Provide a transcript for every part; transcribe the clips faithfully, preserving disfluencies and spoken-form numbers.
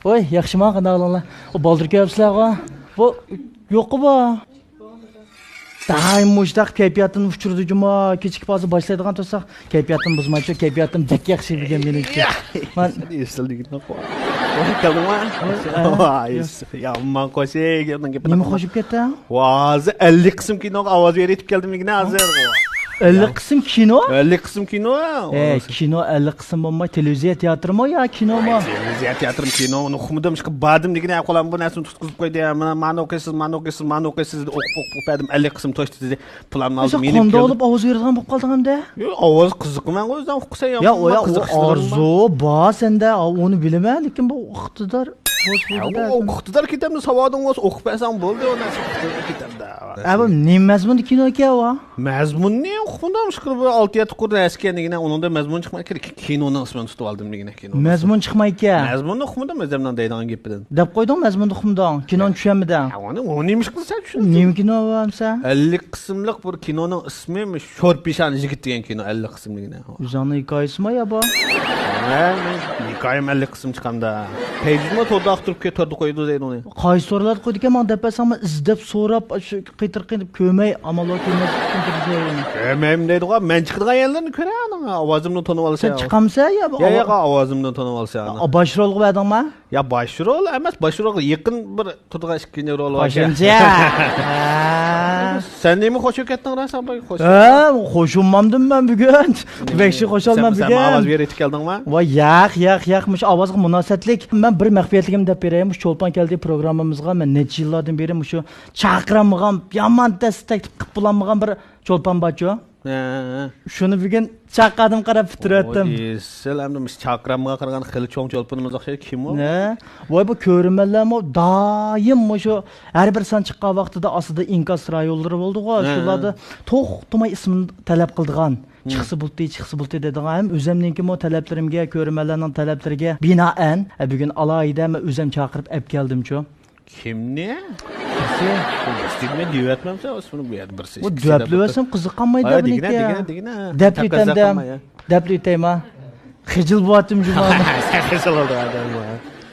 ۋاي، ياخشىما، قانداق ئەھۋالىڭلار؟ ئۇ بالدۇر كەپسىلەرغۇ. بۇ يوققۇ بۇ. دائىم مۇشۇنداق كەيپىياتتىن ئۇچۇردى جۇما. كېچىكىپ ھازىر باشلايدىغان تۇرساق، كەيپىياتتىن بۇزمايچۇ، كەيپىياتىم بەك ياخشى بۈگۈن مېنىڭكى. مەن ئېسىل دېگىنىڭ. كەلدىڭما؟ ۋاي، ۋاي، يامان قوشۇق. نېمە قوشۇپ كەتتىڭ؟ ھازىر ئەللىك قىسىم كىنوغا ئاۋاز بېرىپ كەلدىم دېگىنە ھازىر. ئەللىك قىسىم كىنو؟ ئەللىك قىسىم كىنو. ئە، كىنو ئەللىك قىسىم بولماي، تېلېۋىزىيە تېئاتىرمۇ يا كىنومۇ؟ تېلېۋىزىيە تېئاتىرمۇ، كىنو، ئۇنى ئۇقمىدىم. ئىشقىلىپ باردىم دېگىنە، قولام بۇ نەرسىنى تۇتقۇزۇپ قويدى. مانا، مانا ئوقۇيسىز، مانا ئوقۇيسىز، مانا ئوقۇيسىز دېدى. ئوقۇپ، ئوقۇپ، ئوقۇپ بەردىم، ئەللىك قىسىم توشتى دېدى. پىلان ئالدىم، يېنىپ كەلدىم. قانداق بولۇپ ئاۋاز بېرىدىغان بولۇپ قالدىڭ ئەمدى؟ ياق، ئاۋاز قىزىقىمەن غۇ، ئۆزۈڭ ئۇقسا يا. يا، ئۇ يا، ئۇ ئارزۇ بار سەندە، ئۇنى بىلىمەن، لېكىن بۇ ئىقتىدار. ھە، ئۇ ئىقتىدار كېتەمدۇ، ساۋادىڭ بولسا ئوقۇپ بەرسەڭ بولدى، ئۇ نەرسە ئىقتىدار كېتەمدۇ. ئە، بۇ نېمە مەزمۇندا كىنو ئىكەن ئۇ؟ مەزمۇننى ئۇقمىدىم، ئىشقىلىپ بىر ئالتە يەتتە قۇر نەرسە ئىكەن دېگىنە، ئۇنىڭدا مەزمۇن چىقماي كېرەك. كىنونىڭ ئىسمىنى تۇتۇپ ئالدىم دېگىنە، كىنو. مەزمۇن چىقمايكەن. مەزمۇننى ئۇقمىدىم، ئۆزۈمنىڭ دەيدىغان گېپىدىن. دەپ قويدۇڭ، مەزمۇننى ئۇقمىدىڭ. كىنونى چۈشەنمىدىڭ. ھە، ئۇنى، ئۇنى نېمە ئىش قىلىسەن چۈشىنىپ؟ نېمە كىنو بۇ ئەمسە؟ ئەللىك قىسىملىق بىر كىنونىڭ ئىسمى شور پېشانە يىگىت دېگەن كىنو، ئەللىك قىسىم دېگىنە. ئۆزۈڭنىڭ ھېكايىسىما يا بۇ؟ ھە، مېنىڭ ھېكايەم ئەللىك قىسىم چىقامدا. پەيزىمۇ توردا ئاختۇرۇپ كۆ-، توردا قويىدۇ دەيدۇ ئۇنى. قايسى تورلاردا قويىدىكەن، ماڭا دەپ بەرسەڭ، مەن ئىزدەپ، سوراپ، شۇ قېتىر قېتىر كۆرمەي، ئامال بار كۆرمەسلىكتىن تۇرۇپ سۆيىمەن. كۆرمەيمەن دەيدىغۇ، مەن چىقىدىغان يەرلەرنى كۆرە، ئاناڭ ئاۋازىمنى تونۇۋالسا. سەن چىقامسەن يا بۇ يا، ئاۋا-، ياق، ئاۋازىمنى تونۇۋالسا، ئا، ئاناڭ. باش رولغا بەردىڭما؟ يا، باش رول ئەمەس، باش رولغا يېقىن بىر تۇرىدىغان ئىككىنچى رول بار. قوشۇمچە. ھە. سەن نېمە قوشۇپ كەتتىڭ، راست ئاپا؟ قوشۇپ ھە، قوشۇلمامدىم مەن بۈگۈن. بەكشى قوشالمام سەن، سەن بۈگۈن. ئاۋاز بېرىۋېتىپ كەلدىڭما؟ ۋاي، ياق، ياق، ياق، مۇشۇ ئاۋازغا مۇناسىۋەتلىك. مەن بىر مەخپىيەتلىكىمنى دەپ بېرەي. مۇشۇ چولپان كەلدى پروگراممىمىزغا مەن نەچچە يىللاردىن بېرى مۇشۇ چاقىرالمىغان، يامان دەس تەكلىپ قىلىپ بولالمىغان بىر چولپان بارچۇ. ھە، ھە. شۇنى بۈگۈن چاقىردىم، قاراپ پۈتتۈرۈۋەتتىم. ئوي، ئېسىل، ئەمدى مۇشۇ چاقىرامغا قارىغان خېلى چوڭ چولپىنىمىز ئوخشايدۇ. كىم ئۇ؟ ۋاي، بۇ كۆرۈرمەنلەرمۇ دائىم مۇشۇ ھەر بىر سان چىققان ۋاقتىدا ئاستىدا ئىنكاس رايونلىرى بولىدىغۇ، ھە، شۇلاردا توختىماي ئىسمىنى تەلەپ قىلىدىغان. ھە. چىقسا بولدى، چىقسا بولدى دەيدىغان، ھەم ئۆزەمنىڭكىمۇ تەلەپلىرىمگە، كۆرۈرمەنلەرنىڭ تەلەپلىرىگە بىنائەن، ھە، بۈگۈن ئالاھىدە مەن ئۆزەم چاقىرىپ ئەپ كەلدىمچۇ. كىمنى؟ كىمسى؟ بىرسى دېگىنە دېيىۋەتمەمسەن، ئۇ بۇ يەردە بىرسى، بۇ ئىككىسى دەپ دەپلىۋەتسەم قىزىقالمايدۇ بۇنىڭكى. دېگىنە، دېگىنە، دېگىنە. دەپلىۋېتەمدە. دەپلىۋېتەيما؟ خىجىل بولۇۋاتتىم جۇما. سەن خىجىل بولدۇڭ ئادەم بۇ.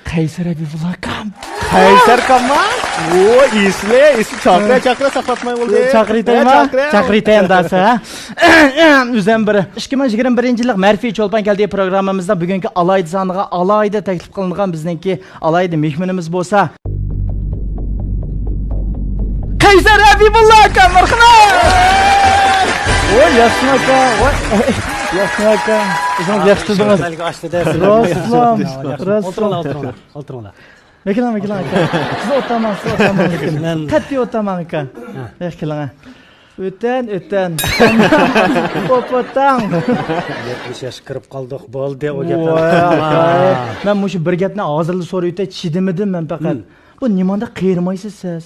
قەيسەر ھەبىبۇللا ئاكام. قەيسەر ئاكامما؟ ئۇ ئېسىلى، ئېسىلى، چاقىرە، چاقىرە، ساقلاتماي بولدى. چاقىرىۋېتەيما؟ ھە، چاقىرە. چاقىرىۋېتەي ئەمدى ھە. ئۆزەم بىر. ئىككى مىڭ يىگىرمە بىرىنچى يىللىق مەرفىي چولپان كەلدى پروگراممىمىزدا بۈگۈنكى ئالاھىدە سانىغا ئالاھىدە تەكلىپ قىلىنغان بىزنىڭكى ئالاھىدە مېھمىنىمىز بولسا، قەيسەر ھەبىبۇللا ئاكا، مەرھەمەت! ۋاي، ياخشىمۇ ئاكا؟ ۋاي، ياخشىمۇ ئاكا؟ ئۆزىڭىز ياخشى تۇردىڭىز. ئاشتى-دە، سىلەر. راستلا، راستلا. ئولتۇرۇڭلار، ئولتۇرۇڭلار، ئولتۇرۇڭلار. مەكىنە، مەكىنە ئاكا. سىز ئولتۇرماڭ، سىز ئولتۇرماڭ. مەن قەتئىي ئولتۇرماڭ ئاكا. ھە. ياخشى كېلىڭ. ئۆتەن، ئۆتەن. پوپوتاڭ. يەتمىش ياشقا كىرىپ قالدۇق، بولدى ئۇ گەپ. ۋاي، ئاكاي. مەن مۇشۇ بىر گەپنى ھازىرلا سورىۋېتەي، چىدىمىدىم مەن پەقەت. ھىم. بۇ نېمانداق قېرىمايسىز سىز؟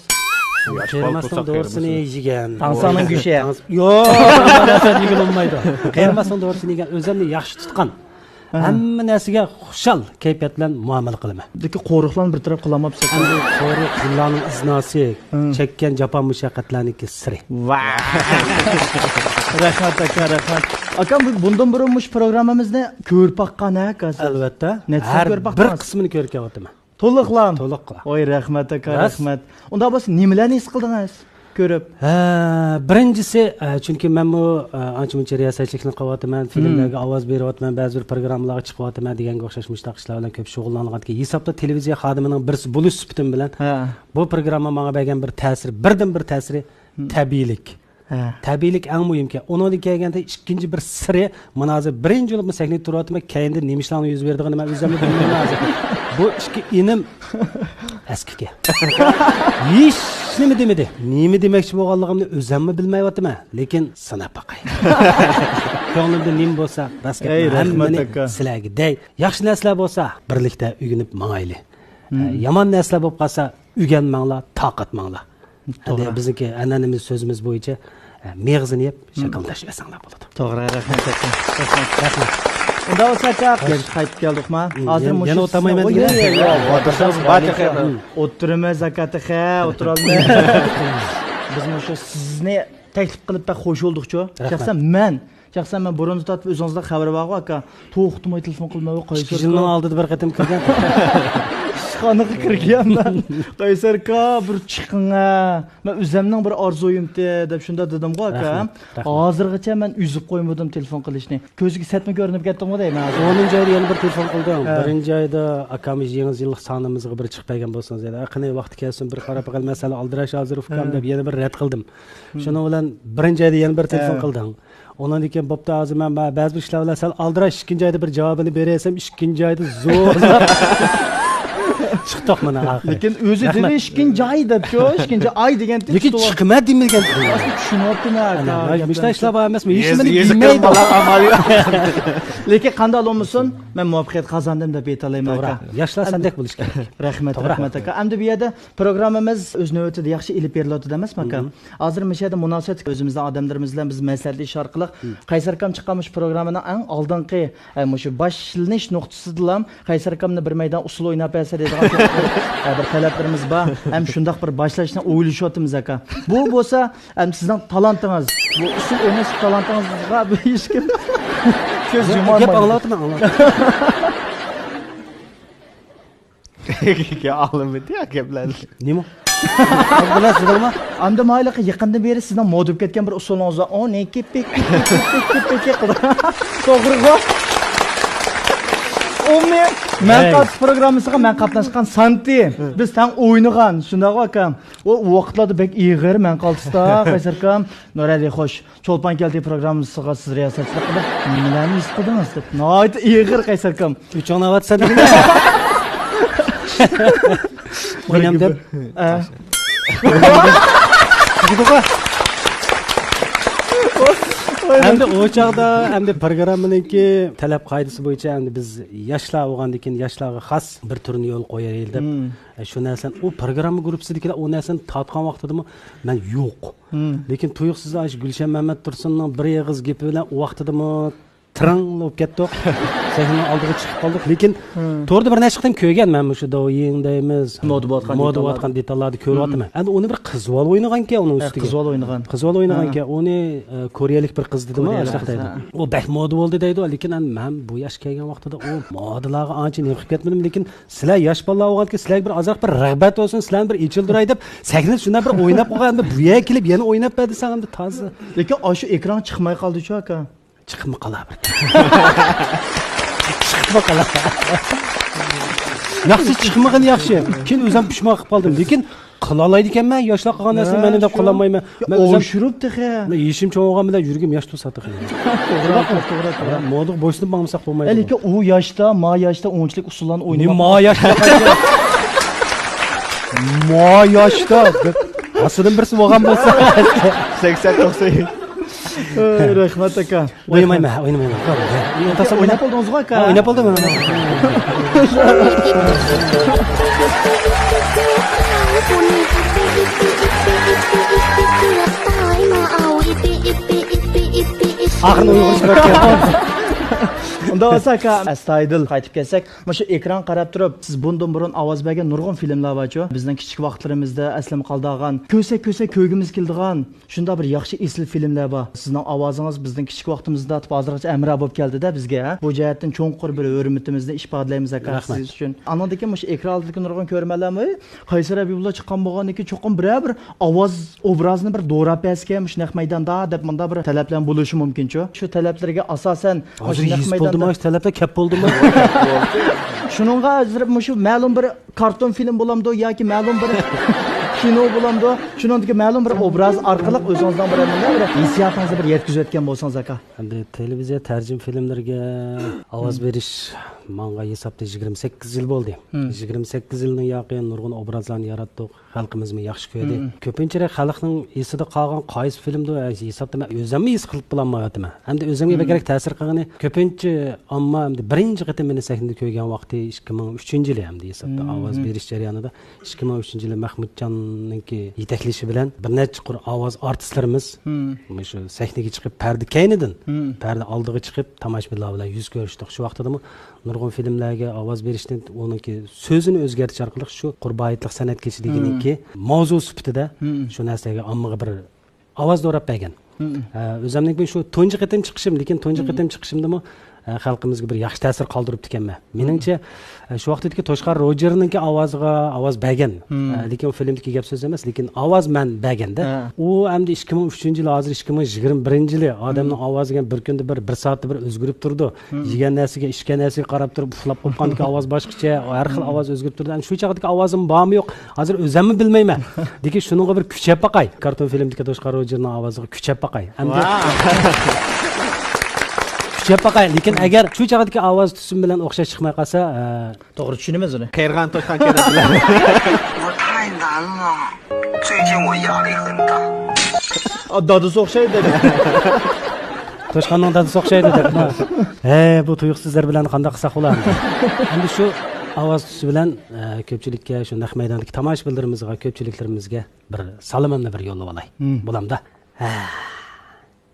قېرىماسنىڭ دورىسىنى يېگەن. تاڭساڭنىڭ گۆشى. تاڭس-، يوق، يېگىلى بولمايدۇ. قېرىماسنىڭ دورىسىنى يېگەن، ئۆزۈمنى ياخشى تۇتقان. ھە. ھەممە نەرسىگە خۇشال كەيپىيات بىلەن مۇئامىلە قىلىمەن. لېكىن قورۇقلارنى بىر تەرەپ قىلالماپسىز. ئەمدى قورۇق يىللارنىڭ ئىزناسى، ھە، چەككەن جاپا مۇشەققەتلەرنىڭكى سىرى. ۋاھ. رەھمەت ئاكا، رەھمەت. ئاكام، بۇ، بۇندىن بۇرۇن مۇشۇ پروگراممىمىزنى كۆرۈپ باققان ھە، ئاكا، سىز؟ ئەلۋەتتە. نەچچە قېتىم كۆرۈپ باقتىڭىز؟ ھەر بىر قىسمىنى كۆرۈپ كەلۋاتىمەن. تولۇقلام. تولۇقلام. ۋاي، رەھمەت ئاكا، راست، رەھمەت. ئۇنداق بولسا نېمىلەرنى ھېس قىلدىڭىز كۆرۈپ؟ ھە، بىرىنچىسى، ئە، چۈنكى مەنمۇ، ئە، ئانچە-مۇنچە رىياسەتچىلىكنى قىلىۋاتىمەن، فىلىملەرگە، ھىم، ئاۋاز بېرىۋاتىمەن، بەزى بىر پروگراممىلارغا چىقىۋاتىمەن دېگەنگە ئوخشاش مۇشۇنداق ئىشلار بىلەن كۆپ شۇغۇللانغاندىكىن، ھېسابتا تېلېۋىزىيە خادىمىنىڭ بىرسى بولۇش سۈپىتىم بىلەن، ھە، بۇ پروگرامما ماڭا بەرگەن بىر تەسىرى، بىردىنبىر تەسىرى، ھىم، تەبىئىيلىك. ھە. تەبىئىيلىك ئەڭ مۇھىمكەن. ئۇنىڭدىن كەلگەندە ئىككىنچى بىر سىرى، مانا ھازىر بىرىنچى بولۇپ سەھنىدە تۇرۇۋاتىمەن، كەينىدە نېمە ئىشلارنىڭ يۈز بېرىدىغىنىنى مەن ئۆزۈممۇ بىلمەيمەن ھازىر. بۇ ئىككى ئىنىم ئەسكىكەن. ھېچ نېمە دېمىدى. نېمە دېمەكچى بولغانلىقىمنى ئۆزۈممۇ بىلمەيۋاتىمەن، لېكىن سىناپ باقاي. كۆڭلۈمدە نېمە بولسا، راست گەپنى، ئەي، رەھمەت، ھەممىنى ئاكا، سىلەرگە دەي. ياخشى نەرسىلەر بولسا، بىرلىكتە ئۆگىنىپ ماڭايلى. ھىم. يامان نەرسىلەر بولۇپ قالسا، ئۆگەنمەڭلار، تاقەتمەڭلار. توغرا. ئەمدى بىزنىڭكى ئەنئەنىمىز، سۆزىمىز بويىچە، ئە، مېغىزىنى يەپ، شاكىلداش ئەسەڭلار بولىدۇ. توغرا، رەھمەت، رەھمەت. رەھمەت. ئۇنداق بولسا، ئاكا، يەنە قايتىپ كەلدۇقما؟ ھازىر يەنە، مۇشۇ يەنە ئولتۇرمايمەن دېگەن. ياق، ياق، ياق. ئولتۇرسىڭىز بار تېخى. ئولتۇرىمىز، ئاكا، تېخى ئولتۇرالمايمىز. بىز مۇشۇ سىزنى تەكلىپ قىلىپ بەك خوش بولدۇقچۇ. رەھمەت. شەخسەن مەن، شەخسەن مەن بۇرۇندىن تارتىپ ئۆزىڭىزدە خەۋىرى بارغۇ، ئاكا. توختىماي تېلېفون قىلماي، قايسى ئىككى يىلنىڭ ئالدىدا بىر قېتىم كىرگەن. ئىشخانىغا كىرگەن مەن. قەيسەر ئاكا، بىر چىقىڭ ھە. مەن ئۆزەمنىڭ بىر ئارزۇيۇمتى دەپ شۇنداق دېدىمغۇ، ئاكا. رەھمەت، رەھمەت. ھازىرغىچە مەن ئۈزۈپ قويمىدىم تېلېفون قىلىشنى. كۆزگە سەتمۇ كۆرۈنۈپ كەتتىمغۇ دەيمەن ھازىر. ئونىنچى ئايدا يەنە بىر تېلېفون قىلدىم. ھە. بىرىنچى ئايدا ئاكام يېڭى يىللىق سانىمىزغا بىر چىقىپ بەرگەن بولسىڭىز دېدى. قېنى، ۋاقتى كەلسۇن، بىر قاراپ باقايلى، مەسىلەن ئالدىراش ھازىر ئۇكام، ھە، دەپ يەنە بىر رەت قىلدىم. شۇنىڭ بىلەن بىرىنچى ئايدا يەنە بىر تېلېفون قىلدىڭ. ئۇنىڭدىن كېيىن، بوپتۇ، ھازىر مەن بە-، بەزى بىر ئىشلار بىلەن سەل ئالدىراش، ئىككىنچى ئايدا بىر جاۋابىنى بېرەي دېسەم، ئىككىنچى ئايدا زور. چىقتۇق مانا ئاخىرى. لېكىن ئۆزى دېدى ئىككىنچى ئاي دەپچۇ، ئىككىنچى ئاي دېگەنتى. لېكىن چىقىمەن دېمىگەن. ئەسلى چۈشىنىۋاپتىمەن ئاكا. مۇشۇنداق ئىشلار بار ئەمەسمۇ؟ ھېچنېمىنى بىلمەيدۇ. لېكىن قانداق بولمىسۇن، مەن مۇۋەپپەقىيەت قازاندىم دەپ ئېيتالايمەن ئاكا. ياشلار سەندەك بولۇش كېرەك. رەھمەت، رەھمەت ئاكا. ئەمدى بۇ يەردە پروگراممىمىز ئۆز نۆۋىتىدە ياخشى ئېلىپ بېرىلىۋاتىدۇ ئەمەسمۇ ئاكا؟ ھازىر مۇشۇ يەردە مۇناسىۋەتلىك ئۆزىمىزنىڭ ئادەملىرىمىز بىلەن بىز مەسلىھەتلىشىش ئارقىلىق، قەيسەر ئاكام چىققان مۇشۇ پروگراممىنىڭ ئەڭ ئالدىنقى، ئە، مۇشۇ باشلىنىش نۇقتىسىدىلا قەيسەر ئاكامنى بىر مەيدان ئۇسسۇل ئويناپ بەرسە دەيدىغان بىر تەلەپلىرىمىز بار. ھەم شۇنداق بىر باشلاشنى ئويلىشىۋاتىمىز ئاكا. بۇ بولسا ھەم سىزنىڭ تالانتىڭىز، بۇ ئۇسسۇل ئويناش تالانتىڭىزغا بىر ھېچكىم كۆز يۇمالمايدۇ. گەپ ئاڭلاۋاتىمەن، ئاڭلاۋاتىمەن. ئاڭلىمىدى يا گەپلەرنى. نېمە؟ بۇلار سىزدىڭمۇ؟ ئەمدى مايلىقى يېقىندىن بېرى سىزنىڭ مودا بولۇپ كەتكەن بىر ئۇسسۇلىڭىز بار. ئۇ نېكى پېكى پېكى پېكى قىلىدۇ. توغرىغۇ. ئۇمۇ مەن قاتتىق پروگراممىسىغا مەن قاتناشقان سانتى. بىز تەڭ ئوينىغان، شۇنداقغۇ ئاكام؟ ئۇ ۋاقىتلاردا بەك ئېغىر مەن قالتىستا، قەيسەر ئاكام. نۇرەلى خوش. چولپان كەلدى پروگراممىسىغا سىز رىياسەتچىلىك قىلىپ، نېمىلەرنى ھېس قىلدىڭىز دەپ. ناھايىتى ئېغىر قەيسەر ئاكام. ئۆچۈڭنى ئاۋاتىسەن دېگىنە. ئوينام دەپ. ئە. ئەمدى ئۇ چاغدا، ئەمدى پروگراممىنىڭكى تەلەپ قائىدىسى بويىچە، ئەمدى بىز ياشلار بولغاندىن كېيىن، ياشلارغا خاس بىر تۈرنى يولغا قويايلى دەپ، ئە، شۇ نەرسىنى، ئۇ پروگرامما گۇرۇپپىسىدىكىلەر ئۇ نەرسىنى تارتقان ۋاقتىدىمۇ مەن يوق. لېكىن تۇيۇقسىز ئاشۇ گۈلشەن مەمەتتۇرسۇننىڭ بىر ئېغىز گېپى بىلەن ئۇ ۋاقتىدىمۇ تىرىڭ بولۇپ كەتتۇق. سەھنىنىڭ ئالدىغا چىقىپ قالدۇق. لېكىن توردا بىر نەچچە قېتىم كۆرگەن مەن مۇشۇ دويىڭ دەيمىز. مودا بولۇۋاتقان دېتاللاردا كۆرۈۋاتىمەن. ئەمدى ئۇنى بىر قىز بالا ئوينىغانكەن ئۇنىڭ ئۈستىگە. قىز بالا ئوينىغان. قىز بالا ئوينىغانكەن. ئۇنى، ئە، كورېيەلىك بىر قىز دېدىمۇ، كورېيەلىك ئاشۇنداق قىز دەيدۇ. ئۇ بەك مودا بولدى دەيدۇ. لېكىن ئەمدى مەن بۇ ياشقا كەلگەن ۋاقتىدا ئۇ مودىلارغا ئانچە نېقىپ كەتمىدىم. لېكىن سىلەر ياش بالىلار بولغاندىكىن سىلەرگە بىر ئازراق بىر رىغبەت بولسۇن، سىلەرنى بىر ئېچىلدۇراي دەپ سەھنىدە شۇنداق بىر ئويناپ قويغان، ئەمدى بۇ يەرگە كېلىپ يەنە ئويناپ بەر دېسەڭ ئەمدى تازا. لېكىن ئاشۇ ئېكران چىقماي قالدىچۇ ئاكا. چىقىپمۇ قالا بىر. چىقىپمۇ قالا. ياخشى چىقمىغىنى ياخشى. كېيىن ئۆزۈم پۇشمان قىلىپ قالدىم. لېكىن قىلالايدىكەنمەن، ياشلار قىلغان نەرسىنى مەن نېدەپ قىلالمايمەن. مەن ئۆزۈم ئوشۇرۇپ تېخى. مەن يېشىم چوڭ بولغان بىلەن يۈرىكىم ياش تۇرسا تېخى. توغرا، توغرا، توغرا. مودىغا بويسۇنۇپ ماڭمىساق بولمايدۇ. لېكىن ئۇ ياشتا، ما ياشتا ئۇنچىلىك ئۇسسۇللارنى ئوينىماق. ما ياشتا؟ ما ياشتا. ئاستىدىن بىرسى بولغان بولسا. سەكسەن توقسان. ئەي، رەھمەت ئاكا. ئوينىمايمەن، ئوينىمايمەن. ئۇنتۇسام ئويناپ بولدىڭىزغۇ ئاكا؟ ئويناپ بولدۇم. ئاخىرىنى ئۇيغۇرچە كۆرۈپ. ئۇنداق بولسا ئاكا، ئەستايىدىل قايتىپ كەلسەك، مۇشۇ ئېكران قاراپ تۇرۇپ، سىز بۇندىن بۇرۇن ئاۋاز بەرگەن نۇرغۇن فىلىملار بارچۇ. بىزنىڭ كىچىك ۋاقىتلىرىمىزدا ئەسلىمە قالىدىغان، كۆرسەك كۆرسەك كۆرگۈمىز كېلىدىغان شۇنداق بىر ياخشى ئېسىل فىلىملار بار. سىزنىڭ ئاۋازىڭىز بىزنىڭ كىچىك ۋاقتىمىزدا تارتىپ ھازىرغىچە ھەمراھ بولۇپ كەلدى-دە بىزگە. بۇ جەھەتتىن چوڭقۇر بىر ھۆرمىتىمىزنى ئىپادىلەيمىز ئاكا سىز ئۈچۈن. ئاندىن كېيىن مۇشۇ ئېكران ئالدىدىكى نۇرغۇن كۆرۈرمەنلەرمۇ، قەيسەر ھەبىبۇللا چىققان بولغاندىن كېيىن چوقۇم بىرەر بىر ئاۋاز ئوبرازىنى بىر دوراپ بەرسىكەن مۇشۇ نەق مەيداندا دەپ مۇنداق بىر تەلەپلەرمۇ بولۇشى مۇمكىنچۇ. شۇ تەلەپلەرگە ئاساسەن مۇشۇ نەق مەيداندا. ھازىر ھېس بولدىمۇ، شۇ تەلەپلەر كەپ بولدىمۇ؟ شۇنىڭغا ھازىر مۇشۇ مەلۇم بىر كارتون فىلىم بولامدۇ ياكى مەلۇم بىر كىنو بولامدۇ؟ شۇنىڭدىكى مەلۇم بىر ئوبراز ئارقىلىق ئۆزىڭىزنىڭ بىر، بىر ھېسسىياتىڭىزنى بىر يەتكۈزۈۋەتكەن بولسىڭىز ئاكا. ئەمدى تېلېۋىزىيە تەرجىمە فىلىملىرىگە ئاۋاز بېرىش ماڭغان ھېسابتا يىگىرمە سەككىز يىل بولدى. يىگىرمە سەككىز يىلنىڭ ياقى نۇرغۇن ئوبرازلارنى ياراتتۇق. خەلقىمىزمۇ ياخشى كۆردى. كۆپىنچىرەك خەلقنىڭ ئېسىدە قالغان قايسى فىلىمدۇ ھېسابتا مەن ئۆزۈممۇ ھېس قىلىپ بولالمايۋاتىمەن. ئەمدى ئۆزۈمگە بەكرەك تەسىر قىلغىنى، كۆپىنچە ئامما ئەمدى بىرىنچى قېتىم مېنى سەھنىدە كۆرگەن ۋاقتى ئىككى مىڭ ئۈچىنچى يىلى ئەمدى ھېسابتا ئاۋاز بېرىش جەريانىدا. ئىككى مىڭ ئۈچىنچى يىلى مەھمۇتجاننىڭكى يېتەكلىشى بىلەن بىر نەچچە قۇر ئاۋاز ئارتىسلىرىمىز مۇشۇ سەھنىگە چىقىپ، پەردە كەينىدىن، پەردە ئالدىغا چىقىپ، تاماشىبىنلار بىلەن يۈز كۆرۈشتۇق. شۇ ۋاقتىدىمۇ نۇرغۇن فىلىملەرگە ئاۋاز بېرىشتىن ئۇنىڭكى سۆزىنى ئۆزگەرتىش ئارقىلىق شۇ قۇربان ھېيتلىق سەنئەت كېچىلىكىنىڭكى ماۋزۇ سۈپىتىدە شۇ نەرسىلەرگە ئاممىغا بىر ئاۋاز دوراپ بەرگەن. ئە، ئۆزۈمنىڭكى شۇ تۇنجى قېتىم چىقىشىم، لېكىن تۇنجى قېتىم چىقىشىمدىمۇ، ئە، خەلقىمىزگە بىر ياخشى تەسىر قالدۇرۇپتىكەنمەن. مېنىڭچە، ئە، شۇ ۋاقىتتىكى توشقان روجېرنىڭكى ئاۋازىغا ئاۋاز بەرگەن. ئە، لېكىن ئۇ فىلىمدىكى گەپ سۆز ئەمەس، لېكىن ئاۋاز مەن بەرگەندە. ئۇ ئەمدى ئىككى مىڭ ئۈچىنچى يىل، ھازىر ئىككى مىڭ يىگىرمە بىرىنچى يىلى ئادەمنىڭ ئاۋازى دېگەن بىر كۈندە بىر، بىر سائەتتە بىر ئۆزگىرىپ تۇرىدۇ. يېگەن نەرسىگە، ئىچكەن نەرسىگە قاراپ تۇرۇپ ئۇخلاپ قوپقاندىكى ئاۋاز باشقىچە، ھەر خىل ئاۋاز ئۆزگىرىپ تۇرىدۇ. ئەمدى شۇ چاغدىكى ئاۋازىم بارمۇ يوق، ھازىر ئۆزەممۇ بىلمەيمەن. لېكىن شۇنىڭغا بىر كۈچەپ باقاي. كارتون فىلىمدىكى توشقان روجېرنىڭ ئاۋازىغا كۈچەپ باقاي. ئەمدى كۈچەپ باقاي. لېكىن ئەگەر شۇ چاغدىكى ئاۋاز تۈسۈم بىلەن ئوخشاش چىقماي قالسا، ئە، توغرا چۈشىنىمىز ئۇنى. قېرىغان توشقان كېلىپ بىلەن. 我太难了，最近我压力很大。 ئا، دادىسى ئوخشايدۇ دەپ. توشقاننىڭ دادىسى ئوخشايدۇ دەپ. ھەي، بۇ تۇيۇقسىزلار بىلەن قانداق قىلساق بولار؟ ئەمدى شۇ ئاۋاز تۈسى بىلەن، ئە، كۆپچىلىككە، شۇ نەق مەيداندىكى تاماشىبىنلىرىمىزغا، كۆپچىلىكلىرىمىزگە بىر سالىمىمنى بىر يوللىۋالاي. بولامدا؟ ھە.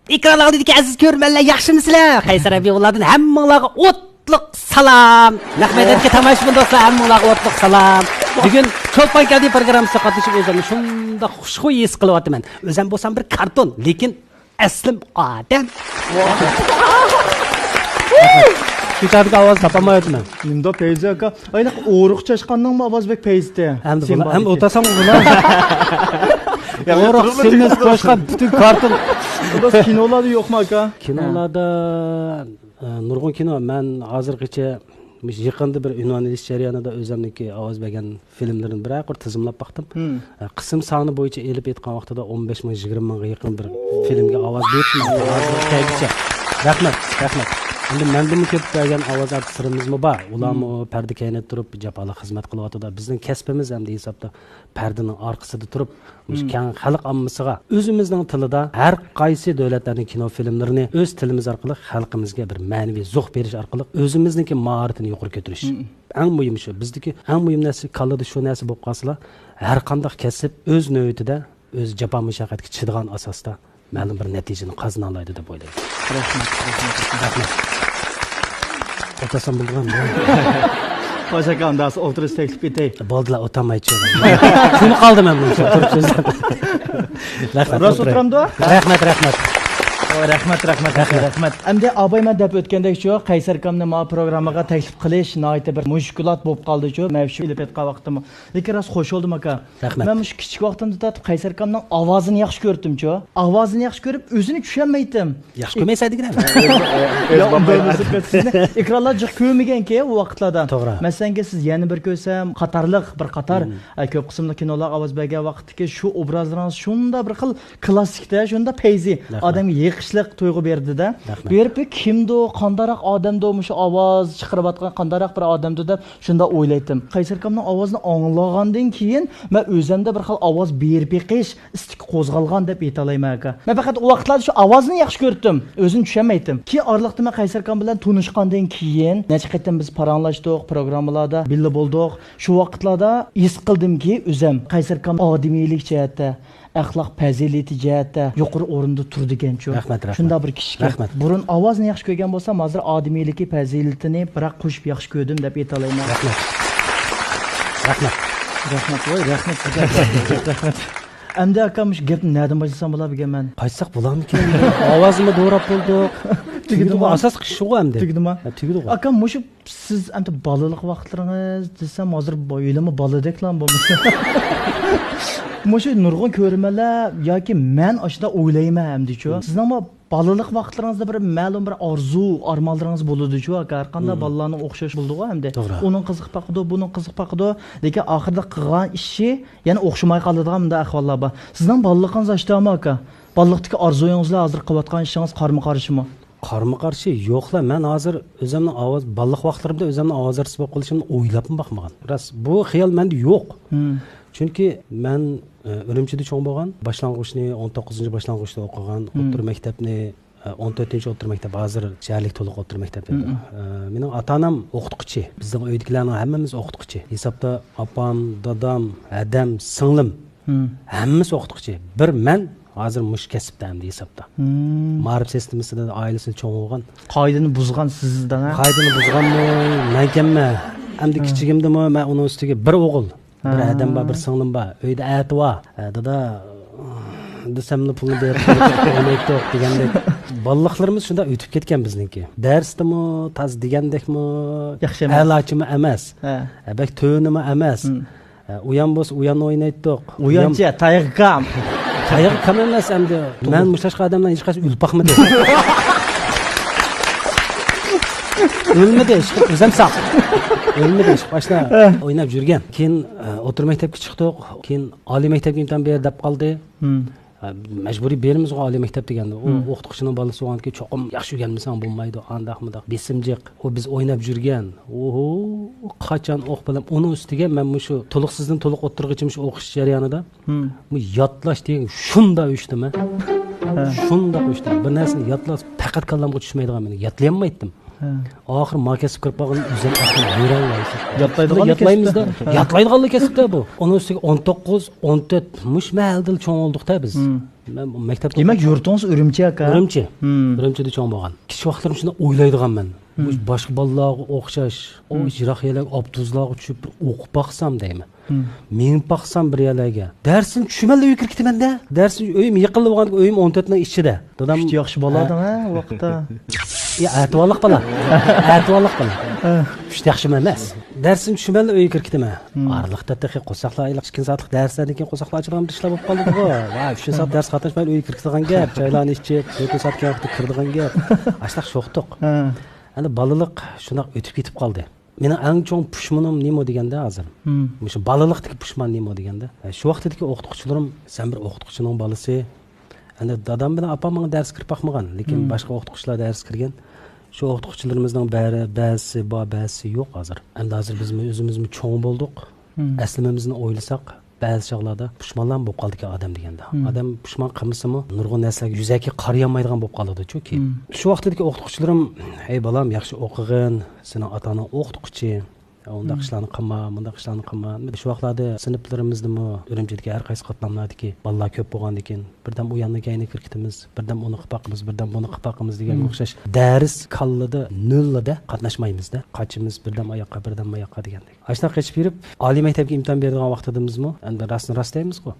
ئېكران ئالدىدىكى ئەزىز كۆرۈرمەنلەر، ياخشىمۇسىلەر؟ قەيسەر ھەبىبۇللادىن ھەممىڭلارغا ئوتلۇق سالام. نەق مەيداندىكى تاماشىبىن دوستلار، ھەممىڭلارغا ئوتلۇق سالام. بۈگۈن چولپان كەلدى پروگراممىسىغا قاتنىشىپ، ئۆزۈمنى شۇنداق خۇشخۇي ھېس قىلىۋاتىمەن. ئۆزۈم بولسام بىر كارتون، لېكىن ئەسلىم ئادەم. شۇ چاغدىكى ئاۋازنى تاپالمايۋاتىمەن. نېمىنداق پەيزى ئاكا؟ ئايلىق ئورۇق چاشقاننىڭمۇ ئاۋاز بەك پەيزىتى. ئەمدى بۇلار، ئەمدى ئولتۇرسام بۇلار. ئورۇق، سېمىز، توشقان، پۈتۈن كارتون. بۇنداق كىنولاردا يوقمۇ ئاكا؟ كىنولاردا، ئە، نۇرغۇن كىنو. مەن ھازىرغىچە مۇشۇ يېقىندا بىر ئۇنۋان ئېلىش جەريانىدا ئۆزۈمنىڭكى ئاۋاز بەرگەن فىلىملىرىنى بىرەر قۇر تىزىملاپ باقتىم. ئە، قىسىم سانى بويىچە ئېلىپ ئېيتقان ۋاقتىدا ئون بەش مىڭ، يىگىرمە مىڭغا يېقىن بىر فىلىمگە ئاۋاز بېرىپتىمەن. ھازىرغا كەلگۈچە. رەھمەت، رەھمەت. ئەمدى مەندىنمۇ كۆپ بەرگەن ئاۋاز ئارتىسلىرىمىزمۇ بار. ئۇلارمۇ پەردە كەينىدە تۇرۇپ جاپالىق خىزمەت قىلىۋاتىدۇ. بىزنىڭ كەسپىمىز ئەمدى ھېسابتا پەردىنىڭ ئارقىسىدا تۇرۇپ، مۇشۇ كەڭ خەلق ئاممىسىغا ئۆزىمىزنىڭ تىلىدا ھەر قايسى دۆلەتلەرنىڭ كىنو فىلىملىرىنى ئۆز تىلىمىز ئارقىلىق خەلقىمىزگە بىر مەنىۋى زوق بېرىش ئارقىلىق ئۆزىمىزنىڭكى ماھارىتىنى يۇقىرى كۆتۈرۈش. ئەڭ مۇھىمى شۇ. بىزدىكى ئەڭ مۇھىم نەرسە، كاللىدا شۇ نەرسە بولۇپ قالسىلا، ھەر قانداق كەسىپ ئۆز نۆۋىتىدە ئۆزى جاپا مۇشەققەتكە چىدىغان ئاساستا مەلۇم بىر نەتىجىنى قازىنالايدۇ دەپ ئويلايمەن. رەھمەت، رەھمەت. رەھمەت. ئولتۇرسام بولىدىغان. خوش ئاكا، ئۇنداق ئولتۇرۇش تەكلىپ ئېتەي. بولدىلا، ئولتۇرمايچۇ. كۈنى قالدى مەن بۇنىڭ ئۈچۈن ئولتۇرۇپ سۆزلەپ. رەھمەت. راست ئولتۇرامدۇ؟ رەھمەت، رەھمەت. ۋاي، رەھمەت، رەھمەت، رەھمەت. ئەمدى ئاباي، مەن دەپ ئۆتكەندەكچۇ، قەيسەر ئاكامنى ما پروگراممىغا تەكلىپ قىلىش ناھايىتى بىر مۈشكۈلات بولۇپ قالدىچۇ. مەن شۇ ئېلىپ ئېيتقان ۋاقتىمۇ. لېكىن راست خوش بولدۇم، ئاكا. رەھمەت. مەن مۇشۇ كىچىك ۋاقتىمدا تارتىپ قەيسەر ئاكامنىڭ ئاۋازىنى ياخشى كۆرۈپتىمچۇ. ئاۋازىنى ياخشى كۆرۈپ، ئۆزىنى چۈشەنمەيتتىم. ياخشى كۆرمەيسەن دېگىنە. ئېكرانلار جىق كۆرمىگەنكى ئۇ ۋاقىتلاردا. توغرا. مەسىلەنكى، سىز يەنە بىر كۆرسەم، قاتارلىق، بىر قاتار، ئە، كۆپ قىسىملىق كىنولارغا ئاۋاز بەرگەن ۋاقىتتىكى شۇ ئوبرازلىرىڭىز شۇنداق بىر خىل كلاسسىكتا، شۇنداق پەيزى، رەھمەت. ئادەمگە يېقىشلىق تۇيغۇ بېرىدۇ-دە. رەھمەت. بېرىپ، بۇ كىمدۇ، قانداقراق ئادەمدۇ، مۇشۇ ئاۋاز چىقىرىۋاتقان قانداقراق بىر ئادەمدۇ دەپ شۇنداق ئويلايتتىم. قەيسەر ئاكامنىڭ ئاۋازىنى ئاڭلىغاندىن كېيىن، مەن ئۆزۈمدە بىر خىل ئاۋاز بېرىپ بېقىش ئىستىكى قوزغالغان دەپ ئېيتالايمەن، ئاكا. مەن پەقەت ئۇ ۋاقىتلاردا شۇ ئاۋازنى ياخشى كۆرۈپتىم. ئۆزىنى چۈشەنمەيتتىم. كېيىن ئارىلىقتا مەن قەيسەر ئاكام بىلەن تونۇشقاندىن كېيىن، نەچچە قېتىم بىز پاراڭلاشتۇق، پروگراممىلاردا بىللە بولدۇق. شۇ ۋاقىتلاردا ھېس قىلدىمكى، ئۆزۈم قەيسەر ئاكام ئادىمىيلىك جەھەتتە، ئەخلاق پەزىلىتى جەھەتتە يۇقىرى ئورۇندا تۇرىدىكەنچۇ. رەھمەت، رەھمەت. شۇنداق بىر كىشىكەن. رەھمەت. بۇرۇن ئاۋازىنى ياخشى كۆرگەن بولسام، ھازىر ئادىمىيلىكى، پەزىلىتىنى بىراق قوشۇپ ياخشى كۆردۈم دەپ ئېيتالايمەن. رەھمەت. رەھمەت. رەھمەت، ۋاي، رەھمەت. رەھمەت. ئەمدى ئاكام، مۇشۇ گەپنى نەدىن باشلىسام بولا بۈگۈن مەن؟ قايتساق بولارمىكىن؟ ئاۋازىمۇ دوراپ بولدۇق. تۈگىدىغۇ؟ ئاساسلىق ئىش شۇغۇ ئەمدى. تۈگىدىما؟ ھە، تۈگىدىغۇ. ئاكام، مۇشۇ سىز ئەمدى بالىلىق ۋاقىتلىرىڭىز دېسەم، ھازىر ب-، ھېلىمۇ بالىدەكلا بولمىسا. مۇشۇ نۇرغۇن كۆرۈرمەنلەر ياكى مەن ئاشۇنداق ئويلايمەن ئەمدىچۇ. سىزنىڭمۇ بالىلىق ۋاقىتلىرىڭىزدا بىر مەلۇم بىر ئارزۇ، ئارمانلىرىڭىز بولىدىچۇ، ئاكا. ھەر قانداق بالىلارنىڭ ئوخشاش بولىدىغۇ ئەمدى. توغرا. ئۇنىڭ قىزىقىپ باقىدۇ، بۇنىڭ قىزىقىپ باقىدۇ. لېكىن ئاخىرىدا قىلغان ئىشى يەنە ئوخشىماي قالىدىغان مۇنداق ئەھۋاللار بار. سىزنىڭ بالىلىقىڭىز ئاشتامۇ، ئاكا؟ بالىلىقتىكى ئارزۇيىڭىزلا ھازىر قىلىۋاتقان ئىشىڭىز قارىمۇ قارشىمۇ؟ قارىمۇ قارشى يوقلا. مەن ھازىر ئۆزۈمنىڭ ئاۋاز، بالىلىق ۋاقىتلىرىمدا ئۆزۈمنىڭ ئاۋاز ئارتىسى بولۇپ قېلىشىمنى ئويلاپمۇ باقمىغان. راست، بۇ خىيال مەندە يوق. چۈنكى مەن، ئە، ئۈرۈمچىدە چوڭ بولغان، باشلانغۇچنى، ئون توققۇزىنچى باشلانغۇچتا ئوقۇغان، ئوتتۇرا مەكتەپنى، ئە، ئون تۆتىنچى ئوتتۇرا مەكتەپ، ھازىر شەھەرلىك تولۇق ئوتتۇرا مەكتەپ دەيدۇ. ئە، مېنىڭ ئاتا-ئانام ئوقۇتقۇچى، بىزنىڭ ئۆيدىكىلەرنىڭ ھەممىمىز ئوقۇتقۇچى. ھېسابتا ئاپام، دادام، ھەدەم، سىڭلىم، ھەممىسى ئوقۇتقۇچى. بىر مەن ھازىر مۇشۇ كەسىپتە ئەمدى ھېسابتا. مائارىپ سىستېمىسىدا، ئائىلىسىدە چوڭ بولغان. قائىدىنى بۇزغان سىزدىن، ھە؟ قائىدىنى بۇزغانمۇ مەنكەنمەن. ئەمدى كىچىكىمدىمۇ مەن ئۇنىڭ ئۈستىگە بىر ئوغۇل، بىر ھەدەم بار، بىر سىڭلىم بار. ئۆيدە ئەتە بار. ئە، دادا، دېسەملا پۇلنى بېرىپ ئوينايتتۇق دېگەندەك. بالىلىقلىرىمىز شۇنداق ئۆتۈپ كەتكەن بىزنىڭكى. دەرستىمۇ تاز دېگەندەكمۇ، ياخشى ئەمەس. ئەلاچىمۇ ئەمەس. ھە. ھە، بەك تۆۋىنىمۇ ئەمەس. ھە، ئۇيان بولسا ئۇيان ئوينايتتۇق. ئۇيانچە، تاياققام. تاياققام ئەمەس ئەمدى. مەن مۇشۇ ياشقا ئادەملەر ھېچقايسى ئۆلۈپ باقمىدى. ئۆلمىدى، ئىشقىلىپ ئۆزەم ساق. ئۆلمىدى، ئىشقىلىپ ئاشۇنداق ئويناپ يۈرگەن. كېيىن، ئە، ئوتتۇرا مەكتەپكە چىقتۇق. كېيىن ئالىي مەكتەپكە ئىمتىھان بېرە دەپ قالدى. ھە، مەجبۇرىي بېرىمىزغۇ ئالىي مەكتەپ دېگەندە. ئۇ ئوقۇتقۇچىنىڭ بالىسى بولغاندىكىن چوقۇم ياخشى ئۆگەنمىسەڭ بولمايدۇ، ئانداق مۇنداق بېسىمجىق. ئۇ بىز ئويناپ يۈرگەن. ئوھو، قاچان ئوق بىلەن ئۇنىڭ ئۈستىگە مەن مۇشۇ تولۇقسىزدىن تولۇق ئوتتۇرىغىچە مۇشۇ ئوقۇش جەريانىدا بۇ ياتلاش دېگەن شۇنداق ئۆچتۈم مەن. شۇنداق ئۆچتۈم. بىر نەرسىنى ياتلاس پەقەت كاللامغا چۈشمەيدىغان مېنىڭ. ياتلىيالمايتتىم. ئاخىرى ما كەسىپ كىرىپ قالغىنىم ئۆزۈم ئەقلىم يۈرەلمەيسىز. ياتلايدىغان ياتلايمىزدا. ياتلايدىغانلا كەسىپتە بۇ. ئۇنىڭ ئۈستىگە ئون توققۇز، ئون تۆت، مۇش مەھەلدىلا چوڭ بولدۇقتا بىز. مەن مەكتەپتە دېمەك، يۇرتىڭىز ئۈرۈمچى ئاكا؟ ئۈرۈمچى. ئۈرۈمچىدە چوڭ بولغان. كىچىك ۋاقىتلىرىم شۇنداق ئويلايدىغان مەن. مۇش باشقا بالىلارغا ئوخشاش، ئۇ يىراق يەرلەرگە ئاپتوبۇسلارغا چۈشۈپ بىر ئوقۇپ باقسام دەيمەن. مېڭىپ باقسام بىر يەرلەرگە. دەرستىن چۈشىمەنلا ئۆيگە كىرىپ كېتىمەن-دە. دەرستىن ئۆيۈم يېقىنلا بولغان، ئۆيۈم ئون تۆت مىڭ ئىچىدە. دادام ئۈچ ياخشى بالادىڭ ھە، ۋاقىتتا. يا، ئەتىۋارلىق بالا. ئەتىۋارلىق بالا. ئۈچ ياخشىمۇ ئەمەس. دەرستىن چۈشىمەنلا ئۆيگە كىرىپ كېتىمەن. ئارىلىقتا تېخى قورساقلار ئايلىق ئىككى سائەتلىك دەرسلەردىن كېيىن قورساقلار ئاچىدىغان ئىشلار بولۇپ قالىدىغۇ. ۋاي، ئۈچىنچى سائەت دەرس قاتناشمايلا ئۆيگە كىرىپ كېتىدىغان گەپ. چايلارنى ئىچىپ، تۆتىنچى سائەت كەينى ۋاقىتتا كىرىدىغان گەپ. ئاشۇنداق شوختۇق. ئەمدى بالىلىق شۇنداق ئۆتۈپ كېتىپ قالدى. مېنىڭ ئەڭ چوڭ پۇشمىنىم نېمە دېگەندە ھازىر؟ مۇشۇ بالىلىقتىكى پۇشمان نېمە دېگەندە، شۇ ۋاقتىدىكى ئوقۇتقۇچىلىرىم، سەن بىر ئوقۇتقۇچىنىڭ بالىسى. ئەمدى دادام بىلەن ئاپام ماڭا دەرس كىرىپ باقمىغان، لېكىن باشقا ئوقۇتقۇچىلار دەرس كىرگەن. شۇ ئوقۇتقۇچىلىرىمىزنىڭ بەرى، بەزىسى بار، بەزىسى يوق ھازىر. ئەمدى ھازىر بىزمۇ ئۆزىمىزمۇ چوڭ بولدۇق. ئەسلىمىمىزنى ئويلىساق، بەزى چاغلاردا پۇشمانلارمۇ بولۇپ قالىدىكەن ئادەم دېگەندە. ئادەم پۇشمان قىلمىسىمۇ، نۇرغۇن نەرسىلەرگە يۈزەكى قارىيالمايدىغان بولۇپ قالىدۇ چۈنكى. شۇ ۋاقتىدىكى ئوقۇتقۇچىلىرىم، ھەي بالام، ياخشى ئوقۇغىن، سېنىڭ ئاتا ئاناڭ ئوقۇتقۇچى، ئۇنداق ئىشلارنى قىلما، مۇنداق ئىشلارنى قىلما. شۇ ۋاقىتلاردا سىنىپلىرىمىزدىمۇ ئۈرۈمچىدىكى ھەر قايسى قاتلاملاردىكى بالىلار كۆپ بولغاندىكىن، بىردەم ئۇ ياننىڭ كەينىگە كىرىپ كېتىمىز، بىردەم ئۇنى قىلىپ باقىمىز، بىردەم بۇنى قىلىپ باقىمىز دېگەنگە ئوخشاش دەرس كاللىدا نۆللا-دە، قاتناشمايمىز-دە. قاچىمىز بىردەم ئاياققا، بىردەم ئاياققا دېگەندەك. ئاشۇنداق قېچىپ يۈرۈپ، ئالىي مەكتەپكە ئىمتىھان بېرىدىغان ۋاقتىدىمىزمۇ، ئەمدى راستىنى راست دەيمىزغۇ،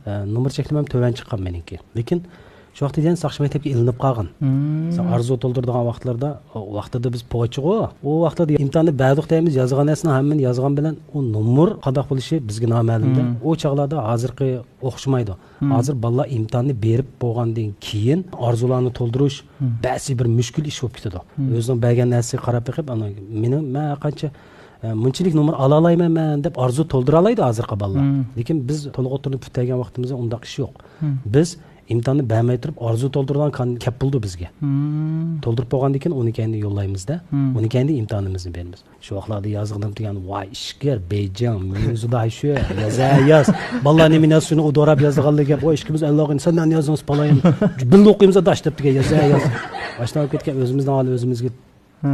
ئە، نومۇر چەكلىمەم تۆۋەن چىققان مېنىڭكى. لېكىن شۇ ۋاقىتتا يەنە ساقچى مەكتەپكە ئېلىنىپ قالغان. مىسال، ئارزۇ تولدۇرىدىغان ۋاقىتلاردا، ئۇ ۋاقتىدا بىز پوچىغۇ، ئۇ ۋاقتىدا ئىمتىھاننى بەردۇق دەيمىز، يازغان نەرسىنىڭ ھەممىنى يازغان بىلەن ئۇ نومۇر قانداق بولۇشى بىزگە نامەلۇم-دە. ئۇ چاغلاردا ھازىرقى ئوخشىمايدۇ. ھازىر بالىلار ئىمتىھاننى بېرىپ بولغاندىن كېيىن ئارزۇلارنى تولدۇرۇش بەسى بىر مۈشكۈل ئىش بولۇپ كېتىدۇ. ئۆزىنىڭ بەرگەن نەرسىگە قاراپ بېقىپ، ئانا، مېنىڭ، مەن ھەرقانچە، ئە، مۇنچىلىك نومۇر ئالالايمەن مەن دەپ ئارزۇ تولدۇرالايدۇ ھازىرقى بالىلار. لېكىن بىز تولۇق ئوتتۇرىنى پۈتتۈرگەن ۋاقتىمىزدا ئۇنداق ئىش يوق. بىز ئىمتىھاننى بەرمەي تۇرۇپ ئارزۇ تولدۇرىدىغان كان-، كەپ بولىدۇ بىزگە. تولدۇرۇپ بولغاندىن كېيىن ئۇنى كەينىدىن يوللايمىز-دە. ئۇنى كەينىدىن ئىمتىھانىمىزنى بېرىمىز. شۇ ۋاقىتلاردا يازغىنىم دېگەن، ۋاي ئىچكىرى، بېيجىڭ، ميۇزدا شۇ، يازە ياز. بالىلار نېمە يازسا شۇنى دوراپ يازىدىغانلىقى گەپ. ۋاي ئىككىمىز ئەللاغىن، سەن نەنى يازدىڭ پالايىن؟ بىللە ئوقۇيمىز ئاداش دەپ دېگەن، يازە ياز. ئاشۇنداق بولۇپ كەتكەن ئۆزىمىزنىڭ ھالى ئۆزىمىزگە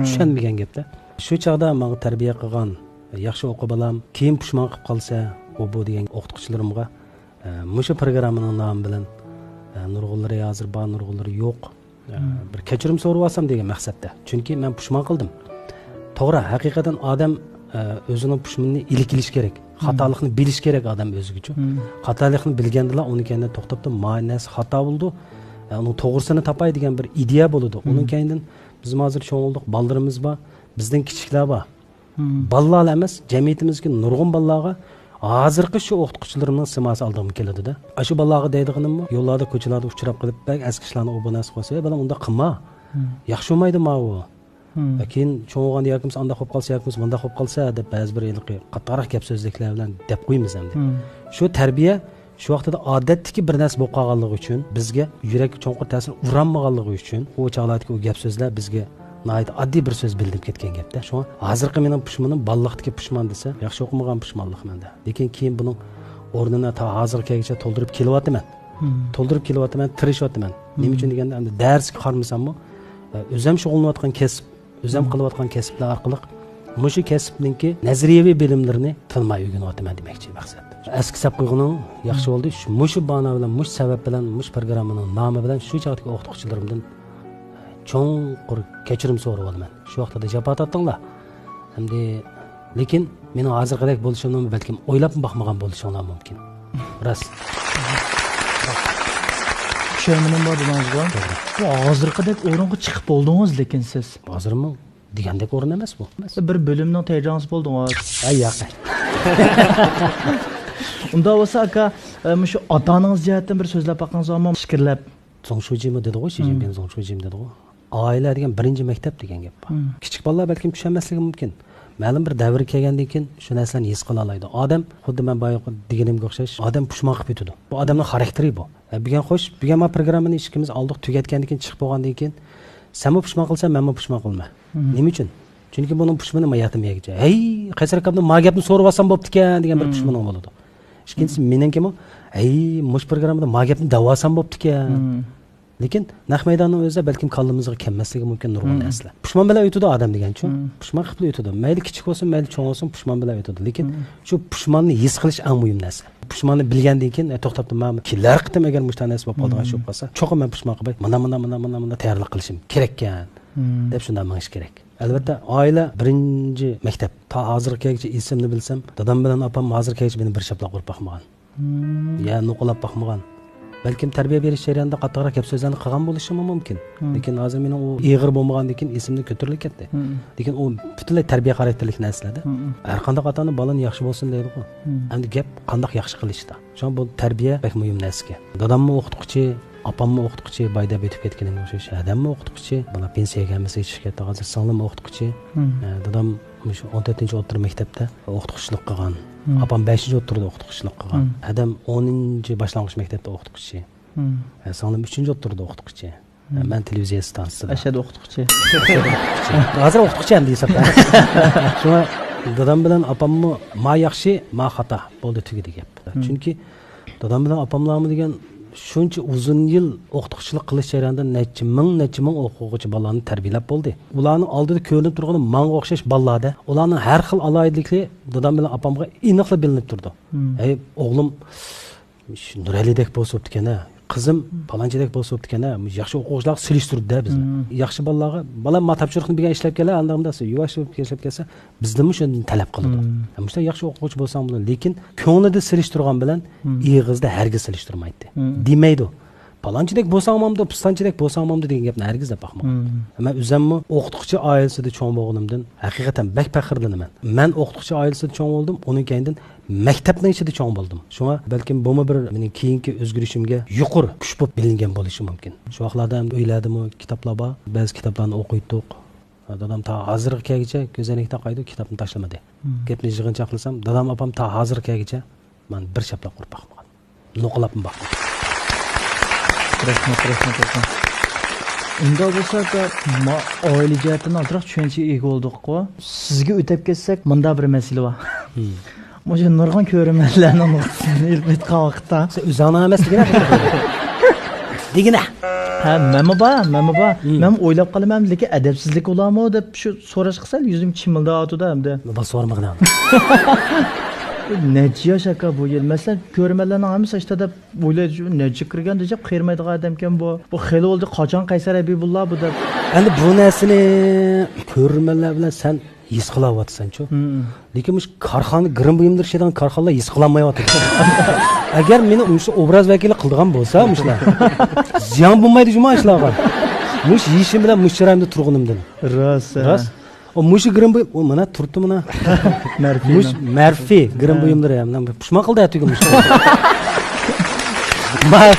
چۈشەنمىگەن گەپتە. شۇ چاغدا ماڭا تەربىيە قىلغان، ياخشى ئوقۇ بالام، كېيىن پۇشمان قىلىپ قالسا، ئۇ بۇ دېگەن ئوقۇتقۇچىلىرىمغا، ئە، مۇشۇ پروگراممىنىڭ نامى بىلەن، ئە، نۇرغۇنلىرى ھازىر بار، نۇرغۇنلىرى يوق. ئە، بىر كەچۈرۈم سورىۋالسام دېگەن مەقسەتتە. چۈنكى مەن پۇشمان قىلدىم. توغرا، ھەقىقەتەن ئادەم، ئە، ئۆزىنىڭ پۇشمىنىنى ئىلىك ئېلىش كېرەك. خاتالىقنى بىلىش كېرەك ئادەم ئۆزىگىچۇ. خاتالىقنى بىلگەندىلا ئۇنىڭ كەينىدىن توختاپتۇ، ما نەرسە خاتا بولىدۇ. ئە، ئۇنىڭ توغرىسىنى تاپاي دېگەن بىر ئىدىيە بولىدۇ. ئۇنىڭ كەينىدىن بىزمۇ ھازىر چوڭ بولدۇق، بالىلىرىمىز بار، بىزدىن كىچىكلەر بار. بالىلارلا ئەمەس، جەمئىيىتىمىزدىكى نۇرغۇن بالىلارغا ھازىرقى شۇ ئوقۇتقۇچىلىرىمنىڭ سىماسى ئالدىمغا كېلىدۇ-دە. ئاشۇ بالىلارغا دەيدىغىنىممۇ، يوللاردا، كوچىلاردا ئۇچراپ قېلىپ، بەك ئەسكى ئىشلارنى ئۇ بۇ نەرسە قىلسا، «ئەي بالام، ئۇنداق قىلما. ياخشى بولمايدۇ ماۋۇ. ئە، كېيىن چوڭ بولغاندا ياكىمسا ئانداق بولۇپ قالسا، ياكىمسا مۇنداق بولۇپ قالسا» دەپ بەزى بىر ھېلىقى قاتتىقراق گەپ سۆزلۈكلەر بىلەن دەپ قويىمىز ئەمدى. شۇ تەربىيە شۇ ۋاقتىدا ئادەتتىكى بىر نەرسە بولۇپ قالغانلىقى ئۈچۈن، بىزگە يۈرەككە چوڭقۇر تەسىر ئۇرالمىغانلىقى ئۈچۈن، ئۇ چاغلاردىكى ئۇ گەپ سۆزلەر بىزگە ناھايىتى ئاددىي بىر سۆز بىلىنىپ كەتكەن گەپتە. شۇڭا ھازىرقى مېنىڭ پۇشمىنىم بالىلىقتىكى پۇشمان دېسە، ياخشى ئوقۇمىغان پۇشمانلىق مەندە. لېكىن كېيىن بۇنىڭ ئورنىنى تا ھازىرغا كەلگۈچە تولدۇرۇپ كېلىۋاتىمەن. تولدۇرۇپ كېلىۋاتىمەن، تىرىشىۋاتىمەن. نېمە ئۈچۈن دېگەندە، ئەمدى دەرسكە قارىمىساممۇ، ئۆزۈم شۇغۇللىنىۋاتقان كەسىپ، ئۆزۈم قىلىۋاتقان كەسىپلەر ئارقىلىق مۇشۇ كەسىپنىڭكى نەزەرىيەۋى بىلىملىرىنى تىنماي ئۆگىنىۋاتىمەن دېمەكچى مەقسەت. ئەسكى سەپ قويغىنىڭ ياخشى بولدى. شۇ، مۇشۇ بانا بىلەن، مۇشۇ سەۋەب بىلەن، مۇشۇ پروگراممىنىڭ نامى بىلەن شۇ چاغدىكى ئوقۇتقۇچىلىرىمدىن چوڭقۇر كەچۈرۈم سورىۋالىمەن. شۇ ۋاقتىدا جاپا تارتتىڭلار. ئەمدى، لېكىن مېنىڭ ھازىرقىدەك بولۇشۇمنى بەلكىم ئويلاپمۇ باقمىغان بولۇشۇڭلار مۇمكىن. راست. چۈشەنمىدىم بار دېدىڭىزغۇ. بۇ ھازىرقىدەك ئورۇنغا چىقىپ بولدىڭىز، لېكىن سىز. ھازىرمۇ دېگەندەك ئورۇن ئەمەس بۇ. بىر بۆلۈمنىڭ تەيجاڭسى بولدىڭىز. ھەي، ياق. ئۇنداق بولسا، ئاكا، ئە، مۇشۇ ئاتا-ئانىڭىز جەھەتتىن بىر سۆزلەپ باقىڭىز، ئامما پىكىرلەپ. زۇڭ شۇجىمۇ دېدىغۇ، شى جىنپىڭ زۇڭ شۇجىمۇ دېدىغۇ. ئائىلە دېگەن بىرىنچى مەكتەپ دېگەن گەپ بار. كىچىك بالىلار بەلكىم چۈشەنمەسلىكى مۇمكىن. مەلۇم بىر دەۋرگە كەلگەندىن كېيىن شۇ نەرسىلەرنى ھېس قىلالايدۇ. ئادەم خۇددى مەن بايا دېگىنىمگە ئوخشاش، ئادەم پۇشمان قىلىپ يېتىدۇ. بۇ ئادەمنىڭ خاراكتېرى بۇ. ئە، بۈگۈن خوش، بۈگۈن ما پروگراممىنى ئىككىمىز ئالدۇق، تۈگەتكەندىن كېيىن، چىقىپ بولغاندىن كېيىن، سەنمۇ پۇشمان قىلىسەن، مەنمۇ پۇشمان قىلىمەن. نېمە ئۈچۈن؟ چۈنكى بۇنىڭ پۇشمىنى ما يەتمىگەچە. ھەي، قەيسەر ئاكامدىن ما گەپنى سورىۋالسام بوپتىكەن دېگەن بىر پۇشمىنىڭ بولىدۇ. ئىككىنچىسى، مېنىڭكىمۇ، ھەي، مۇشۇ پروگراممىدا ما گەپنى دەۋالسام بوپتىكەن. لېكىن نەق مەيداننىڭ ئۆزىدە بەلكىم كاللىمىزغا كەلمەسلىكى مۇمكىن نۇرغۇن نەرسىلەر. پۇشمان بىلەن ئۆتىدۇ ئادەم دېگەنچۇ. پۇشمان قىلىپلا ئۆتىدۇ. مەيلى كىچىك بولسۇن، مەيلى چوڭ بولسۇن، پۇشمان بىلەن ئۆتىدۇ. لېكىن شۇ پۇشماننى ھېس قىلىش ئەڭ مۇھىم نەرسە. پۇشماننى بىلگەندىن كېيىن، ئە، توختاپتۇ، مانا كېلەر قېتىم ئەگەر مۇشۇنداق نەرسە بولۇپ قالىدىغان ئىش بولۇپ قالسا، چوقۇم مەن پۇشمان قىلماي، مانا، مانا، مانا، مانا، مانا تەييارلىق قىلىشىم كېرەككەن، دەپ شۇنداق مېڭىش كېرەك. ئەلۋەتتە، ئائىلە بىرىنچى مەكتەپ. تا ھازىرغا كەلگۈچە ئېسىمنى بىلسەم، دادام بىلەن ئاپام ھازىرغا كەلگۈچە مېنى بىر شاپىلاق ئۇرۇپ باقمىغان. يا نوقۇلاپ باقمىغان. بەلكىم تەربىيە بېرىش جەريانىدا قاتتىقراق گەپ سۆزلەرنى قىلغان بولۇشىمۇ مۇمكىن. لېكىن ھازىر مېنىڭ ئۇ ئېغىر بولمىغاندىن كېيىن ئېسىمدىن كۆتۈرۈلۈپ كەتتى. لېكىن ئۇ پۈتۈنلەي تەربىيە خاراكتېرلىك نەرسىلەردە. ھەر قانداق ئاتا-ئانا بالىنى ياخشى بولسۇن دەيدىغۇ. ئەمدى گەپ قانداق ياخشى قىلىشتا. شۇڭا بۇ تەربىيە بەك مۇھىم نەرسىكەن. داداممۇ ئوقۇتقۇچى، ئاپاممۇ ئوقۇتقۇچى، بايا دەپ ئۆتۈپ كەتكىنىمگە ئوخشاش. ھەدەممۇ ئوقۇتقۇچى، بۇلار پېنسىيەگە ھەممىسى چىقىپ كەتتى. ھازىر سىڭلىممۇ ئوقۇتقۇچى. ئە، دادام مۇشۇ ئون تۆتىنچى ئوتتۇرا مەكتەپتە ئوقۇتقۇچىلىق قىلغان. ئاپام بەشىنچى ئوتتۇرىدا ئوقۇتقۇچىلىق قىلغان. ھەدەم ئونىنچى باشلانغۇچ مەكتەپتە ئوقۇتقۇچى. ئە، سىڭلىم ئۈچىنچى ئوتتۇرىدا ئوقۇتقۇچى. ئە، مەن تېلېۋىزىيە ئىستانسىسىدا. ئەشەد ئوقۇتقۇچى. ھازىر ئوقۇتقۇچى ئەمدى ھېسابتا. شۇڭا دادام بىلەن ئاپاممۇ ما ياخشى، ما خاتا. بولدى، تۈگىدى گەپ. چۈنكى دادام بىلەن ئاپاملارمۇ دېگەن شۇنچە ئۇزۇن يىل ئوقۇتقۇچىلىق قىلىش جەريانىدا نەچچە مىڭ، نەچچە مىڭ ئوقۇغۇچى بالىلارنى تەربىيەلەپ بولدى. ئۇلارنىڭ ئالدىدا كۆرۈنۈپ تۇرغىنى ماڭا ئوخشاش بالىلاردە. ئۇلارنىڭ ھەر خىل ئالاھىدىلىكلىرى دادام بىلەن ئاپامغا ئېنىقلا بىلىنىپ تۇرىدۇ. ھەي، ئوغلۇم، شۇ نۇرئەلىدەك بولسا بوپتىكەن ھە، قىزىم پالانچىدەك بولسا بوپتىكەن ھە، ياخشى ئوقۇغۇچىلارغا سېلىشتۇرىدۇ-دە بىزنى. ياخشى بالىلارغا، بالام، ما تاپشۇرۇقنى بىلگەن ئىشلەپ كەل ھە، ئانداق مۇنداق، يۇۋاش بولۇپ ئىشلەپ كەلسە، بىزدىنمۇ شۇنى تەلەپ قىلىدۇ. ھە، مۇشۇنداق ياخشى ئوقۇغۇچى بولساڭ بولىدۇ، لېكىن كۆڭلىدە سېلىشتۇرغان بىلەن ئېغىزدا ھەرگىز سېلىشتۇرمايتتى. دېمەيدۇ. پالانچىدەك بولساڭ بولامدۇ، پىستانچىدەك بولساڭ بولامدۇ دېگەن گەپنى ھەرگىز دەپ باقمىغان. مەن ئۆزۈممۇ ئوقۇتقۇچى ئائىلىسىدە چوڭ بولغىنىمدىن ھەقىقەتەن بەك پەخىرلىنىمەن. مەن ئوقۇتقۇچى ئائىلىسىدە چوڭ بولدۇم، ئۇنىڭ كەينىدىن مەكتەپنىڭ ئىچىدە چوڭ بولدۇم. شۇڭا بەلكىم بۇمۇ بىر مېنىڭ كېيىنكى ئۆزگىرىشىمگە يۇقىرى كۈچ بولۇپ بىلىنگەن بولۇشى مۇمكىن. شۇ ۋاقىتلاردا ئۆيلەردىمۇ كىتابلار بار. بەزى كىتابلارنى ئوقۇيتتۇق. دادام تا ھازىرغا كەلگۈچە كۆز ئەينەكتە قايدۇ، كىتابنى تاشلىمىدى. گەپنى يىغىنچاقلىسام، دادام ئاپام تا ھازىرغا كەلگۈچە مانا بىر شاپىلاق ئۇرۇپ باقمىغان. نوقۇلاپمۇ باقمىغان. رەھمەت، رەھمەت، رەھمەت. ئۇنداق بولسا، ما-، ئائىلە جەھەتتىن ئازراق چۈشەنچىگە ئىگە بولدۇققۇ. سىزگە ئۆتۈپ كەتسەك، مۇنداق بىر مەسىلە بار. مۇشۇ نۇرغۇن كۆرۈرمەنلەرنىڭ نۇقتىسىدىن ئېلىپ ئېيتقان ۋاقىتتا. سەن ئۆزۈڭنىڭ ئەمەس دېگىنە. دېگىنە. ھە، مەنمۇ بار، مەنمۇ بار. مەنمۇ ئويلاپ قالىمەن، لېكىن ئەدەپسىزلىك بولارمۇ دەپ شۇ سوراشقا سەل يۈزۈم چىمىلداۋاتىدۇ ئەمدى. بۇ سورىمىغىنە. نەچچە ياش ئاكا بۇ يىل؟ مەسىلەن، كۆرۈرمەنلەرنىڭ ھەممىسى ئاشتا دەپ ئويلايدۇ، نەچچە كىرگەن دېسەك قېرىمايدىغان ئادەمكەن بۇ. بۇ خېلى بولدى، قاچان قەيسەر ھەبىبۇللا بۇ دەپ. ئەمدى بۇ نەرسىنى كۆرۈرمەنلەر بىلەن سەن ھېس قىلاۋاتىسەنچۇ؟ لېكىن مۇشۇ كارخانا گىرىم بۇيۇملىرى ئىشلەيدىغان كارخانىلار ھېس قىلالمايۋاتىدۇ. ئەگەر مېنى مۇشۇ ئوبراز ۋەكىلى قىلىدىغان بولسا مۇشۇلار، زىيان بولمايدۇ جۇما ئىشلارغا. مۇشۇ يېشىم بىلەن مۇشۇ چىرايىمدا تۇرغىنىمدىن. راست. ئۇ مۇشۇ گىرىم بۇيۇم، ئۇ مانا تۇرۇپتۇ مانا. مەرفىنىڭ. مۇش-، مەرفى گىرىم بۇيۇملىرى. مانا پۇشمان قىلدى ئەتىگۈن مۇشۇ. ما-،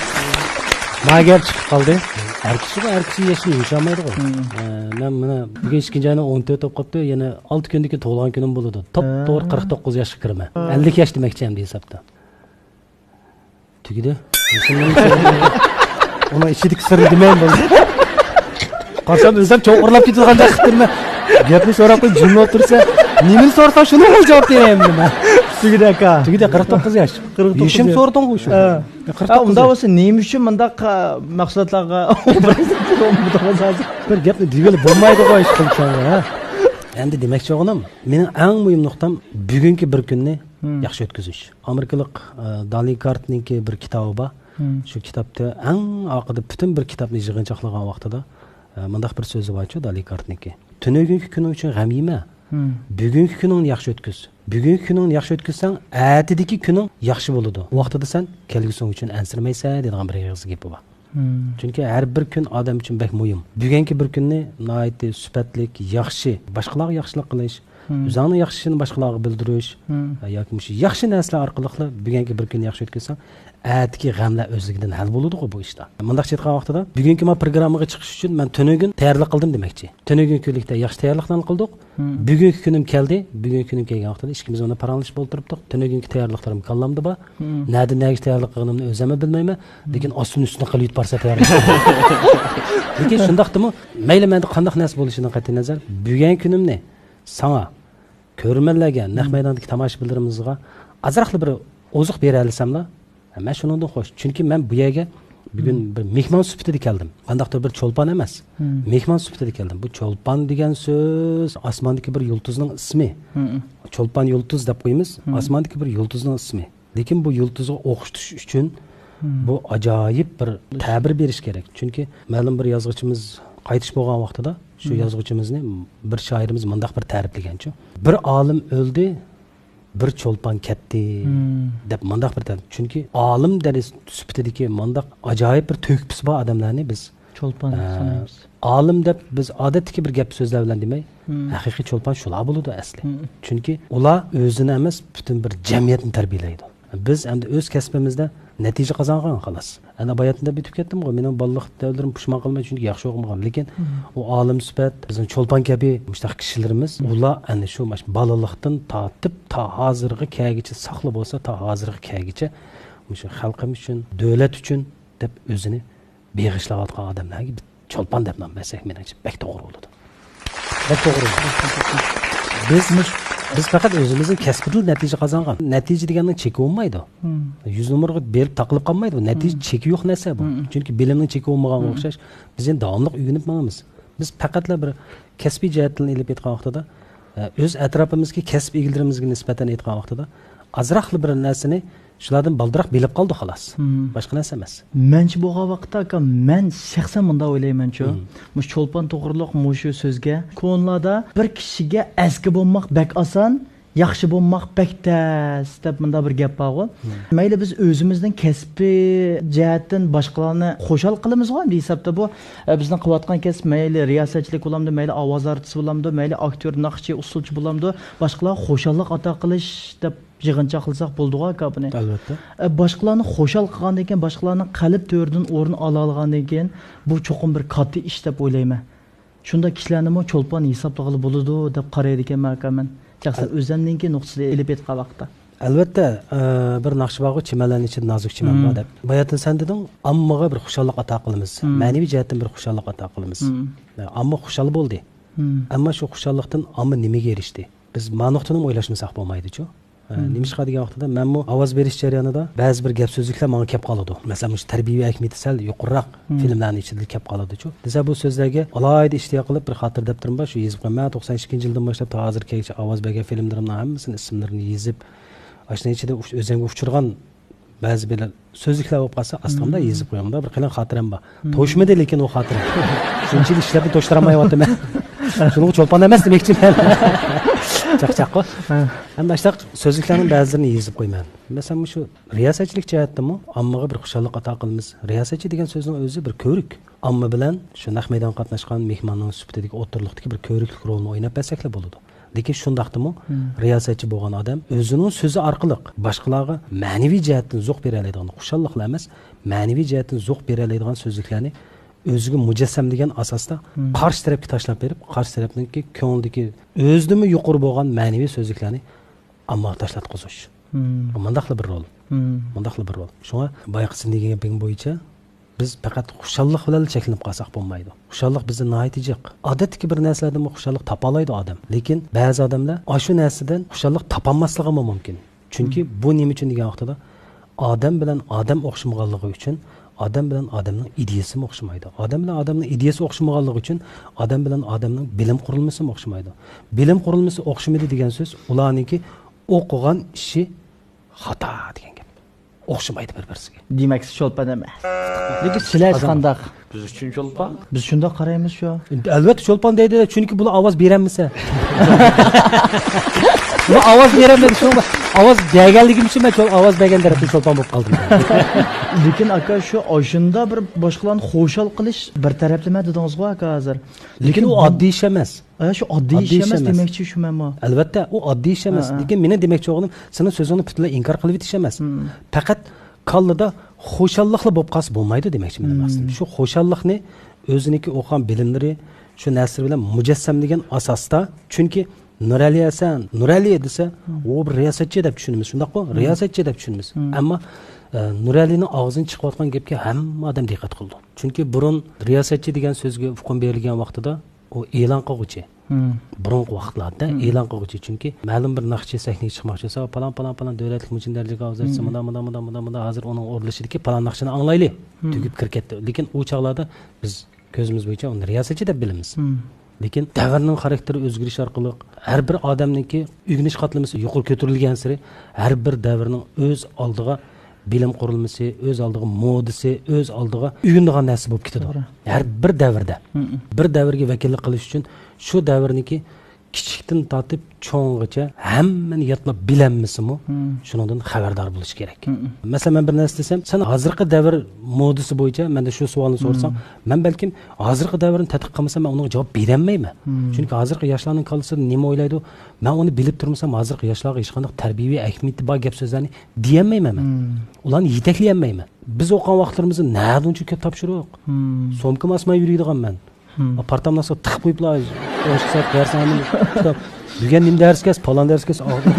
ما گەپ چىقىپ قالدى. ھەر كىشى، ھەر كىشى ياشىنى يوشالمايدىغۇ. ئە، مەن مانا بۈگۈن ئىككىنچى ئاينىڭ ئون تۆتى بولۇپ قاپتۇ، يەنە ئالتە كۈندىن كېيىن تۇغۇلغان كۈنۈم بولىدۇ. توپتوغرا قىرىق توققۇز ياشقا كىرىمەن. ئەللىك ياش دېمەكچى ئەمدى ھېسابتا. تۈگىدى. ئۇنىڭ ئىچىدىكى سىرنى دېمەيمەن بولدى. قارىسام ئۆزۈم چوڭقۇرلاپ كېتىدىغاندەك قىلىپ تۇرىمەن. گەپنى سوراپ قويۇپ جىملا ئولتۇرسا، نېمىنى سورىسا شۇنىڭغا جاۋاب بېرەيمەن دېمە. تۈگىدى ئاكا. تۈگىدى، قىرىق توققۇز ياش. قىرىق توققۇز يېشىم ياش. سورىدىڭغۇ شۇ. ھە. قىرىق توققۇز ئۇنداق ياش. بولسا نېمە ئۈچۈن مۇنداق، ئە، مەھسۇلاتلارغا بىر گەپنى دېگىلى بولمايدىغۇ ئىش قىلساڭ، ھە. ئەمدى دېمەكچى بولغىنىم، مېنىڭ ئەڭ مۇھىم نۇقتام بۈگۈنكى بىر كۈننى ياخشى ئۆتكۈزۈش. ئامېرىكىلىق، ئە، دالى كارتنىڭكى بىر كىتابى بار. شۇ كىتابتا ئەڭ ئارقىدا پۈتۈن بىر كىتابنى يىغىنچاقلىغان ۋاقتىدا، ئە، مۇنداق بىر سۆزى بارچۇ، دالى كارتنىڭكى. تۈنۈگۈنكى كۈنۈڭ ئۈچۈن غەم يېمە. بۈگۈنكى كۈنۈڭنى ياخشى ئۆتكۈز. بۈگۈنكى كۈنۈڭنى ياخشى ئۆتكۈزسەڭ، ئەتىدىكى كۈنۈڭ ياخشى بولىدۇ. ئۇ ۋاقتىدا سەن كەلگۈسىڭ ئۈچۈن ئەنسىرىمەيسەن دەيدىغان بىر ئېغىز گېپى بار. چۈنكى ھەر بىر كۈن ئادەم ئۈچۈن بەك مۇھىم. بۈگۈنكى بىر كۈننى ناھايىتى سۈپەتلىك، ياخشى، باشقىلارغا ياخشىلىق قىلىش، ئۆزۈڭنىڭ ياخشى ئىشىنى باشقىلارغا بىلدۈرۈش، ھە، ياكى مۇشۇ ياخشى نەرسىلەر ئارقىلىقلا بۈگۈنكى بىر كۈننى ياخشى ئۆتكۈزسەڭ، ئەتىكى غەملەر ئۆزلۈكىدىن ھەل بولىدىغۇ بۇ ئىشتا. مۇنداقچە ئېيتقان ۋاقتىدا، بۈگۈنكى ما پروگراممىغا چىقىش ئۈچۈن مەن تۈنۈگۈن تەييارلىق قىلدىم دېمەكچى. تۈنۈگۈن كۈنلۈكتە ياخشى تەييارلىقلارنى قىلدۇق. بۈگۈنكى كۈنۈم كەلدى. بۈگۈنكى كۈنۈم كەلگەن ۋاقتىدا ئىككىمىز مانا پاراڭلىشىپ ئولتۇرۇپتۇق. تۈنۈگۈنكى تەييارلىقلىرىم كاللامدا بار. نەدىن نەگىچە تەييارلىق قىلغىنىمنى ئۆزۈممۇ بىلمەيمەن. لېكىن ئاستىن ئۈستىنى قىلىۋېتىپ بارسا تەييارلىق. لېكىن شۇنداقتىمۇ، مەيلى مەندە قانداق نەرسە بولۇشىدىن قەتئىينەزەر، بۈگۈنكى كۈنۈمنى ساڭا، كۆرۈرمەنلەرگە، نەق مەيداندىكى تاماشىبىنلىرىمىزغا ئازراقلا بىر ئوزۇق بېرەلىسەملا، مەن شۇنىڭدىن خوش. چۈنكى مەن بۇ يەرگە بۈگۈن بىر مېھمان سۈپىتىدە كەلدىم. قانداقتۇر بىر چولپان ئەمەس. مېھمان سۈپىتىدە كەلدىم. بۇ چولپان دېگەن سۆز ئاسماندىكى بىر يۇلتۇزنىڭ ئىسمى. چولپان يۇلتۇز دەپ قويىمىز. ئاسماندىكى بىر يۇلتۇزنىڭ ئىسمى. لېكىن بۇ يۇلتۇزغا ئوخشىتىش ئۈچۈن بۇ ئاجايىپ بىر تەبىر بېرىش كېرەك. چۈنكى مەلۇم بىر يازغۇچىمىز قايتىش بولغان ۋاقتىدا شۇ يازغۇچىمىزنى بىر شائىرىمىز مۇنداق بىر تەرىپلىگەنچۇ، بىر ئالىم ئۆلدى، بىر چولپان كەتتى دەپ مۇنداق بىر تەرىپ. چۈنكى ئالىم دەرىجە سۈپىتىدىكى مۇنداق ئاجايىپ بىر تۆھپىسى بار ئادەملەرنى بىز، چولپان ئە، سانايمىز. ئالىم دەپ بىز ئادەتتىكى بىر گەپ سۆزلەر بىلەن دېمەي، ھەقىقىي چولپان شۇلار بولىدۇ ئەسلى. چۈنكى ئۇلار ئۆزىنى ئەمەس، پۈتۈن بىر جەمئىيەتنى تەربىيەلەيدۇ. بىز ئەمدى ئۆز كەسپىمىزدە نەتىجە قازانغان خالاس. ئەنە باياتىن دەپ ئۆتۈپ كەتتىمغۇ، مېنىڭ بالىلىق دەۋرلىرىم پۇشمان قىلماي، چۈنكى ياخشى ئوقۇمىغان. لېكىن ئۇ ئالىم سۈپەت، بىزنىڭ چولپان كەبى مۇشۇنداق كىشىلىرىمىز، ئۇلار ئەنە شۇ ماش-، بالىلىقتىن تارتىپ تا ھازىرغا كەلگۈچە، ساقلا بولسا تا ھازىرغا كەلگۈچە مۇشۇ خەلقىم ئۈچۈن، دۆلەت ئۈچۈن دەپ ئۆزىنى بېغىشلاۋاتقان ئادەملەرگە چولپان دەپ نام بەرسەك، مېنىڭچە بەك توغرا بولىدۇ. بەك توغرا بولىدۇ. بىز، بىز پەقەت ئۆزىمىزنىڭ كەسپىدىلا نەتىجە قازانغان. نەتىجە دېگەننىڭ چېكى بولمايدۇ. يۈز نومۇرغا بېرىپ تاقىلىپ قالمايدۇ. نەتىجە چېكى يوق نەرسە بۇ. چۈنكى بىلىمنىڭ چېكى بولمىغانغا ئوخشاش، بىز يەنە داۋاملىق ئۆگىنىپ ماڭىمىز. بىز پەقەتلا بىر كەسپىي جەھەتتىن ئېلىپ ئېيتقان ۋاقتىدا، ئە، ئۆز ئەتراپىمىزدىكى كەسىپ ئىگىلىرىمىزگە نىسبەتەن ئېيتقان ۋاقتىدا، ئازراقلا بىر نەرسىنى شۇلاردىن بالدۇراق بىلىپ قالدۇق، خالاس. باشقا نەرسە ئەمەس. مەنچە بولغان ۋاقىتتا، ئاكا، مەن شەخسەن مۇنداق ئويلايمەنچۇ. مۇشۇ چولپان توغرۇلۇق مۇشۇ سۆزگە كونىلاردا بىر كىشىگە ئەسكى بولماق بەك ئاسان، ياخشى بولماق بەك تەس دەپ مۇنداق بىر گەپ بارغۇ. مەيلى بىز ئۆزىمىزنىڭ كەسپىي جەھەتتىن باشقىلارنى خۇشال قىلىمىزغۇ، ئەمدى ھېسابتا بۇ، ئە، بىزنىڭ قىلىۋاتقان كەسىپ مەيلى رىياسەتچىلىك بولامدۇ، مەيلى ئاۋاز ئارتىسى بولامدۇ، مەيلى ئاكتيور، ناخشىچى، ئۇسسۇلچى بولامدۇ، باشقىلارغا خۇشاللىق ئاتا قىلىش دەپ يىغىنچاق قىلساق بولىدىغۇ، ئاكا، بۇنى. ئەلۋەتتە. ئە، باشقىلارنى خۇشال قىلغاندىن كېيىن، باشقىلارنىڭ قەلب تۆرىدىن ئورۇن ئالالىغاندىن كېيىن، بۇ چوقۇم بىر كاتتا ئىش دەپ ئويلايمەن. شۇنداق كىشىلەرنىمۇ چولپان ھېسابلىغىلى بولىدۇ دەپ قارايدىكەنمەن، ئاكا، مەن شەخسەن ئەل- ئۆزۈمنىڭكى نۇقتىسىدىن ئېلىپ ئېيتقان ۋاقىتتا. ئەلۋەتتە، ئە، بىر ناخشا بارغۇ، چىمەنلەرنىڭ ئىچىدە نازۇك چىمەن بار دەپ. باياتىن سەن دېدىڭ، ئاممىغا بىر خۇشاللىق ئاتا قىلىمىز، مەنىۋى جەھەتتىن بىر خۇشاللىق ئاتا قىلىمىز. ئامما خۇشال بولدى. ئەمما شۇ خۇشاللىقتىن ئامما نېمىگە ئېرىشتى؟ بىز ما نۇقتىنىمۇ ئويلاشمىساق بولمايدۇچۇ. ئە، نېمىشقا دېگەن ۋاقتىدا، مەنمۇ ئاۋاز بېرىش جەريانىدا بەزى بىر گەپ سۆزلۈكلەر ماڭا كەپ قالىدۇ. مەسىلەن، مۇشۇ تەربىيەۋى ئەھمىيىتى سەل يۇقىرىراق فىلىملەرنىڭ ئىچىدە كەپ قالىدۇچۇ. دېسە، بۇ سۆزلەرگە ئالاھىدە ئىشتىياق قىلىپ بىر خاتىرە دەپتىرىم بار، شۇ يېزىپ قويىمەن. توقسان ئىككىنچى يىلدىن باشلاپ تا ھازىرغا كەلگۈچە ئاۋاز بەرگەن فىلىملىرىمنىڭ ھەممىسىنى ئىسىملىرىنى يېزىپ، ئاشۇنىڭ ئىچىدە ئۇچ-، ئۆزۈمگە ئۇچرىغان بەزى بىر سۆزلۈكلەر بولۇپ قالسا، ئاستىمدا يېزىپ قويۇڭ. مۇنداق بىر قېلىن خاتىرەم بار. توشمىدى، لېكىن ئۇ خاتىرە. شۇنچە يىل ئىشلەپمۇ توشتۇرالمايۋاتىمەن. شۇنىڭغا چولپان ئەمەس دېمەكچىمەن. چاقچاققۇ. ھەمدە ئاشۇنداق سۆزلۈكلەرنىڭ بەزىلىرىنى يېزىپ قويىمەن. مەسىلەن، مۇشۇ رىياسەتچىلىك جەھەتتىمۇ ئاممىغا بىر خۇشاللىق ئاتا قىلىمىز. رىياسەتچى دېگەن سۆزنىڭ ئۆزى بىر كۆۋرۈك. ئامما بىلەن شۇ نەق مەيدانغا قاتناشقان مېھماننىڭ سۈپىتىدىكى ئوتتۇرىلىقتىكى بىر كۆۋرۈكلۈك رولنى ئويناپ بەرسەكلا بولىدۇ. لېكىن شۇنداقتىمۇ رىياسەتچى بولغان ئادەم ئۆزىنىڭ سۆزى ئارقىلىق باشقىلارغا مەنىۋى جەھەتتىن زوق بېرەلەيدىغان، خۇشاللىقلا ئەمەس، مەنىۋى جەھەتتىن زوق بېرەلەيدىغان سۆزلۈكلەرنى ئۆزىگە مۇجەسسەملىگەن ئاساستا قارشى تەرەپكە تاشلاپ بېرىپ، قارشى تەرەپنىڭكى كۆڭلىدىكى ئۆزىدىنمۇ يۇقىرى بولغان مەنىۋى سۆزلۈكلەرنى ئاممىغا تاشلاتقۇزۇش. بۇ مۇنداقلا بىر رول. مۇنداقلا بىر رول. شۇڭا بايىقى سېنىڭ دېگەن گېپىڭ بويىچە بىز پەقەت خۇشاللىق بىلەنلا چەكلىنىپ قالساق بولمايدۇ. خۇشاللىق بىزدە ناھايىتى جىق. ئادەتتىكى بىر نەرسىلەردىنمۇ خۇشاللىق تاپالايدۇ ئادەم. لېكىن بەزى ئادەملەر ئاشۇ نەرسىدىن خۇشاللىق تاپالماسلىقىمۇ مۇمكىن. چۈنكى بۇ نېمە ئۈچۈن دېگەن ۋاقتىدا، ئادەم بىلەن ئادەم ئوخشىمىغانلىقى ئۈچۈن، ئادەم بىلەن ئادەمنىڭ ئىدىيىسىمۇ ئوخشىمايدۇ. ئادەم بىلەن ئادەمنىڭ ئىدىيىسى ئوخشىمىغانلىقى ئۈچۈن، ئادەم بىلەن ئادەمنىڭ بىلىم قۇرۇلمىسىمۇ ئوخشىمايدۇ. بىلىم قۇرۇلمىسى ئوخشىمىدى دېگەن سۆز، ئۇلارنىڭكى ئوقۇغان ئىشى خاتا دېگەن گەپ. ئوخشىمايدۇ بىر-بىرسىگە. دېمەك، سىز چولپان ئەمەس. لېكىن سىلەرچە قانداق؟ بىز ئۈچۈن چولپان. بىز شۇنداق قارايمىز شۇ. ئەلۋەتتە، چولپان دەيدۇ، چۈنكى بۇلار ئاۋاز بېرەلمىسە. بۇلار ئاۋاز بېرەلمىدى، شۇڭا ئاۋاز بەرگەنلىكىم ئۈچۈن مەن چول-، ئاۋاز بەرگەن تەرەپتىن چولپان بولۇپ قالدىم. لېكىن ئاكا، شۇ ئاشۇنداق بىر باشقىلارنى خۇشال قىلىش بىر تەرەپلىمە دېدىڭىزغۇ ئاكا ھازىر. لېكىن لېكىن ئۇ بۇ ئاددىي ئىش ئەمەس. ئە، شۇ ئاددىي ئىش ئاددىي ئىش ئەمەس ئەمەس. دېمەكچى شۇ مەنمۇ. ئەلۋەتتە، ئۇ ئاددىي ئىش ئەمەس. ھە، ھە. لېكىن مېنىڭ دېمەكچى بولغىنىم، سېنىڭ سۆزۈڭنى پۈتۈنلەي ئىنكار قىلىۋېتىش ئەمەس. مم. پەقەت كاللىدا خۇشاللىقلا بولۇپ قالسا بولمايدۇ دېمەكچى مېنىڭ مم. مەقسىتىم. شۇ خۇشاللىقنى ئۆزىنىڭكى ئوقۇغان بىلىملىرى، شۇ نەرسىلىرى بىلەن مۇجەسسەملىگەن ئاساستا، چۈنكى نۇرئەلى ھەسەن، نۇرئەلى دېسە، مم. ئۇ بىر رىياسەتچى دەپ چۈشىنىمىز، شۇنداققۇ؟ مم. رىياسەتچى دەپ چۈشىنىمىز. مم. ئەمما، ئە، نۇرئەلىنىڭ ئاغزىدىن چىقىۋاتقان گەپكە ھەممە ئادەم دىققەت قىلىدۇ. چۈنكى بۇرۇن رىياسەتچى دېگەن سۆزگە ئۇقۇم بېرىلگەن ۋاقتىدا، ئۇ ئېلان قىلغۇچى. مم. بۇرۇنقى ۋاقىتلاردا مم. ئېلان قىلغۇچى، چۈنكى مەلۇم بىر ناخشىچى سەھنىگە چىقماقچى بولسا، پالان، پالان، پالان دۆلەتلىك مۇنچە دەرىجىلىك ئاۋاز ئەتسە، مم. مۇنداق، مۇنداق، مۇنداق، مۇنداق، مۇنداق، ھازىر ئۇنىڭ ئورۇنلىشىدىكى پالان ناخشىنى ئاڭلايلى، مم. تۈگۈپ كىرىپ كەتتى. لېكىن ئۇ چاغلاردا بىز كۆزىمىز بويىچە ئۇنى رىياسەتچى دەپ بىلىمىز. مم. لېكىن دەۋرنىڭ خاراكتېرى ئۆزگىرىش ئارقىلىق ھەر بىر ئادەمنىڭكى ئۆگىنىش قاتلىمىسى يۇقىرى كۆتۈرۈلگەنسېرى، ھەر بىر دەۋرنىڭ ئۆز ئالدىغا بىلىم قۇرۇلمىسى، ئۆز ئالدىغا مودىسى، ئۆز ئالدىغا ئۆگىنىدىغان نەرسە بولۇپ كېتىدۇ. توغرا. ھەر بىر دەۋردە، مم. بىر دەۋرگە ۋەكىللىك قىلىش ئۈچۈن شۇ دەۋرنىڭكى كىچىكتىن تارتىپ چوڭغىچە ھەممىنى يادلاپ بىلەلمىسىمۇ، مم. شۇنىڭدىن خەۋەردار بولۇشى كېرەك. مم. مەسىلەن، مەن بىر نەرسە دېسەم، سەن ھازىرقى دەۋر مودىسى بويىچە مەندىن شۇ سوئالنى سورىساڭ، مم. مەن بەلكىم ھازىرقى دەۋرنى تەتقىق قىلمىسام، مەن ئۇنىڭغا جاۋاب بېرەلمەيمەن. مم. چۈنكى ھازىرقى ياشلارنىڭ كاللىسىدا نېمە ئويلايدۇ، مەن ئۇنى بىلىپ تۇرمىسام، ھازىرقى ياشلارغا ھېچقانداق تەربىيەۋى ئەھمىيىتى بار گەپ سۆزلەرنى دېيەلمەيمەن مەن. مم. ئۇلارنى يېتەكلىيەلمەيمەن. بىز ئوقۇغان ۋاقىتلىرىمىزدا نەدىنچە كۆپ تاپشۇرۇق. مم. سومكىمۇ ئاسماي يۈرىدىغان مەن. مم. پارتامنى ئاستىغا تىقىپ قويۇپلا، ئوشۇق سەت دەرسنى كىتاب. بۈگۈن نېمە دەرس كەلسە، پالان دەرس كەلسە، ئالدىم.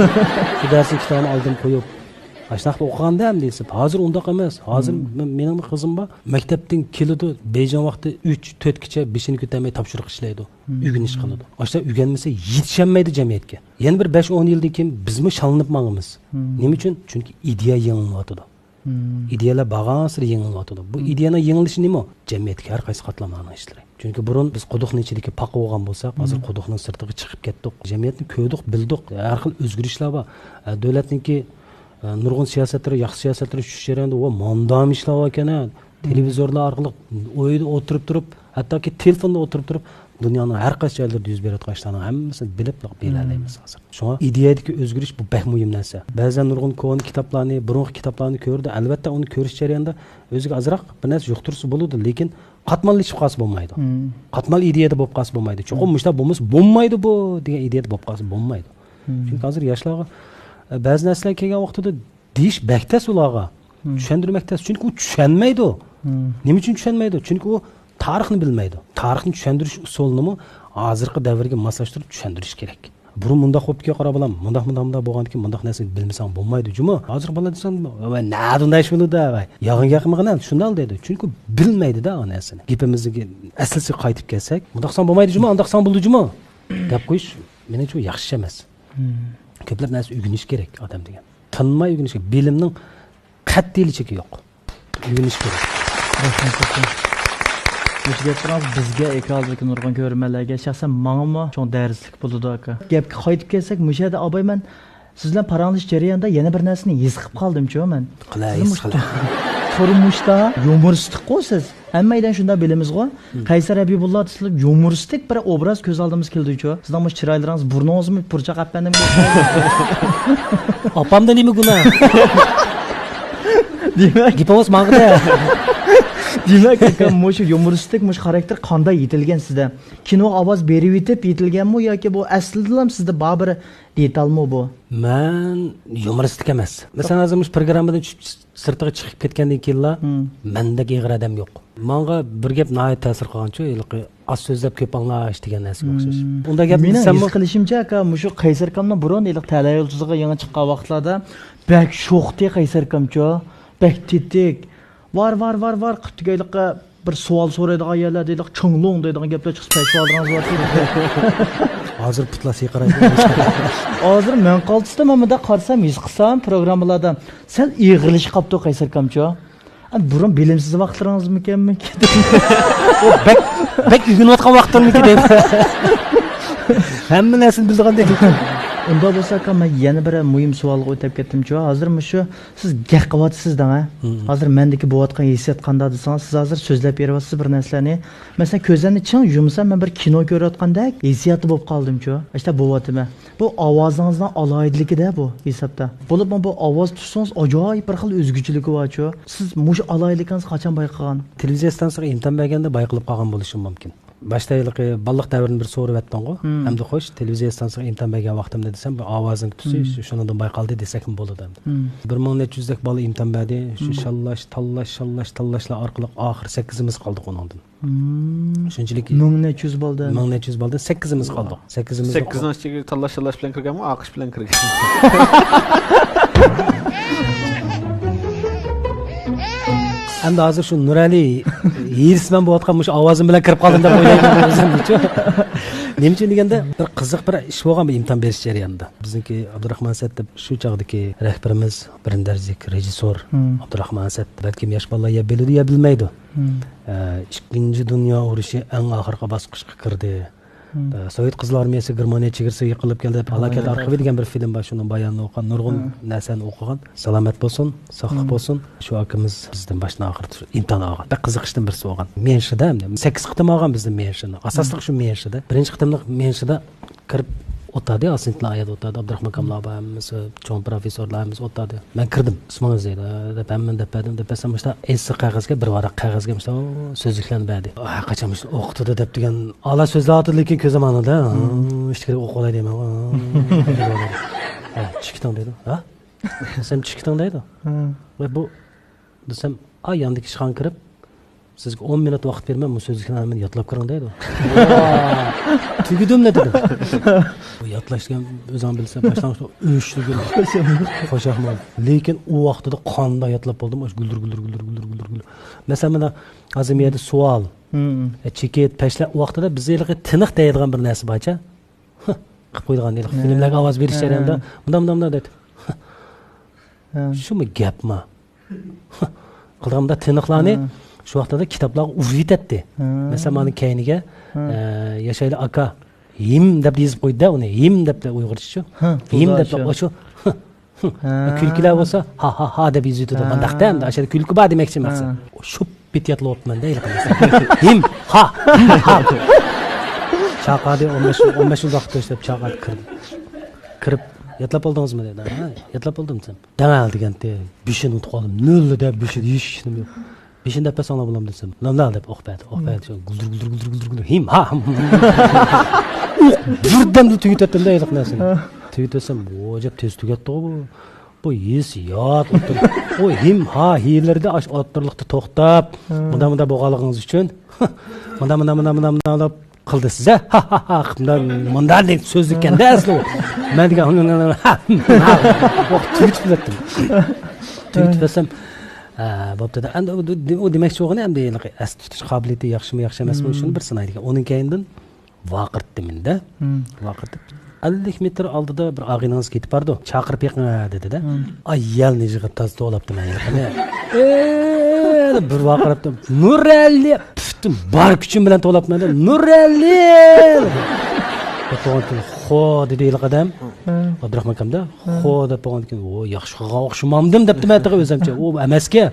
شۇ دەرسنىڭ كىتابىنى ئالدىم قويۇپ. ئاشۇنداقلا ئوقۇغاندا ئەمدى دېسە، ھازىر ئۇنداق ئەمەس. ھازىر مم. مېنىڭ قىزىم بار، مەكتەپتىن كېلىدۇ، بېيجىڭ ۋاقتى ئۈچ، تۆتكىچە بېشىنى كۆتەرمەي تاپشۇرۇق ئىشلەيدۇ. مم. ئۆگىنىش قىلىدۇ. ئاشۇنداق ئۆگەنمىسە يېتىشەلمەيدۇ جەمئىيەتكە. يەنە بىر بەش، ئون يىلدىن كېيىن بىزمۇ شاللىنىپ ماڭىمىز. مم. نېمە ئۈچۈن؟ چۈنكى ئىدىيە يېڭىلىنىۋاتىدۇ. مم. ئىدىيەلەر بارغانسېرى يېڭىلىۋاتىدۇ. بۇ مم. ئىدىيەنىڭ يېڭىلىشى نېمە؟ جەمئىيەتتىكى ھەر قايسى قاتلاملارنىڭ ئىشلىرى. چۈنكى بۇرۇن بىز قۇدۇقنىڭ ئىچىدىكى پاقا بولغان بولساق، ھازىر مم. قۇدۇقنىڭ سىرتىغا چىقىپ كەتتۇق. جەمئىيەتنى كۆردۇق، بىلدۇق. ھەر خىل ئۆزگىرىشلەر بار. ئە، دۆلەتنىڭكى، ئە، نۇرغۇن سىياسەتلىرى، ياخشى سىياسەتلىرى چۈشۈش جەريانىدا، ۋا، ماندام ئىشلار باركەن، ھە. مم. تېلېۋىزورلار ئارقىلىق ئۆيدە ئولتۇرۇپ تۇرۇپ، ھەتتاكى تېلېفوندا ئولتۇرۇپ تۇرۇپ، دۇنيانىڭ ھەر قايسى جايلىرىدا يۈز بېرىۋاتقان ئىشلارنىڭ ھەممىسىنى بىلىپلا بىلەلەيمىز ھازىر. شۇڭا ئىدىيەدىكى ئۆزگىرىش بۇ بەك مۇھىم نەرسە. بەزەن نۇرغۇن كونا كىتابلارنى، بۇرۇنقى كىتابلارنى كۆرىدۇ. ئەلۋەتتە، ئۇنى كۆرۈش جەريانىدا ئۆزىگە ئازراق بىر نەرسە يۇقتۇرسا بولىدۇ، لېكىن قاتماللىشىپ قالسا بولمايدۇ. مم. قاتمال ئىدىيەدە بولۇپ قالسا بولمايدۇ. چوقۇم مم. مۇشۇنداق بولمىسا بولمايدۇ بۇ دېگەن ئىدىيەدە بولۇپ قالسا بولمايدۇ. مم. چۈنكى ھازىر ياشلارغا، ئە، بەزى نەرسىلەر كەلگەن ۋاقتىدا دېيىش بەك تەس ئۇلارغا. مم. چۈشەندۈرمەك تەس. چۈنكى ئۇ چۈشەنمەيدۇ. مم. نېمە ئۈچۈن چۈشەنمەيدۇ؟ چۈنكى ئۇ تارىخنى بىلمەيدۇ. تارىخنى چۈشەندۈرۈش ئۇسۇلىنىمۇ ھازىرقى دەۋرگە ماسلاشتۇرۇپ چۈشەندۈرۈش كېرەك. بۇرۇن مۇنداق بوپتىكەن، قارا بالام، مۇنداق، مۇنداق، مۇنداق بولغاندىكىن مۇنداق نەرسىنى بىلمىسەڭ بولمايدۇ جۇمۇ. ھازىرقى بالا دېسەڭ، ۋاي، نەدە ئۇنداق ئىش بولىدۇ، ۋاي، يالغان گەپمىغىن، شۇنداق دەيدۇ. چۈنكى بىلمەيدۇ-دە ئۇ نەرسىنى. گېپىمىزگە ئەسلىسىگە قايتىپ كەلسەك، مۇنداق قىلساڭ بولمايدۇ جۇمۇ، ئانداق قىلساڭ بولىدۇ جۇمۇ دەپ قويۇش، مېنىڭچە، بۇ ياخشى ئىش ئەمەس. مم. كۆپلەپ نەرسە ئۆگىنىش كېرەك ئادەم دېگەن. تىنماي ئۆگىنىش كېرەك. بىلىمنىڭ قەتئىيلا چېكى يوق. ئۆگىنىش كېرەك. رەھمەت چوقۇم. مۇشۇ گەپلىرىڭىز بىزگە، ئاكا، ھازىرقى نۇرغۇن كۆرۈرمەنلەرگە، شەخسەن ماڭىمۇ چوڭ دەرسلىك بولىدۇ، ئاكا. گەپكە قايتىپ كەلسەك، مۇشۇ يەردە ئاباي، مەن سىز بىلەن پاراڭلىشىش جەريانىدا يەنە بىر نەرسىنى ھېس قىلىپ قالدىمچۇ مەن. قىلە، سىزنىڭ ھېس مۇشۇ قىلە. تۇرمۇشتا يۇمۇرىستىققۇ سىز. ھەممەيلەن شۇنداق بىلىمىزغۇ. مم. قەيسەر ھەبىبۇللا دېسىلا يۇمۇرىستىك بىر ئوبراز كۆز ئالدىمىزغا كېلىدۇچۇ. سىزنىڭ مۇشۇ چىرايلىرىڭىز، بۇرنىڭىزمۇ پۇرچاق ئەپەندىمگە ئوخشايدۇ. ئاپامدا نېمە گۇناھ؟ دېمەك، گېپىڭىز ماڭغۇدە. دېمەك، ئاكام، مۇشۇ يۇمۇرىستىك، مۇشۇ خاراكتېر قانداق يېتىلگەن سىزدە؟ كىنوغا ئاۋاز بېرىۋېتىپ يېتىلگەنمۇ ياكى بۇ ئەسلىدىنلا سىزدە بار بىر دېتالمۇ بۇ؟ مەن يۇمۇرىستىك ئەمەس. مەسىلەن، ھازىر مۇشۇ پروگراممىدىن چۈشۈپ سىرتىغا چىقىپ كەتكەندىن كېيىنلا، مم، مەندەك ئېغىر ئادەم يوق. ماڭا بىر گەپ ناھايىتى تەسىر قىلغانچۇ، ھېلىقى ئاز سۆزلەپ كۆپ ئاڭلاش دېگەن نەرسىگە ئوخشاش. مم. ئۇنداق گەپنى مېنىڭ دېسەممۇ ھېس قىلىشىمچە، ئاكا، مۇشۇ قەيسەر ئاكامنىڭ بۇرۇن ھېلىقى تەلەي يۇلتۇزىغا يېڭى چىققان ۋاقىتلاردا بەك شوختى قەيسەر ئاكامچۇ. بەك تېتىك. ۋار، ۋار، ۋار، ۋار، قىپتىكەيلىققە بىر سوئال سورايدىغان يەرلەردە ھېلىقى چىڭلۇڭ دەيدىغان گەپلەر چىقسا پەشۋالىرىڭىز بار. ھازىر پۇتلار سىيقىرايدۇ. ھازىر مەن قالتىستىم، مەن مۇنداق قارىسام، ھېس قىلسام، پروگراممىلاردا سەل ئېغىرلىشىپ قاپتۇ قەيسەر ئاكامچۇ. ئەنە بۇرۇن بىلىمسىز ۋاقىتلىرىڭىزمىكەنمىكىن؟ ئۇ بەك، بەك ئۆگىنىۋاتقان ۋاقىتلىرىمىكىن دەيمەن. ھەممە نەرسىنى بىلىدىغاندەك. ئۇنداق بولسا، ئاكا، مەن يەنە بىر مۇھىم سوئالغا ئۆتۈپ كەتتىمچۇ. ھازىر مۇشۇ سىز گەپ قىلىۋاتىسىز دەڭ، ھە؟ ھازىر مەندىكى بولۇۋاتقان ھېسسىيات قانداق دېسىڭىز، سىز ھازىر سۆزلەپ بېرىۋاتىسىز بىر نەرسىلەرنى. مەسىلەن، كۆزلەرنى چىڭ يۇمسام، مەن بىر كىنو كۆرۈۋاتقاندەك ھېسسىياتتا بولۇپ قالدىمچۇ. ئاشۇنداق بولۇۋاتىمەن. بۇ ئاۋازىڭىزنىڭ ئالاھىدىلىكى-دە بۇ ھېسابتا. بولۇپمۇ بۇ ئاۋاز تۇتسىڭىز ئاجايىپ بىر خىل ئۆزگىچىلىكى بارچۇ. سىز مۇشۇ ئالاھىدىلىكىڭىزنى قاچان بايقىغان؟ تېلېۋىزىيە ئىستانسىسىغا ئىمتىھان بەرگەندە بايقىلىپ قالغان بولۇشۇم مۇمكىن. باشتا ھېلىقى بالىلىق دەۋرىنى بىر سورىۋەتتىڭغۇ. ھىم. ئەمدى خوش، تېلېۋىزىيە ئىستانسىسىغا ئىمتىھان بەرگەن ۋاقتىمدا دېسەم، بۇ ئاۋازىڭ تۈسى، ھىم، شۇ-، شۇنىڭدىن بايقالدى دېسەكمۇ بولىدۇ ئەمدى. ھىم. بىر مىڭ نەچچە يۈزدەك بالا ئىمتىھان بەردى. شۇ، ھىم، شاللاش، تاللاش، شاللاش، تاللاشلار ئارقىلىق ئاخىر سەككىزىمىز قالدۇق ئۇنىڭدىن. ھىم. شۇنچىلىك. مىڭ نەچچە يۈز بالىدىن. مىڭ نەچچە يۈز بالىدىن سەككىزىمىز قالدۇق. سەككىزىمىز. سەككىزنىڭ ئىچىگە تاللاش، شاللاش بىلەن كىرگەنمۇ، ئاقىش بىلەن كىرگەن؟ ئەمدى ھازىر شۇ نۇرئەلى ھېرىسمەن بولۇۋاتقان مۇشۇ ئاۋازىم بىلەن كىرىپ قالدىم دەپ ئويلايمەن ئۆزۈمچۇ. نېمە ئۈچۈن دېگەندە، بىر قىزىق بىر ئىش بولغان بۇ ئىمتىھان بېرىش جەريانىدا. بىزنىڭكى ئابدۇراخمان ئەسەت دەپ شۇ چاغدىكى رەھبىرىمىز، بىرىنچى دەرىجىلىك رېژىسسور، ھىم، ئابدۇراخمان ئەسەت. بەلكىم ياش بالىلار يا بىلىدۇ، يا بىلمەيدۇ. ھىم. ئە، ئىككىنچى دۇنيا ئۇرۇشى ئەڭ ئاخىرقى باسقۇچقا كىردى. ھىم. ئە، سوۋېت قىزىل ئارمىيەسى گېرمانىيە چېگرىسىغا يېقىنلاپ كەلدى دەپ، ھالاكەت ئارخىۋى دېگەن بىر فىلىم بار، شۇنىڭ بايانىنى ئوقۇغان، نۇرغۇن، ھىم، نەرسىنى ئوقۇغان. سالامەت بولسۇن، ساقلىق، ھىم، بولسۇن. شۇ ئاكىمىز بىزدىن باشتىن ئاخىر ئىمتىھان ئالغان. بەك قىزىق ئىشتىن بىرسى بولغان. ميەنشىدا، سەككىز قېتىم ئالغان بىزدىن ميەنشىنى. ئاساسلىق، ھىم، شۇ ميەنشىدا. بىرىنچى قېتىملىق ميەنشىدا كىرىپ ئولتۇردى، ئاسىنتىلا ئايەت ئولتۇردى، ئابدۇراخمان كاملار بار، ھەممىسى، چوڭ پروفېسسورلار ھەممىسى ئولتۇردى. مەن كىردىم، ئىسمىڭىز دەيدۇ، دەپ ھەممىنى دەپ بەردىم، دەپ بەرسەم، مۇشۇنداق ئېسىل قەغەزگە، بىر ۋاراق قەغەزگە مۇشۇنداق سۆزلۈكلەرنى بەردى. ھەر قاچان مۇشۇنى ئوقۇتىدۇ دەپ دېگەن، ئالا سۆزلەۋاتىدۇ، لېكىن كۆز ئالدىدا، ھىم، ئىشتىكىدە ئوقۇپ ئالاي دەيمەن. ھە، چىكىتىڭ دەيدۇ. ھە؟ دېسەم، چىكىتىڭ دەيدۇ. ھە. ۋە بۇ دېسەم، ئا، ياندىكى ئىشخانىغا كىرىپ، سىزگە ئون مىنۇت ۋاقىت بېرىمەن، بۇ سۆزلۈكنى ھەممىنى يادلاپ كىرىڭ دەيدۇ. تۈگىدىملا دېدىم. بۇ يادلاش دېگەن ئۆزۈڭ بىلسەڭ، باشلانغۇچتا ئۆچ دېگەن. خوش ئەھۋال. لېكىن ئۇ ۋاقتىدا قانداق يادلاپ بولدۇم، ئاشۇ گۈلدۈر، گۈلدۈر، گۈلدۈر، گۈلدۈر، گۈلدۈر، گۈلدۈر. مەسىلەن، مانا ھازىر بۇ يەردە سوئال، ھىم، ئە، چېكىت، پەشلەر، ئۇ ۋاقتىدا بىز ھېلىقى تىنىق دەيدىغان بىر نەرسە بارچە. قىلىپ قويىدىغان ھېلىقى، ھە، فىلىملەرگە ئاۋاز بېرىش، ھە، جەريانىدا مۇنداق، مۇنداق، مۇنداق دەيدۇ. ھە. شۇمۇ گەپما؟ قىلغاندا تىنىقلارنى، ھە، شۇ ۋاقىتتا كىتابلارغا ئۇرۇۋېتەتتى. ھە. مەسىلەن، مانا كەينىگە، ھە، ئە، ياشايلى ئاكا، ھىم دەپ يېزىپ قويدى-دە ئۇنى. ھىم دەپ ئۇيغۇرچىچۇ. ھە، ھىم دەپ شۇ. ئاشۇ. ھە. كۈلكىلەر بولسا، ھا، ھا، ھا دەپ يېزىۋېتىدۇ. ھە. مۇنداقتا ئەمدى ئاشۇ كۈلكە بار دېمەكچى مەقسەت. ھە. شۇ پېتى ياتلىۋاپتىمەن-دە ھېلىقى. ھىم، ھا، ھىم، ھا. چاقادى، ئون بەش، ئون بەش يىل ۋاقىت ئىشلەپ چاقادى كىردىم. كىرىپ، ياتلاپ بولدىڭىزمۇ دېدى. ھە، ياتلاپ بولدۇم دېسەم. دەڭەل دېگەنتى، بېشىنى ئۇنتۇپ قالدىم. نۆل دەپ بېشىدا ھېچ ئىشنىم يوق. بېشىنى دەپ بەرسەڭلار بولامدۇ دېسەم. نۆل دەپ ئوقۇپ بەردى، ئوقۇپ بەردى. شۇ گۈلدۈر، گۈلدۈر، گۈلدۈر، گۈلدۈر، گۈلدۈر. ھىم، ھا، ھىم. ئوق بىردەمدە تۈگىتەتتىم-دە ھېلىقى نەرسىنى. تۈگىتىۋەتسەم، ئوجاپ تېز تۈگەتتىغۇ بۇ. بۇ ھېسسىيات ئوتتۇرا-، بۇ ھىم، ھا، ھىلىرىدە ئاشۇ ئوتتۇرىلىقتا توختاپ، مۇنداق، مۇنداق بولغانلىقىڭىز ئۈچۈن، مۇنداق، مۇنداق، مۇنداق، مۇنداق، مۇنداق دەپ قىلدى سىزە، ھا، ھا، ھا، مۇنداق، مۇنداق دېگەن سۆزلۈككەن-دە ئەسلى ئۇ. مەن دېگەن، ھا، ھا، ھا، ھا، تۈگىتىپ بەردىم. تۈگىتىپ بەرسەم، ھە، بوپتۇ-دە. ئەمدى ئۇ، ئۇ دېمەكچى بولغىنى، ئەمدى ھېلىقى ئەستە تۇتۇش قابىلىيىتى ياخشىمۇ، ياخشى ئەمەسمۇ، شۇنى بىر سىنايدىكەن. ئۇنىڭ كەينىدىن ۋارقىرىتتىم ئەمدى. ھىم. ۋارقىرىتىپ، ئەللىك مېتىر ئالدىدا بىر ئاغىنىڭىز كېتىپ بارىدۇ، چاقىرىپ بېقىڭ دېدى-دە. ھىم. ئاي، يەلنى يىغىپ تازا توۋلاپتىم مەن ھېلىقىنى. ئېي، بىر ۋارقىراپتىم. نۇرئەلى، پۈتۈن بار كۈچۈم بىلەن توۋلاپتىمەن-دە. نۇرئەلى! دەپ بولغاندىكىن، خو دېدى ھېلىقى ئادەم. ھىم. ئابدۇراخمان ئاكام-دە. ھىم. خو دەپ بولغاندىكىن، ئو، ياخشىغا ئوخشىمامدىم دەپتىمەن تېخى ئۆزۈمچە. ئۇ ئەمەسكەن.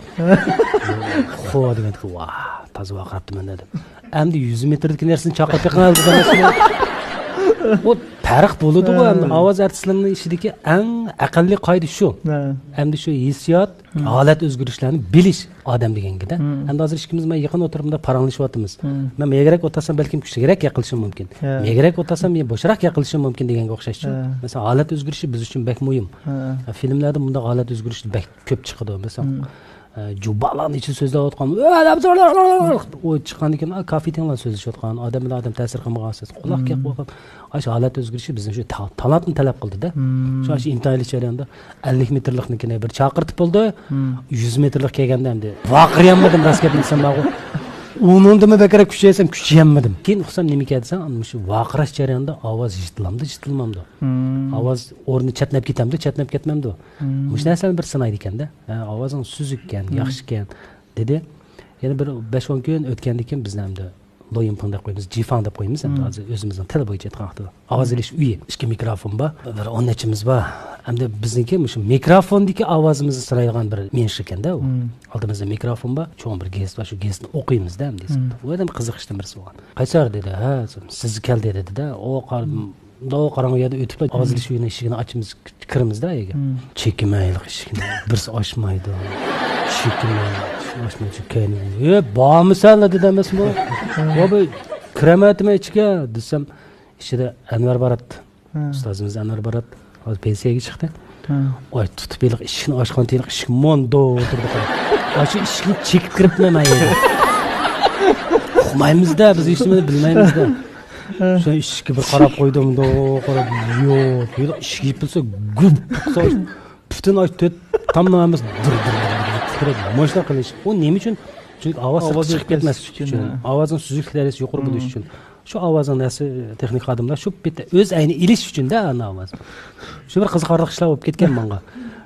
خو دېگەندىكىن، ۋاھ، تازا ۋارقىراپتىمەن دېدىم. ئەمدى يۈز مېتىردىكى نەرسىنى چاقىرىپ بېقىڭ دېدى. ئۇ پەرق بولىدىغۇ، ھە، ئەمدى ئاۋاز ئارتىسلىرىنىڭ ئىچىدىكى ئەڭ ئەقەللىي قائىدە شۇ. ھە. ئەمدى شۇ ھېسسىيات، ھە، ھالەت ئۆزگىرىشلەرنى بىلىش ئادەم دېگەنگىدە. ھە. ئەمدى ھازىر ئىككىمىز مانا يېقىن ئوتتۇرىمىزدا پاراڭلىشىۋاتىمىز. ھە. مەن مەيگىرەك ئولتۇرسام بەلكىم كۈچلۈكرەك يىقىلىشىم مۇمكىن. ھە. مەيگىرەك ئولتۇرسام يەنە بوشراق يىقىلىشىم مۇمكىن دېگەنگە ئوخشاشچۇ. ھە. مەسىلەن، ھالەت ئۆزگىرىشى بىز ئۈچۈن بەك مۇھىم. ھە. فىلىملەردە مۇنداق ھالەت ئۆزگىرىشى بەك كۆپ چىقىدۇ. مەسىلەن، ھە. ئە، جۇبالانىچە سۆزلەۋاتقان، ئۇ چىققاندىن كېيىن، ئا، كافېتىڭلار سۆزلىشىۋاتقان، ئادەم بىلەن ئادەم تەسىر قىلمىغان سۆز، قۇلاق گەپ بولغان. ئاشۇ ھالەت ئۆزگىرىشى بىزنىڭ شۇ تا-، تالانتنى تەلەپ قىلدى-دە. شۇ ئاشۇ ئىنتايىنلىك جەرياندا ئەللىك مېتىرلىقنىڭكىنى بىر چاقىرتىپ بولدى. يۈز مېتىرلىق كەلگەندە ئەمدى ۋارقىرىيالمىدىم، راست گەپنى دېسەم بارغۇ. ئۇنىڭدىنمۇ بەكرەك كۈچەيسەم، كۈچىيەلمىدىم. كېيىن ئۇقسام نېمىكەن دېسەڭ، مۇشۇ ۋارقىراش جەريانىدا ئاۋاز يىتىلامدۇ، يىتىلمامدۇ؟ ئاۋاز ئورنى چەتنەپ كېتەمدۇ، چەتنەپ كەتمەمدۇ؟ مۇشۇ نەرسىلەرنى بىر سىنايدىكەن-دە. ھە، ئاۋازىڭ سۈزۈككەن، ياخشىكەن، دېدى. يەنە بىر بەش ئون كۈن ئۆتكەندىن كېيىن بىزنى ئەمدى لويىنپىڭ دەپ قويىمىز، جىفاڭ دەپ قويىمىز، ئەمدى ھازىر ئۆزىمىزنىڭ تىلى بويىچە ئېيتقان ۋاقتىدا. ئاۋاز ئېلىش ئۆيى، ئىككى مىكروفون بار، بىر ئون نەچچىمىز بار. ئەمدى بىزنىڭكى مۇشۇ مىكروفوندىكى ئاۋازىمىزنى سىنايدىغان بىر مېڭىش ئىكەن-دە ئۇ. ئالدىمىزدا مىكروفون بار، چوڭ بىر گېزىت بار، شۇ گېزىتنى ئوقۇيمىز-دە ئەمدى. ئۇ ئادەم قىزىقىشتىن بىرسى بولغان. قايسار دېدى، ھە، سىز كەل دېدى-دە. ئۇ قارىدىم، مۇنداق قاراڭغۇ يەردە ئۆتۈپلا ئاۋاز ئېلىش ئۆيىنىڭ ئىشىكىنى ئاچىمىز، كىرىمىز-دە ئۆيگە. چېكىمەن ھېلىقى ئىشىكنى. بىرسى ئاچمايدۇ. چېكىمەن، ئاچمايدۇ. كەينىمدىن، ئۆي، بارمۇسەن دېدى ئەمەسمۇ؟ ۋا بۇ كىرەمەتىمەن ئىچىگە دېسەم، ئىچىدە ئەنۋەر باراتتى. ئۇستازىمىز ئەنۋەر باراتتى. ھازىر پېنسىيەگە چىقتى. ئاي، تۇتۇپ ھېلىقى ئىشىكنى ئاچقان، ھېلىقى ئىشىك موندا تۇرىدۇ. ئاشۇ ئىشىكنى چېكىپ كىرىپمەن مەن يەرگە. ئۇقمايمىز-دە، بىز ھېچنېمىنى بىلمەيمىز-دە. شۇ ئىشىككە بىر قاراپ قويدۇم، مۇنداق قاراپ، يوق. ھېلىقى ئىشىك يېپىلسا، گۈپ قىلسا، پۈتۈن ئاشۇ تۆت تامنىڭ ھەممىسى دىر، دىر، دىر، دىر، دىر، مۇشۇنداق قىلىش. ئۇ نېمە ئۈچۈن؟ چۈنكى ئاۋاز سىرتقا چىقىپ كەتمەسلىك ئۈچۈن. ئاۋازنىڭ سۈزۈكلۈك دەرىجىسى يۇقىرى بولۇشى ئۈچۈن. شۇ ئاۋازنىڭ نەرسە تېخنىكا خادىملار شۇ بىتتە ئۆز ئەينى ئېلىش ئۈچۈن-دە ئانا ئاۋاز. شۇ بىر قىزىقارلىق ئىشلار بولۇپ كەتكەن ماڭا.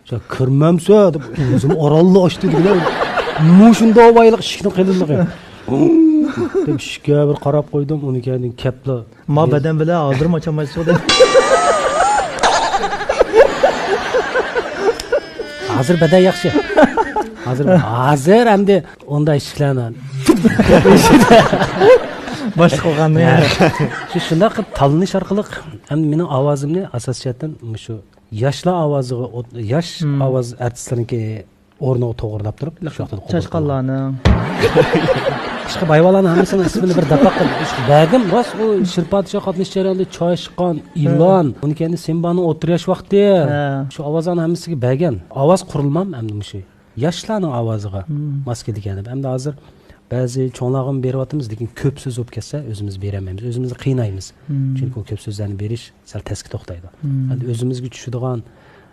شۇ كىرمەمسە دەپ ئۆزۈم ئارانلا ئاچتى دېگىنە. مۇشۇنداق ۋايلىق ئىشىكنىڭ قېلىنلىقى. دەپ ئىشىككە بىر قاراپ قويدۇم، ئۇنى كەينىدىن كەپلا. ما بەدەن بىلەن ھازىرمۇ ئاچالمايسىز دەپ. ھازىر بەدەن ياخشى. ھازىر، ھازىر ئەمدى ئۇنداق ئىشىكلەرنى باشلىق بولغاننى. شۇ، شۇنداق قىلىپ تاللىنىش ئارقىلىق ئەمدى مېنىڭ ئاۋازىمنى ئاساسىي جەھەتتىن مۇشۇ ياشلار ئاۋازىغا ئوت-، ياش ئاۋاز ئارتىسلىرىنىڭكى ئورنىغا توغرىلاپ تۇرۇپ، شۇ ۋاقىتتا قوبۇل قىلغان. چاشقانلارنىڭ. ئىشقىلىپ ھايۋانلارنىڭ ھەممىسىنىڭ ئىسمىنى بىر دەپ باققىن. ئىشقىلىپ بەرگەن راست، ئۇ شىر پادىشاھ قاتنىشىش جەريانىدا چاشقان، ئىلان، ئۇنىڭ كەينىدە سىمبانىڭ ئوتتۇرا ياش ۋاقتى. شۇ ئاۋازلارنىڭ ھەممىسىگە بەرگەن. ئاۋاز قۇرۇلمام ئەمدى مۇشۇ ياشلارنىڭ ئاۋازىغا ماس كېلىدىكەن دەپ. ئەمدى ھازىر بەزى چوڭلارغىمۇ بېرىۋاتىمىز، لېكىن كۆپ سۆز بولۇپ كەتسە ئۆزىمىز بېرەلمەيمىز، ئۆزىمىزنى قىينايمىز. چۈنكى ئۇ كۆپ سۆزلەرنى بېرىش سەل تەسكە توختايدۇ. ئەمدى ئۆزىمىزگە چۈشىدىغان،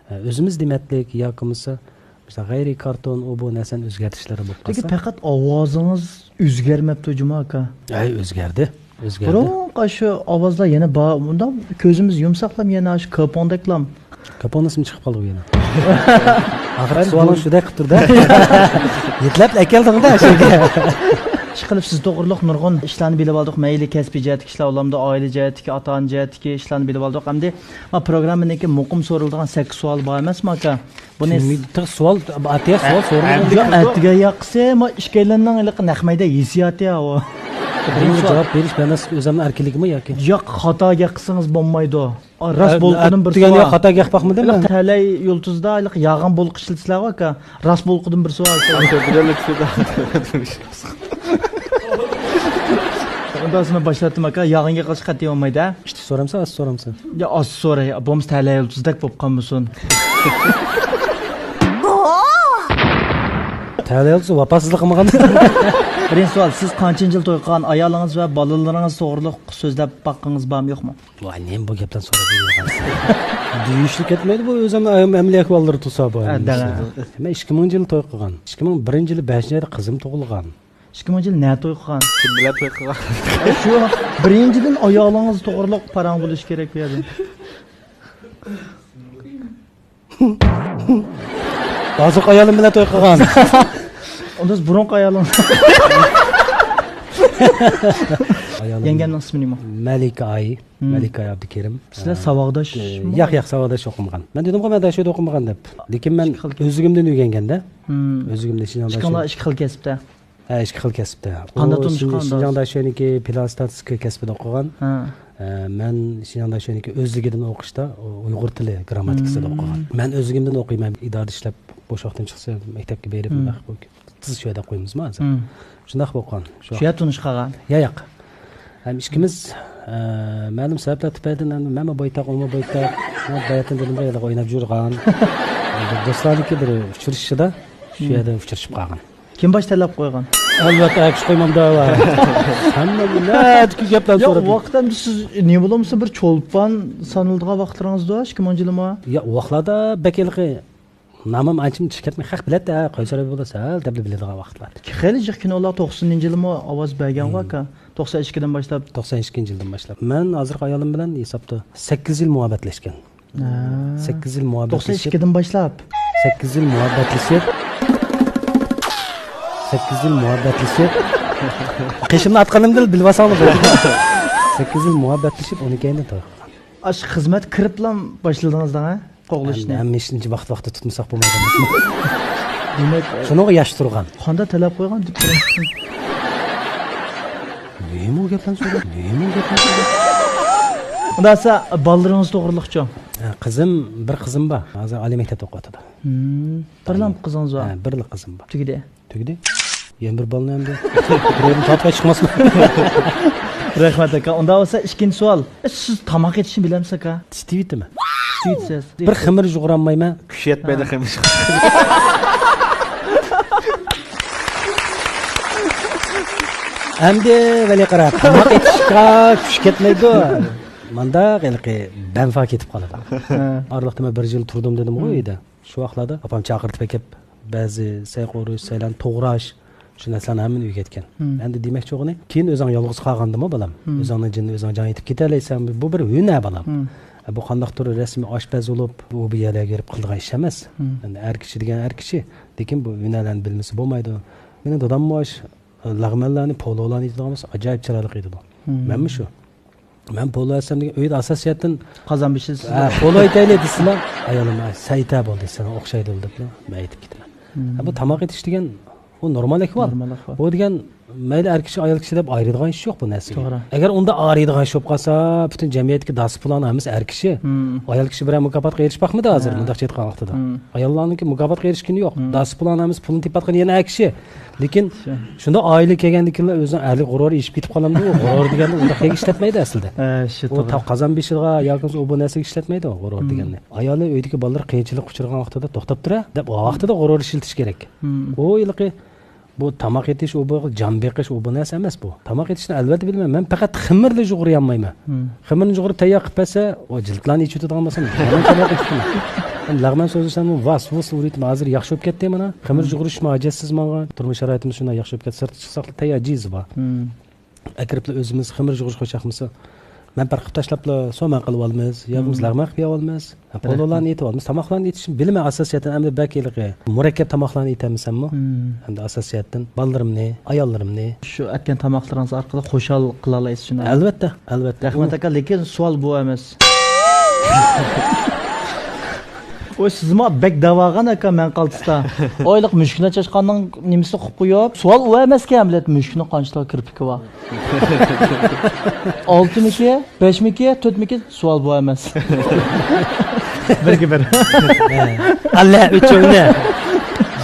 ئە، ئۆزىمىز دېمەتلىك ياكى بولمىسا، مىسال، غەيرىي كارتون، ئۇ بۇ نەرسىنى ئۆزگەرتىشلىرى بولۇپ قالسا. لېكىن پەقەت ئاۋازىڭىز ئۆزگەرمەپتۇ جۇما ئاكا. ھەي، ئۆزگەردى. ئۆزگەردى. بۇرۇنقى شۇ ئاۋازلار يەنە بار. مۇنداق كۆزىمىز يۇمساقلام يەنە شۇ كاپوڭدەكلام. كاپوڭ ئىسمى چىقىپ قالدى بۇ يەنە. ئاخىرقى سوئالىڭ شۇدەك قىلىپ تۇردى. يېتىلەپ ئەكەلدىڭ-دە شۇ. ئىشقىلىپ سىز توغرۇلۇق نۇرغۇن ئىشلارنى بىلىۋالدۇق. مەيلى كەسپىي جەھەتتىكى ئىشلار بولامدۇ، ئائىلە جەھەتتىكى، ئاتا-ئانا جەھەتتىكى ئىشلارنى بىلىۋالدۇق. ئەمدى ما پروگراممىنىڭكى مۇقىم سورىلىدىغان سەككىز سوئالى بار ئەمەسمۇ ئاكا؟ بۇنى تېخى سوئال، ئاتىيا سوئال سورىمىدىم. ياق، ئەتىگەن ياقىسى، ما ئىككىيلەننىڭ ھېلىقى نەق مەيدان ھېسسىياتى ھاۋا. بۇنىڭغا جاۋاب بېرىش بەرمەسلىك ئۆزۈمنىڭ ئەركىنلىكىمۇ ياكى؟ ياق، خاتا گەپ قىلسىڭىز بولمايدۇ. راست بولقىدىن بىر دېگەن سوئال. ياق، خاتا گەپ قاقمىدىم مەن. تەلەي يۇلتۇزدا ھېلىقى ياغان بولقا ئىشلىتىسىلەرغۇ ئاكا. راست بولقىدىن بىر سوئال. ئۇنداق سىنى باشلاتتىم ئاكا. ياغان گەپ قىلىش قەتئىي بولمايدۇ ھە؟ ئىشتە سورامسەن، ئاز سورامسەن؟ يا ئاز سوراي، بولمىسا تەلەي يۇلتۇزدەك بولۇپ قالمىسۇن. تەلەي يۇلتۇز ۋاپاسىزلىق قىلمىغان. بىرىنچى سوئال، سىز قانچىنچى يىل توي قىلغان؟ ئايالىڭىز ۋە بالىلىرىڭىز توغرىلىق سۆزلەپ باققىڭىز بارمۇ يوقمۇ؟ ۋاي، نېمە بۇ گەپلەرنى سوراپ يۈرگەن؟ دېيىشلىك كەتمەيدۇ بۇ، ئۆزۈمنىڭ ئەمەلىي ئەھۋاللىرى تۇرسا بۇ. ھە، دەڭە. مەن ئىككى مىڭىنچى يىلى توي قىلغان. ئىككى مىڭ بىرىنچى يىلى بەشىنچى ئايدا قىزىم تۇغۇلغان. ئىككى مىڭىنچى يىلى نە توي قىلغان؟ كىم بىلەن توي قىلغان؟ شۇ بىرىنچىدىن ئايالىڭىز توغرىلىق پاراڭ بولۇش كېرەك بۇ يەردە. ھازىرقى ئايالىم بىلەن توي قىلغان. ئۇنداق بۇرۇنقى ئايالىڭ. ئايالىم. يەڭگەمنىڭ ئىسمى نېمە؟ مەلىكە ئاي. مەلىكە ئاي ئابدۇكېرىم. سىلەر ساۋاقداش؟ ياق، ياق، ساۋاقداش ئوقۇمىغان. مەن دېدىمغۇ، مەن داشۆدە ئوقۇمىغان دەپ. لېكىن مەن ئۆزلۈكۈمدىن ئۆگەنگەندە. ئۆزلۈكۈمدە شىنجاڭ داشۆ. ئىككىڭلار ئىككى خىل كەسىپتە. ھە، ئىككى خىل كەسىپتە. قانداق تونۇشقان؟ شىنجاڭ داشۆنىڭكى پىلان ستاتىستىكا كەسپىدە ئوقۇغان. ھە. ئە، مەن شىنجاڭ داشۆنىڭكى ئۆزلۈكىدىن ئوقۇشتا ئۇيغۇر تىلى گرامماتىكىسىدا ئوقۇغان. مەن ئۆزلۈكۈمدىن ئوقۇيمەن، ئىدارىدە ئىشلەپ، بوش ۋاقتىم چىقسا مەكتەپكە بېرىپ، مۇنداق تېز شۇ يەردە ئوقۇيمىزمۇ ھازىر. شۇنداق بولغان. شۇ يەردە تونۇشۇپ قالغان؟ يا، ياق. ھەم ئىككىمىز، ئە، مەلۇم سەۋەبلەر تۈپەيلىدىن، ئەمدى مەنمۇ بويتاق، ئۇمۇ بويتاق. مەن باياتىن دېدىمغۇ، ھېلىقى ئويناپ يۈرگەن. دوستلارنىڭكى بىر ئۇچرىشىشىدا شۇ يەردە ئۇچرىشىپ قالغان. كىم باش تەلەپ قويغان؟ ئەلۋەتتە، ئەكس قويمامدا. ھەممە نەدىكى گەپلەرنى يا، سوراپ. ۋاقىت ئەمدى سىز نېمە بولمىسا بىر چولپان سانىلىدىغان ۋاقىتلىرىڭىزدا، ئىككى مىڭىنچى يىلىمۇ؟ يا، ئۇ ۋاقىتلاردا بەك ھېلىقى نامىم ئانچە مۇنچە كەتمەي، خەق بىلەتتى، ھە، قايسى رايون بولسا، ھە، دەپلا بىلىدىغان ۋاقىتلار. خېلى جىق كىنولار توقسىنىنچى يىلىمۇ ئاۋاز بەرگەنغۇ ئاكا. توقسەن ئىككىدىن باشلاپ. توقسەن ئىككىنچى يىلدىن باشلاپ. مەن ھازىرقى ئايالىم بىلەن ھېسابتا سەككىز يىل مۇھەببەتلەشكەن. ھە. سەككىز يىل مۇھەببەتلىشىپ. توقسەن ئىككىدىن باشلاپ. سەككىز يىل مۇھەببەتلىشىپ. سەككىز يىل مۇھەببەتلىشىپ. قېشىمنى ئاتقىنىمدىلا بىلىۋالساڭلار بولدى. سەككىز يىل مۇھەببەتلىشىپ، ئۇنىڭ كەينىدىن توي قىلغان. ئاشۇ خىزمەتكە كىرىپلا باشلىدىڭىز دەڭ، ھە؟ قوغلىشىشنى. ھەم-، ھەممە ئىشنى ۋاقىت-ۋاقتىدا تۇتمىساق بولمايدۇ. دېمەك، شۇنىڭغا ياش تۇرغان. قانداق تەلەپ قويغان دېيىپ تۇرۇڭ. نېمە ئۇ گەپلەرنى سورىدىڭ؟ نېمە ئۇ گەپلەرنى سورىدىڭ؟ ئۇنداق بولسا، بالىلىرىڭىز توغرىلىقچۇ؟ ھە، قىزىم، بىر قىزىم بار. ھازىر ئالىي مەكتەپتە ئوقۇۋاتىدۇ. ھىم. بىرلا قىزىڭىز بار؟ ھە، بىرلا قىزىم بار. تۈگىدى. تۈگىدى. يەنە بىر بالىنى ئەمدى. بىرەيدىن تارتىپ چىقماسمۇ؟ رەھمەت، ئاكا. ئۇنداق بولسا، ئىككىنچى سوئال. سىز تاماق ئېتىشنى بىلەمسىز، ئاكا؟ ئىچىۋېتىمەن. ئىچىۋېتىسىز. بىر خېمىر يۇغۇرالمايمەن. كۈچ يەتمەيدۇ خېمىر. ئەمدى ۋەلى قارا، تاماق ئېتىشقا كۈچ كەتمەيدۇ. مانداق ھېلىقى بەنفا كېتىپ قالىدۇ. ھە. ئارىلىقتا مەن بىر يىل تۇردۇم دېدىمغۇ ئۆيدە. شۇ ۋاقىتلاردا ئاپام چاقىرتىپ ئەكەپ، بەزى سەي قورۇش، سەيلەن توغراش، شۇ نەرسىلەرنى ھەممىنى ئۆگەتكەن. مم. ئەمدى دېمەكچى بولغىنى، كېيىن ئۆزۈڭ يالغۇز قالغاندىمۇ، بالام، مم، ئۆزۈڭنىڭ جېنىنى ئۆزۈڭ جان ئېتىپ كېتەلەيسەن. بۇ بىر ھۈنەر، بالام. مم. بۇ قانداقتۇر رەسمىي ئاشپەز بولۇپ، ئۇ بۇ يەرلەرگە بېرىپ قىلىدىغان ئىش ئەمەس. مم. ئەمدى ئەر كىشى دېگەن ئەر كىشى، لېكىن بۇ ھۈنەرلەرنى بىلمىسە بولمايدۇ. مېنىڭ داداممۇ ئاشۇ لەغمەنلەرنى، پولولارنى ئېتىدىغان بولسا، ئاجايىپ چىرايلىق ئېتىدۇ. مم. مەنمۇ شۇ. مەن پولو ئەتسەم دېگەن ئۆيدە ئاساسىيەتتىن قازان بېشى سىزلا. ھە، پولو ئېتەيلى دېسىلا، ئايالىم، «ھە، سەن ئېتە بولدى، ساڭا ئوخشايدۇ» دەپلا مەن ئېتىپ كېتىمەن. مم. ھە، بۇ تاماق ئېتىش دېگەن، ئۇ نورمال ئەھۋال. نورمال ئەھۋال. بۇ دېگەن مەيلى ئەر كىشى، ئايال كىشى دەپ ئايرىيدىغان ئىش يوق بۇ نەرسىگە. توغرا. ئەگەر ئۇنداق ئايرىيدىغان ئىش بولۇپ قالسا، پۈتۈن جەمئىيەتتىكى داسپۇلان ھەممىسى ئەر كىشى. مم. ئايال كىشى بىرەر مۇكاپاتقا ئېرىشىپ باقمىدى ھازىر، ھە، مۇنداقچە ئېيتقان ۋاقتىدا. مم. ئاياللارنىڭكى مۇكاپاتقا ئېرىشكىنى يوق. مم. داسپۇلان ھەممىسى پۇلنى تېپىۋاتقىنى يەنە ئەر كىشى. لېكىن شۇ. شۇنداق ئائىلىگە كەلگەندىن كېيىنلا ئۆزىنىڭ ئەرلىك غۇرۇرى ئېشىپ كېتىپ قالامدۇ؟ ئۇ غۇرۇر دېگەننى ئۇنداق يەرگە ئىشلەتمەيدۇ ئەسلىدە. ھە، شۇ ئۇ توغرا. تا-، قازان بېشىغا ياكى بولمىسا ئۇ بۇ نەرسىگە ئىشلەتمەيدۇ غۇرۇر، مم، دېگەننى. ئايالى ئۆيدىكى بالىلىرى قىيىنچىلىققا ئۇچرىغان ۋاقتىدا، «توختاپ تۇرە» دەپ، ئۇ ۋاقتىدا غۇرۇر ئىشلىتىش كېرەك. مم. ئۇ ھېلىقى بۇ تاماق ئېتىش، ئۇ بۇ جان بېقىش، ئۇ بۇ نەرسە ئەمەس بۇ. تاماق ئېتىشنى ئەلۋەتتە بىلىمەن. مەن پەقەت خېمىرلا يۇغۇرۇيالمايمەن. مم. خېمىرنى يۇغۇرۇپ تەييار قىلىپ بەرسە، ئۇ جىلتلارنى ئېچىۋېتىدىغان بولسام، لەغمەن تاماق ئېتىشنى. لەغمەن سوزۇلساممۇ ۋاس ۋۇس ئۇرۇۋېتىمەن. ھازىر ياخشى بولۇپ كەتتى مانا. خېمىر، مم، يۇغۇرۇشمۇ ھاجەتسىز ماڭغان. تۇرمۇش شارائىتىمىز شۇنداق ياخشى بولۇپ كەتتى. سىرتقا چىقساقلا تەييار جىزى بار. مم. ئەكىرىپلا ئۆزىمىز خېمىر يۇغۇرۇشقا چاقمىسا، مەن پەرقىپ تاشلاپلا سومەن قىلىۋالىمىز، ياكى بولمىسا، مم، لەغمەن قىلىپ يەۋالىمىز. ھە، پولولارنى ئېتىۋالىمىز. تاماقلارنى ئېتىشنى بىلىمەن ئاساسىيەتتىن، ئەمدى بەك ھېلىقى مۇرەككەپ تاماقلارنى ئېتەلمىسەممۇ، مم، ئەمدى ئاساسىيەتتىن بالىلىرىمنى، ئاياللىرىمنى. شۇ ئەتكەن تاماقلىرىڭىز ئارقىلىق خۇشال قىلالايسىز شۇنى. ئەلۋەتتە، ئەلۋەتتە. رەھمەت ئاكا، لېكىن سوئال بۇ ئەمەس. ۋوي، سىزمۇ بەك دەۋالغان ئاكا مەن قالتىستا. ئويلۇق مۈشۈكنى چاچقاننىڭ نېمىسىنى قىلىپ قويۇپ، سوئال ئۇ ئەمەسكەن، بىلەت مۈشۈكنىڭ قانچىلىك كىرپىكى بار. ئالتىمىكى، بەشمىكى، تۆتمىكى، سوئال بۇ ئەمەس. بىرگە بىر. ئاللا ئۈچۈڭنى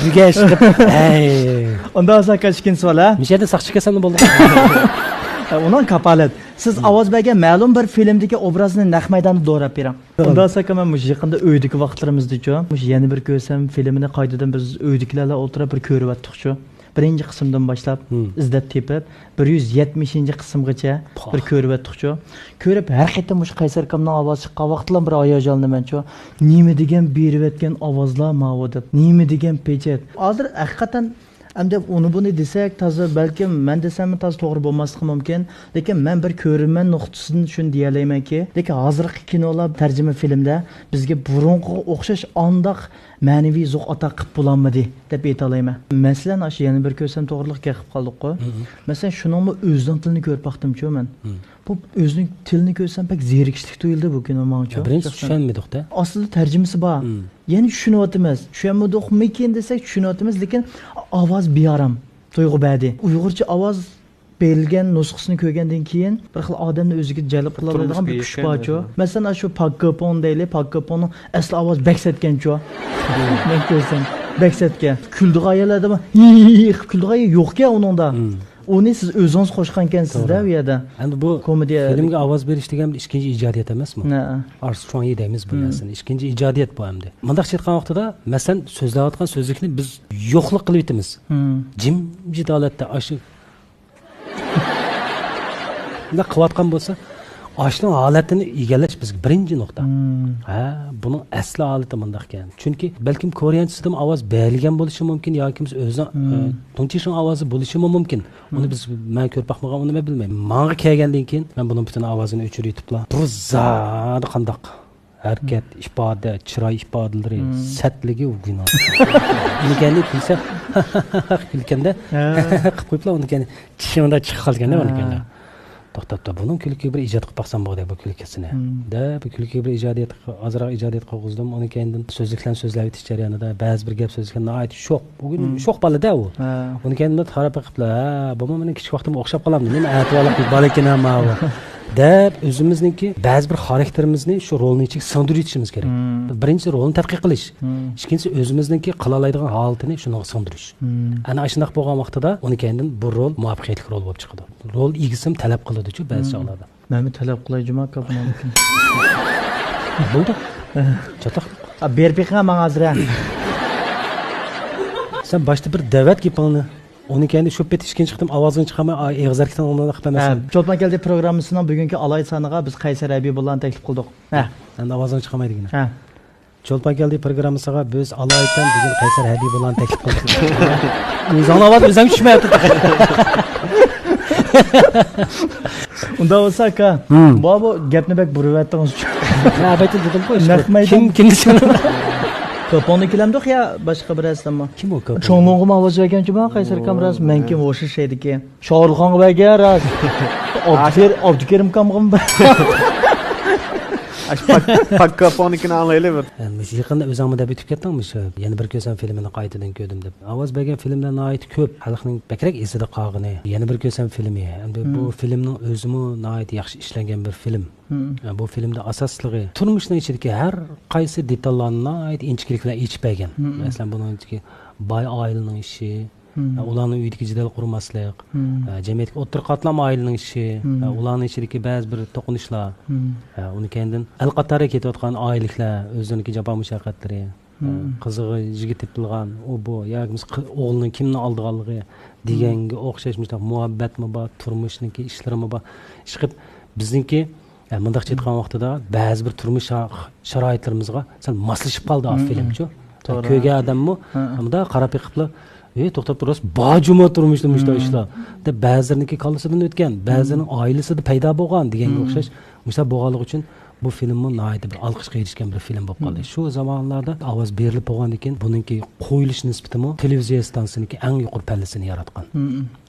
بىرگە ئىشلىتىپ. ھەي. ئۇنداق بولسا ئاكا، ئىككىنچى سوئال، ھە؟ مۇشۇ يەردە ساقچى كەلسەممۇ بولىدۇ. ئۇنىڭ كاپالەت. سىز ئاۋاز بەرگەن مەلۇم بىر فىلىمدىكى ئوبرازنى نەق مەيداندا دوراپ بېرىڭ. ئۇنداق بولسا ئاكا، مەن مۇشۇ يېقىندا ئۆيدىكى ۋاقىتلىرىمىزدىچۇ، مۇشۇ يەنە بىر كۆرسەم فىلىمىنى قايتىدىن بىز ئۆيدىكىلەرلا ئولتۇرۇپ بىر كۆرۈۋەتتۇقچۇ. بىرىنچى قىسىمدىن باشلاپ، مم، ئىزدەپ تېپىپ، بىر يۈز يەتمىشىنچى قىسىمغىچە، پاھ، بىر كۆرۈۋەتتۇقچۇ. كۆرۈپ، ھەر قېتىم مۇشۇ قەيسەر ئاكامنىڭ ئاۋازى چىققان ۋاقىتلا بىر ھاياجانلىنىمەنچۇ. نېمە دېگەن بېرىۋەتكەن ئاۋازلار ماۋۇ دەپ. نېمە دېگەن پېچەت. ھازىر ھەقىقەتەن ئەمدى ئۇنى بۇنى دېسەك، تازا بەلكىم مەن دېسەممۇ تازا توغرا بولماسلىقى مۇمكىن. لېكىن مەن بىر كۆرۈرمەن نۇقتىسىدىن شۇنى دېيەلەيمەنكى، لېكىن ھازىرقى كىنولار، تەرجىمە فىلىمدە بىزگە بۇرۇنقىغا ئوخشاش ئانداق مەنىۋى زوق ئاتا قىلىپ بولالمىدى دەپ ئېيتالايمەن. مەسىلەن، ئاشۇ يەنە بىر كۆرسەم توغرىلىق گەپ قىلىپ قالدۇققۇ. مم. مەسىلەن، شۇنىڭمۇ ئۆزىنىڭ تىلىنى كۆرۈپ باقتىمچۇ مەن. مم. بۇ ئۆزىنىڭ تىلىنى كۆرسەم بەك زېرىكىشلىك تۇيۇلدى بۇ كىنو ماڭىچۇ، يا، بىرىنچىسى شەخسەن. چۈشەنمىدۇق-تە. ئاستىدا تەرجىمىسى بار. مم. يەنە چۈشىنىۋاتىمىز. چۈشەنمىدۇقمىكىن دېسەك، چۈشىنىۋاتىمىز، لېكىن ئاۋاز بىئارام تۇيغۇ بەردى. ئۇيغۇرچە ئاۋاز بېرىلگەن نۇسخىسىنى كۆرگەندىن كېيىن، بىر خىل ئادەمنى ئۆزىگە جەلپ قىلالايدىغان بىر كۈچ بارچۇ. مەسىلەن، ئاشۇ پاك گېپىڭ دەيلى، پاك گېپىڭنىڭ ئەسلى ئاۋازى بەك سەتكەنچۇ. مەن كۆرسەم، بەك سەتكەن. كۈلىدىغان يەرلەردىمۇ ھىي قىلىپ كۈلىدىغان يەر يوقكەن ئۇنىڭدا. مم. ئۇنى سىز ئۆزىڭىز قوشقانكەنسىز-دە، توغرا، ئۇ يەردە. ئەمدى بۇ كومېدىيە فىلىمگە ئاۋاز بېرىش دېگەن ئىككىنچى ئىجادىيەت ئەمەسمۇ؟ ھە. ئارمسترونگ دەيمىز بۇ، مم، نەرسىنى. ئىككىنچى ئىجادىيەت بۇ ئەمدى. مۇنداقچە ئېيتقان ۋاقتىدا، مەسىلەن، سۆزلەۋاتقان سۆزلۈكنى بىز يوقلۇق قىلىۋېتىمىز. مم. جىمجىت ھالەتتە ئاشۇ بۇنداق قىلىۋاتقان بولسا، ئاشۇنىڭ ھالەتىنى ئىگىلەش بىزگە بىرىنچى نۇقتا. مم. ھە، بۇنىڭ ئەسلى ھالىتى مۇنداق ئىكەن. چۈنكى بەلكىم كورېيەنچىسىدىن ئاۋاز بېرىلگەن بولۇشى مۇمكىن، ياكى بولمىسا ئۆزىنىڭ، مم، ئە، تۇڭچىشىڭ ئاۋازى بولۇشىمۇ مۇمكىن. ئۇنى، مم، بىز، مەن كۆرۈپ باقمىغان، ئۇنى مەن بىلمەيمەن. ماڭا كەلگەندىن كېيىن مەن بۇنىڭ پۈتۈن ئاۋازىنى ئۆچۈرۈۋېتىپلا، بۇ زادى قانداق ھەرىكەت، ئىپادە، چىراي ئىپادىلىرى، مم، سەتلىكى گۇناھ. نېگەننى كۈلسە، كۈلكەندە قىلىپ قويۇپلا، ئۇنى كەينى چىشىڭدا چىقىپ قالغاندا، ئۇنى كەينى. توختاپ تۇر، بۇنىڭ كۈلكىگە بىر ئىجاد قىلىپ باقسام بولدى، بۇ كۈلكىسىنى. دەپ، بۇ كۈلكىگە بىر ئىجادىيەت، ئازراق ئىجادىيەت قىلغۇزدۇم. ئۇنى كەينىدىن سۆزلۈكلەرنى سۆزلەۋېتىش جەريانىدا بەزى بىر گەپ سۆزلۈكلەر ناھايىتى شوخ. بۈگۈن شوخ بالا-دە ئۇ. ئۇنى كەينىدىن تاراپ بېقىپلا، ھە، بۇمۇ مېنىڭ كىچىك ۋاقتىمغا ئوخشاپ قالامدۇ؟ نېمە ئەتىۋارلىق بالا ئىكەن ماۋۇ. دەپ، ئۆزىمىزنىڭكى بەزى بىر خاراكتېرىمىزنى شۇ رولنىڭ ئىچىگە سىڭدۈرۈۋېتىشىمىز كېرەك. بىرىنچى، رولنى تەتقىق قىلىش. ئىككىنچىسى، ئۆزىمىزنىڭكى قىلالايدىغان ھالىتىنى شۇنىڭغا سىڭدۈرۈش. ئەنە ئاشۇنداق بولغان ۋاقتىدا ئۇنى كەينىدىن بۇ رول مۇۋەپپەقىيەتلىك رول بولۇپ چىقىدۇ. رول ئىگىسىمۇ تەلەپ قىلىدۇچۇ بەزى چاغلاردا. مەنمۇ تەلەپ قىلاي جۇما ئاكا بۇنىڭدىن كېيىن. بولدى. چاتاق. ئا، بېرىپ بېقىڭ ماڭا ھازىر، ھە. سەن باشتا بىر دەۋەت گېپىڭنى. ئۇنى كەينىدە شۇ پېتى ئىككىنچى قېتىم ئاۋازىڭنى چىقارماي، ئا، ئېغىز ھەرىكىتىڭ ئوڭدىلاپ ئەمەسمۇ؟ ھە، چولپان كەلدى پروگراممىسىنىڭ بۈگۈنكى ئالاھىدە سانىغا بىز قەيسەر ھەبىبۇللانى تەكلىپ قىلدۇق. ھە. ئەمدى ئاۋازىڭنى چىقارماي دېگىنە. ھە. چولپان كەلدى پروگراممىسىغا بىز ئالايىتەن بۈگۈن قەيسەر ھەبىبۇللانى تەكلىپ قىلدۇق. ئۆزۈڭنىڭ ئاۋازى ئۆزۈڭ چۈشمەيۋاتىدۇ. ئۇنداق بولسا، ئاكا، بۇ، بۇ گەپنى بەك بۇرۇۋەتتىڭىز. مەن ئەلۋەتتە دېدىمغۇ، نەق مەيدان. كىم، كىم دېسەم؟ كاپوننى كېلەمدۇق يا باشقا بىرەرسىلەرمۇ؟ كىم ئۇ كاپون؟ چوڭلۇڭغىمۇ ئاۋاز بەرگەن جۇما قەيسەر ئاكام راست، مەنكى ئوشۇش شەيدىكى. شاھرۇخخانغا بەرگەن راست. ئابدۇكېر-، ئابدۇكېرىم ئاكامغىمۇ بەر. ئاشۇ پاك-، پاك كاپوننىڭكىنى ئاڭلايلى بىر. ھە، مۇشۇ يېقىندا ئۆزۈڭمۇ دەپ ئۆتۈپ كەتتىڭ، مۇشۇ يەنە بىر كۆرسەم فىلىمىنى قايتىدىن كۆردۈم دەپ. ئاۋاز بەرگەن فىلىملەر ناھايىتى كۆپ، خەلقنىڭ بەكرەك ئېسىدە قالغىنى. يەنە بىر كۆرسەم فىلىمى. ئەمدى بۇ فىلىمنىڭ ئۆزىمۇ ناھايىتى ياخشى ئىشلەنگەن بىر فىلىم. بۇ فىلىمدا ئاساسلىقى تۇرمۇشنىڭ ئىچىدىكى ھەر قايسى دېتاللارنى ناھايىتى ئىنچىكىلىك بىلەن ئېچىپ بەرگەن. مەسىلەن، بۇنىڭ ئىچىدىكى باي ئائىلىنىڭ ئىشى، ئۇلارنىڭ ئۆيىدىكى جېدەل قۇرماسلىق، جەمئىيەتتىكى ئوتتۇرا قاتلام ئائىلىنىڭ ئىشى، ئۇلارنىڭ ئىچىدىكى بەزى بىر توقۇنۇشلار، ئۇنى كەينىدىن ئەل قاتارىغا كېتىۋاتقان ئائىلىلەر، ئۆزلىرىنىڭكى جاپا مۇشەققەتلىرى، قىزىغا يىگىت تېپىلغان، ئۇ بۇ، ياكى بولمىسا قى-، ئوغلىنىڭ كىمنى ئالىدىغانلىقى دېگەنگە ئوخشاش مۇشۇنداق مۇھەببەتمۇ بار، تۇرمۇشنىڭكى ئىشلىرىمۇ بار. ئىشقىلىپ، بىزنىڭكى، ئە، مۇنداقچە ئېيتقان ۋاقتىدا بەزى بىر تۇرمۇش شا-، شارائىتلىرىمىزغا سەل ماسلىشىپ قالدى ئا فىلىمچۇ. كۆرگەن ئادەممۇ مۇنداق قاراپ بېقىپلا، ئى، توختاپ تۇر، راست بار جۇمۇ تۇرمۇشتا مۇشۇنداق ئىشلار، دەپ بەزىلىرىنىڭكى كاللىسىدىن ئۆتكەن، بەزىلىرىنىڭ ئائىلىسىدە پەيدا بولغان دېگەنگە ئوخشاش مۇشۇنداق بولغانلىقى ئۈچۈن بۇ فىلىممۇ ناھايىتى بىر ئالقىشقا ئېرىشكەن بىر فىلىم بولۇپ قالدى. شۇ زامانلاردا ئاۋاز بېرىلىپ بولغاندىن كېيىن بۇنىڭكى قويۇلۇش نىسبىتىمۇ تېلېۋىزىيە ئىستانسىسىنىڭكى ئەڭ يۇقىرى پەللىسىنى ياراتقان.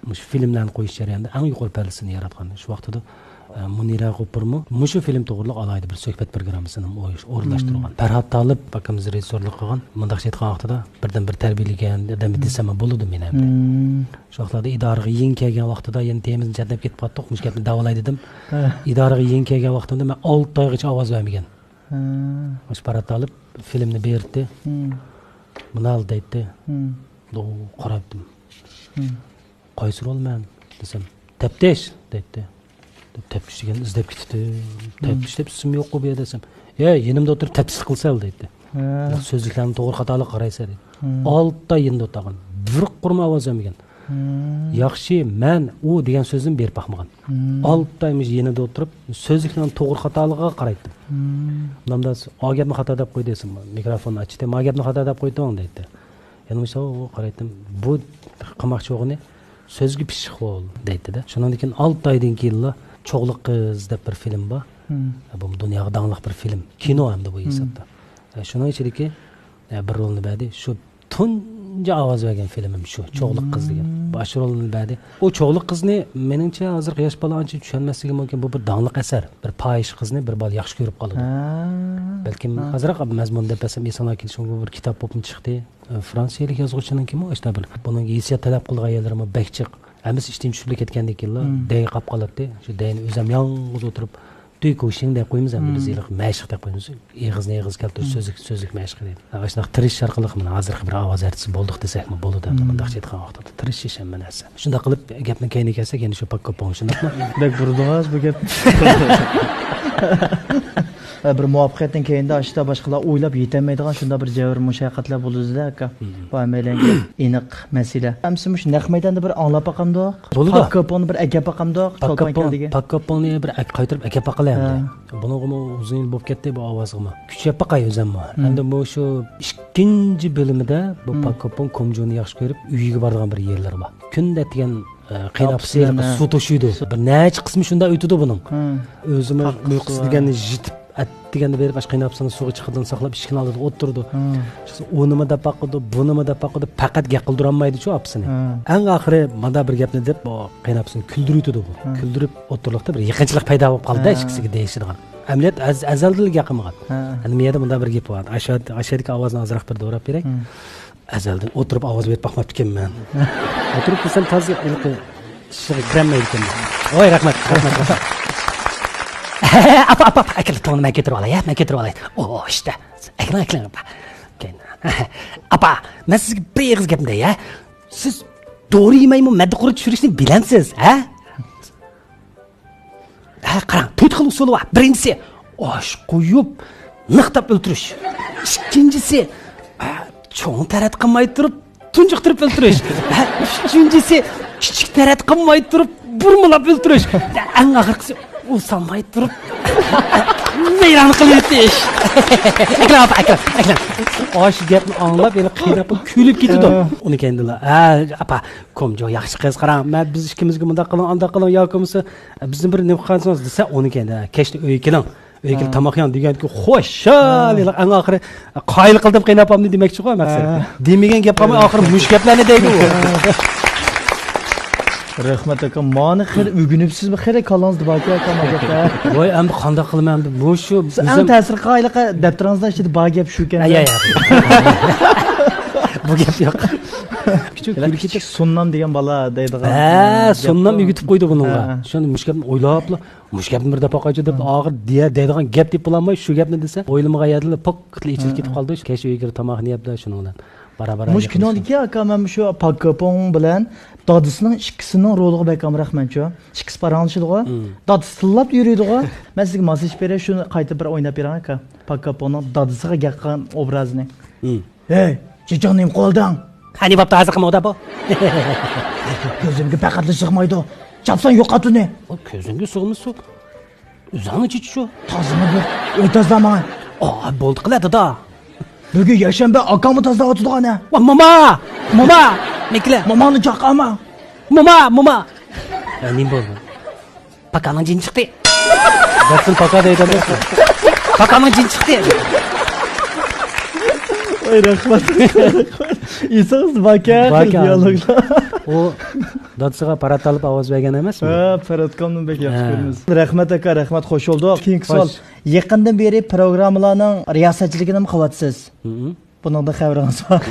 مۇشۇ فىلىملەرنى قويۇش جەريانىدا ئەڭ يۇقىرى پەللىسىنى ياراتقان. شۇ ۋاقتىدا، ئە، مۇنىرە غوپۇرمۇ مۇشۇ فىلىم توغرىلىق ئالاھىدە بىر سۆھبەت پروگراممىسىنى ئور-، ئورۇنلاشتۇرغان. پەرھات تالىپ ئاكىمىز رېژىسسورلۇق قىلغان. مۇنداقچە ئېيتقان ۋاقتىدا بىردىن بىر تەربىيەلىگەن ئادەم دېسەم بولىدۇ مېنى ئەمدى. شۇ ۋاقىتلاردا ئىدارىگە يېڭى كەلگەن ۋاقتىدا يەنە تېمىدىن چەتنەپ كېتىپ قاتتۇق. مۇشۇ گەپنى دەۋالاي دېدىم. ئىدارىگە يېڭى كەلگەن ۋاقتىمدا مەن ئالتە ئايغىچە ئاۋاز بەرمىگەن. مۇشۇ پەرھات تالىپ فىلىمنى بېرىتتى. مۇنال دەيتتى. دو-، قاراپتىم. قايسى رول مەن دېسەم، تەپتىش دەيتتى. تەپتىش دېگەن ئىزدەپ كېتىپتۇ. تەپتىش دەپ ئىسىم يوققۇ بۇ يەردە دېسەم، ھە، يېنىمدا ئولتۇرۇپ تەپتىش قىلسەن دەيتتى. سۆزلۈكلەرنى توغرا خاتالىق قارايسەن دەيتتى. ئالتە ئاي يېنىدا ئولتۇرغان. بىر قۇرمۇ ئاۋاز بەرمىگەن. ياخشى، مەن ئۇ دېگەن سۆزنى بېرىپ باقمىغان. ئالتە ئاي مۇشۇ يېنىدا ئولتۇرۇپ سۆزلۈكلەرنىڭ توغرا خاتالىقىغا قارايتتىم. مۇنداق، ئا گەپنى خاتا دەپ قويدى دېسەم، مىكروفوننى ئاچتى، ما گەپنى خاتا دەپ قويدۇڭ دەيتتى. يەنە مۇشۇ قارايتتىم، بۇ قىلماقچى بولغىنى سۆزگە پىششىق بول دەيتتى-دە. شۇنىڭدىن كېيىن ئالتە ئايدىن كېيىنلا چوغلۇق قىز دەپ بىر فىلىم بار. بۇ دۇنياغا داڭلىق بىر فىلىم. كىنو ئەمدى بۇ ھېسابتا. شۇنىڭ ئىچىدىكى، بىر رولنى بەردى. شۇ تۇنجى ئاۋاز بەرگەن فىلىمىم شۇ، چوغلۇق قىز دېگەن. باش رولنى بەردى. ئۇ چوغلىق قىزنى، مېنىڭچە، ھازىرقى ياش بالا ئانچە چۈشەنمەسلىكى مۇمكىن. بۇ بىر داڭلىق ئەسەر. بىر پاھىشە قىزنى بىر بالا ياخشى كۆرۈپ قالىدۇ. بەلكىم ئازراق مەزمۇن دەپ بەرسەم، ئېسىڭلارغا كېلىشى مۇمكىن، بۇ بىر كىتاب بولۇپمۇ چىقتى. فرانسىيەلىك يازغۇچىنىڭكىمۇ ئاشۇنداق بىر، بۇنىڭ ھېسسىيات تەلەپ قىلىدىغان يەرلىرىمۇ بەك جىق. ھەممىسى ئىشتىن چۈشۈپ كېتىكەندىن كېيىنلا دەي قاپ قالاتتى. شۇ دەينى ئۆزۈم يالغۇز ئولتۇرۇپ، تۈي كوشىڭ دەپ قويىمىز ئەمدى بىز، ھېلىقى مەشىق دەپ قويىمىز. ئېغىزنى ئېغىز كەلتۈرۈش، سۆزلۈك، سۆزلۈك مەشىقى دەيدۇ. ئاشۇنداق تىرىشىش ئارقىلىق مانا ھازىرقى بىر ئاۋاز ئارتىسى بولدۇق دېسەكمۇ بولىدۇ ئەمدى، مۇنداقچە ئېيتقان ۋاقتىدا. تىرىشىش ھەممە نەرسە. شۇنداق قىلىپ گەپنىڭ كەينىگە كەلسەك، يەنە شۇ پاككاپون، شۇنداقمۇ؟ بەك بۇرىدىڭىز بۇ گەپ. ھە، بىر مۇۋەپپەقىيەتتىن كېيىندە ئاشتا باشقىلار ئويلاپ يېتەلمەيدىغان شۇنداق بىر جەۋھەر مۇشەققەتلەر بولىدۇ-دە، ئاكا. بۇ ھەممەيلەنگە ئېنىق مەسىلە. ئەمسە مۇشۇ نەق مەيداندا بىر ئاڭلاپ باقامدۇق؟ بولىدۇ. پاككاپوننى بىر ئەكەپ باقامدۇق؟ پاككاپون، پاككاپوننى بىر ئەك-، قايتۇرۇپ ئەكەپ باقىلى ئەمدى. بۇنىڭغىمۇ ئۇزۇن يىل بولۇپ كەتتى بۇ ئاۋازغىمۇ. كۈچەپ باقاي ئۆزۈممۇ. ئەمدى مۇشۇ ئىككىنچى بۆلۈمىدە بۇ پاككاپون كومجوننى ياخشى كۆرۈپ ئۆيىگە بارىدىغان بىر يېرىلىرى بار. كۈندە دېگەن، ئە، قېيىن ئاپىسى سۇ توشۇيدۇ. بىر نەچچە قىسمى شۇنداق ئۆتىدۇ بۇنىڭ. ئۆزىمۇ ئۇيقۇسى دېگەننى يېتىپ ئەتىگەندە بېرىپ، ئاشۇ قېيىنئاپىسىنى سۇغا چىقىدىن ساقلاپ، ئىشىكنىڭ ئالدىدا ئولتۇرىدۇ. ھە. ئۇنىمۇ دەپ باقىدۇ، بۇنىمۇ دەپ باقىدۇ، پەقەت گەپ قىلدۇرالمايدۇ شۇ ئاپىسىنى. ھە. ئەڭ ئاخىرى مانا بىر گەپنى دەپ، ئۇ قېيىنئاپىسىنى كۈلدۈرۈۋېتىدۇ بۇ. ھە. كۈلدۈرۈپ ئوتتۇرىلىقتا بىر يېقىنچىلىق پەيدا بولۇپ قالدى-دە، ھە. ئىككىسىگە دېيىشىدىغان. ئەمەلىيەتتە ئەز-، ئەزەلدىنلا گەپ قىلمىغان. ھە. ئەمدى بۇ يەردە مۇنداق بىر گېپى بار. ئاشۇ، ئاشۇ يەردىكى ئاۋازنى ئازراق بىر دوراپ بېرەي. ھە. ئەزەلدىن ئولتۇرۇپ ئاۋاز بېرىپ باقماپتىكەنمەن. ئولتۇرۇپ دېسەم تازا ھېلىقى ئىشىغا كىرەلمەيدىكەن. ۋاي، رەھمەت، رەھمەت، رەھمەت. ئاپا، ئاپا، ئاپا، ئەكېلىپ تۇڭنى مەن كۆتۈرۈپ ئالاي، ھە؟ مەن كۆتۈرۈپ ئالاي. ئو، ئىشتە. ئەكىلىڭ، ئەكىلىڭ، ئاپا. ئاپا، مەن سىزگە بىر ئېغىز گەپ دەي، ھە؟ سىز دورا يېمەيمۇ مەددە قۇرۇت چۈشۈرۈشنى بىلەمسىز، ھە؟ ھە، قاراڭ، تۆت خىل ئۇسۇلى بار. بىرىنچىسى، ئاش قويۇپ، نىقتاپ ئۆلتۈرۈش. ئىككىنچىسى، ھە، چوڭ تەرەت قىلماي تۇرۇپ، تۇنجۇقتۇرۇپ ئۆلتۈرۈش. ھە، ئۈچىنچىسى، كىچىك تەرەت قىلماي تۇرۇپ، بۇرمىلاپ ئۆلتۈرۈش. ھە، ئەڭ ئاخىرقىسى، ئۇسالماي تۇرۇپ، ۋەيران قىلىۋېتىش. ئەكرەم ئاپا، ئەكرەم، ئەكرەم. ئاشۇ گەپنى ئاڭلاپ، يەنە قېيىنئاپا كۈلۈپ كېتىدۇ. ئۇنى كەينىدىلا، ھە، ئاپا، كومجو ياخشى قىز، قاراڭ، مەن بىز ئىككىمىزگە مۇنداق قىلىڭ، ئانداق قىلىڭ، ياكى بولمىسا بىزنى بىر نېمە قىلغانسىڭىز دېسە، ئۇنى كەينىدە، كەچتە ئۆيگە كېلىڭ، ئۆيگە كېلىپ ھە. تاماق يەڭ دېگەندىكىن، خوشال، ھە. ئەڭ ئاخىرى قايىل قىلدىم قېيىنئاپامنى دېمەكچىغۇ مەقسەت. ھە. دېمىگەن گەپ قالماي، ئاخىرى مۇشۇ گەپلەرنى دەيدۇ ئۇ. رەھمەت ئاكا، مانا خېلى ئۆگىنىپسىزمۇ، خېلى كاللاڭىزدا باركەن ئاكا، ما گەپلەر. ۋاي، ئەمدى قانداق قىلىمەن، ئەمدى مۇشۇ سىز ئەڭ بىزنىڭ تەسىر قىلغان دەپتىرىڭىزنىڭ ئىچىدە بار گەپ شۇكەن. ئەي، ئەي، ئەي. بۇ گەپ يوق. كىچىك كىچىك سۇننام دېگەن بالا دەيدىغان. ھە، گەپ سۇننام بار. ئۆگىتىپ قويدى بۇنىڭغا. ھە. شۇنى مۇشۇ گەپنى ئويلاپلا، مۇشۇ گەپنى بىر دەپ باقايچۇ دەپ، ھە. ئاخىر دېيە-، دەيدىغان گەپ دېيىپ بولالماي، شۇ گەپنى دېسە، ئويلىمىغان يەردىلا پوككىتلا ئېچىلىپ ھە. كېتىپ قالدى. كەچ ئۆيگە كىرىپ تاماقنى يەپلا، شۇنىڭ بىلەن بارا-بارا مۇشۇ گەپلىشىدۇ. كىنودىكى ئاكا، مەن مۇشۇ پاكا پوڭ بىلەن دادىسىنىڭ ئىككىسىنىڭ رولىغا بەك ئامراقمەنچۇ. ئىككىسى پاراڭلىشىدىغۇ. مم. دادىسى تىللاپ يۈرىدىغۇ. مەن سىزگە ماسلىشىپ بېرەي، شۇنى قايتا بىر ئويناپ بېرىڭ ئاكا. پاكاپونىڭ دادىسىغا گەپ قىلغان ئوبرازىنى. مم. ھەي، چېچىڭ نېمە قىلىۋالدىڭ؟ ھە، نېمە بوپتۇ ھازىر قىلماڭ دەپ بۇ؟ كۆزۈمگە پەقەتلا سىغمايدۇ. چاپسان يوقات ئۇنى. ئۇ كۆزۈڭگە سىغمىسۇن. ئۆزۈڭنى چېچىشۇ. تازىما بىر. ئۆي تازىلا ماڭا. ئا، بولدى قىلە دادا. بۈگۈن يەكشەنبە، ئاكاممۇ تازىلاۋاتىدىغۇ ئەنە. ۋا، موما! موما! مەكلە! موماڭنى چاقىرما. موما! موما! ھە، نېمە بولدى؟ پاكانىڭ جىنى چىقتى. دەپسىن پاكا دەيدۇ. پاكانىڭ جىنى چىقتى. ۋاي، رەھمەت. ئېسىڭىزدە باركەن، باركەن. دىيالوگلار. ئۇ دادىسىغا پارات ئېلىپ ئاۋاز بەرگەن ئەمەسمۇ؟ ھە، پاراتكامنى بەك ياخشى ھە. كۆرىمىز. رەھمەت ئاكا، رەھمەت، خوش بولدۇق. كېيىنكى سوئال. خوش. يېقىندىن بېرى پروگراممىلارنىڭ رىياسەتچىلىكىنىمۇ قىلىۋاتىسىز. ھىم. بۇنىڭدىن خەۋىرىڭىز بار؟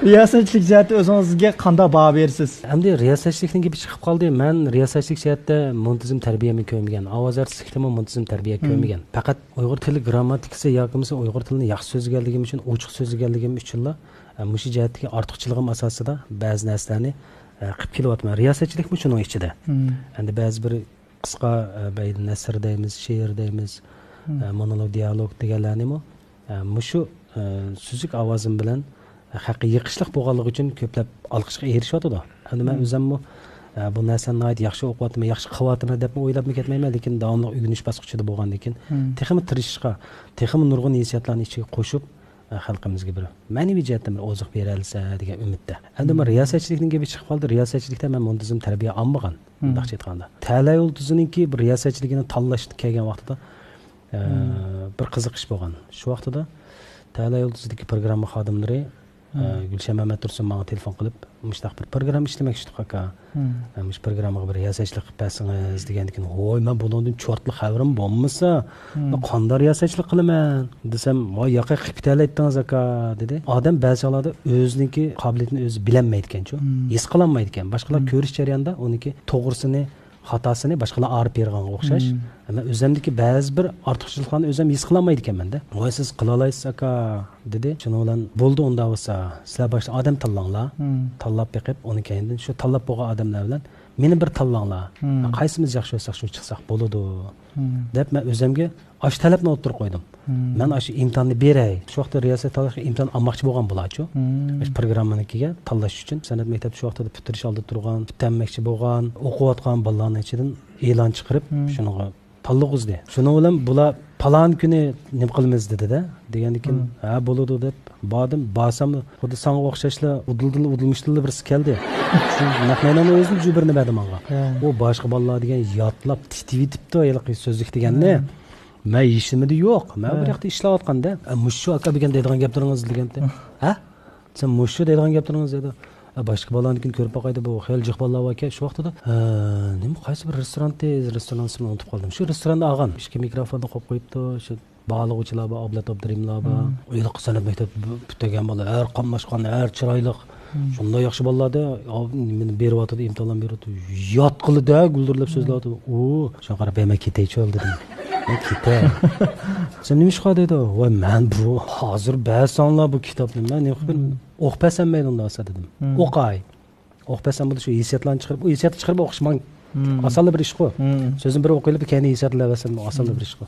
رىياسەتچىلىك جەھەتتە ئۆزىڭىزگە قانداق باھا بېرىسىز؟ ئەمدى رىياسەتچىلىكنىڭ گېپى چىقىپ قالدى. مەن رىياسەتچىلىك جەھەتتە مۇنتىزىم تەربىيەمنى كۆرمىگەن. ئاۋاز ئارتىسلىكتىمۇ مۇنتىزىم تەربىيە مم. كۆرمىگەن. پەقەت ئۇيغۇر تىلى گىرامماتىكىسى ياكى بولمىسا ئۇيغۇر تىلىنى ياخشى سۆزلىگەنلىكىم ئۈچۈن، ئوچۇق سۆزلىگەنلىكىم ئۈچۈنلا، ئە، مۇشۇ جەھەتتىكى ئارتۇقچىلىقىم ئاساسىدا بەزى نەرسىلەرنى، ئە، قىلىپ كېلىۋاتىمەن. رىياسەتچىلىكمۇ شۇنىڭ ئىچىدە. مم. ئەمدى بەزى بىر قىسقا، ئە، بەيدە نەسر دەيمىز، شېئىر دەيمىز، مم. ئە، مونولوگ، دىيالوگ دېگەنلەرنىمۇ، ئە، مۇشۇ، ئە، سۈزۈك ئاۋازىم بىلەن خەققە يېقىشلىق بولغانلىقى ئۈچۈن كۆپلەپ ئالقىشقا ئېرىشىۋاتىدۇ. ئەمدى مەن مم. ئۆزۈممۇ، ئە، بۇ نەرسىنى ناھايىتى ياخشى ئوقۇۋاتىمەن، ياخشى قىلىۋاتىمەن دەپمۇ ئويلاپمۇ كەتمەيمەن، لېكىن داۋاملىق ئۆگىنىش باسقۇچىدا بولغاندىكىن مم. تېخىمۇ تىرىشىشقا، تېخىمۇ نۇرغۇن ھېسسىياتلارنى ئىچىگە قوشۇپ، خەلقىمىزگە بىر مەنىۋى جەھەتتىن بىر ئوزۇق بېرەلىسە دېگەن ئۈمىدتە. ئەمدى مم. مانا رىياسەتچىلىكنىڭ گېپى چىقىپ قالدى. رىياسەتچىلىكتە مەن مۇنتىزىم تەربىيە ئالمىغان، مم. مۇنداقچە ئېيتقاندا. تەلەي يۇلتۇزىنىڭكى بىر رىياسەتچىلىكىنى تاللاشقا كەلگەن ۋاقتىدا، ئە، مم. بىر قىزىقىش بولغان. شۇ ۋاقتىدا تەلەي يۇلتۇزىدىكى پروگرامما خادىملىرى، ئە، مم. گۈلشەن مەمەتتۇرسۇن ماڭا تېلېفون قىلىپ، مۇشۇنداق بىر پروگرامما ئىشلىمەكچىدۇق، ئاكا. مم. ئە، مۇشۇ پروگراممىغا بىر رىياسەتچىلىك قىلىپ بەرسىڭىز دېگەندىكىن، ھوي، مەن بۇنىڭدىن چورتلا خەۋىرىم بولمىسا، مم. مەن قانداق رىياسەتچىلىك قىلىمەن دېسەم، ۋاي، ياقى قىلىپ كېتەلەيتتىڭىز، ئاكا، دېدى. ئادەم بەزى چاغلاردا ئۆزىنىڭكى قابىلىيىتىنى ئۆزى بىلەلمەيدىكەنچۇ، مم. ھېس قىلالمايدىكەن. باشقىلار مم. كۆرۈش جەريانىدا ئۇنىڭكى توغرىسىنى، خاتاسىنى باشقىلار ئايرىپ بېرىدىغانغا ئوخشاش. مم. مەن ئۆزۈمدىكى بەزى بىر ئارتۇقچىلىقلارنى ئۆزۈم ھېس قىلالمايدىكەنمەن-دە. ۋاي، سىز قىلالايسىز، ئاكا، دېدى. شۇنىڭ بىلەن بولدى ئۇنداق بولسا، سىلەر باشتا ئادەم تاللاڭلار. مم. تاللاپ بېقىپ، ئۇنىڭ كەينىدىن شۇ تاللاپ بولغان ئادەملەر بىلەن مېنى بىر تاللاڭلار. مم. قايسىمىز ياخشى بولساق، شۇ چىقساق بولىدۇ، مم. دەپ مەن ئۆزۈمگە ئاشۇ تەلەپنى ئوتتۇرىغا قويدۇم. مم. مەن ئاشۇ ئىمتىھاننى بېرەي. شۇ ۋاقىتتا رىياسەت تاللاشقا ئىمتىھان ئالماقچى بولغان بۇلارچۇ. مم. ئاشۇ پروگراممىنىڭكىگە تاللاش ئۈچۈن سەنئەت مەكتەپتە شۇ ۋاقىتتا پۈتتۈرۈش ئالدىدا تۇرغان، پۈتتۈرمەكچى بولغان، ئوقۇۋاتقان بالىلارنىڭ ئىچىدىن ئېلان چىقىرىپ، مم. شۇنىڭغا تاللىغۇزدى. شۇنىڭ بىلەن بۇلار پالان كۈنى نېمە قىلىمىز دېدى-دە. دېگەندىن كېيىن، ھە، بولىدۇ دەپ باردىم. بارسام، خۇددى ساڭا ئوخشاشلا ئۇدۇلدىن ئۇدۇلمۇشتىنلا بىرسى كەلدى. شۇ نەق مەيداننىڭ ئۆزىدىن جۈبىرىنى بەردى ماڭا. ئۇ باشقا بالىلار دېگەن ياتلاپ تىتىۋېتىپتۇ ھېلىقى سۆزلۈك دېگەننى. مەن ھېچنېمە-دە يوق. مەن بىر ياقتا ئىشلەۋاتقاندا، «ئە، مۇشۇ ئاكا بۈگۈن دەيدىغان گەپلىرىڭىز» دېگەنتى. ھە؟ سەن مۇشۇ دەيدىغان گەپلىرىڭىز دەيدۇ. ئە، باشقا بالىلارنىڭكىنى كۆرۈپ باقايدۇ، بۇ خېلى جىق بالىلار باركەن. شۇ ۋاقتىدا، ئە، نېمە، قايسى بىر رېستورانتى، رېستوران ئىسمىنى ئۇنتۇپ قالدىم. شۇ رېستوراندا ئالغان. ئىككى مىكروفوندا قويۇپ قويۇپتۇ. شۇ باھالىغۇچىلار بار، ئابلەت ئابدۇرېھىملار بار. ھېلىقى سەنئەت مەكتەپ پۈتتۈرگەن بالا، ھەر قاملاشقان، ھەر چىرايلىق. شۇنداق ياخشى بالىلار-دە، نېمىنى بېرىۋاتىدۇ، ئىمتىھانلارنى بېرىۋاتىدۇ. ياتقىلى-دە، گۈلدۈرلەپ سۆزلەۋاتىدۇ. ئۇ، شۇڭا قاراپ، «ھەي، مەن كېتەيچۇ» دېدىم. «مەن كېتەي.» «سەن نېمە ئىشقا؟» دەيدۇ. «ۋاي، مەن بۇ، ھازىر بەرسەڭلار بۇ كىتابنى، مەن نېمە قىلىپ ئوقۇپ بەرسەم مەيلى ئۇنداق بولسا» دېدىم. «ئوقاي. ئوقۇپ بەرسەم بولدى، شۇ ھېسسىياتلارنى چىقىرىپ، ئۇ ھېسسىياتنى چىقىرىپ ئوقۇش ماڭ ئاسانلا بىر ئىشقۇ. سۆزنى بىر ئوقۇۋېلىپ، كەينى ھېسسىياتلىۋەرسەم ئاسانلا بىر ئىشقۇ.»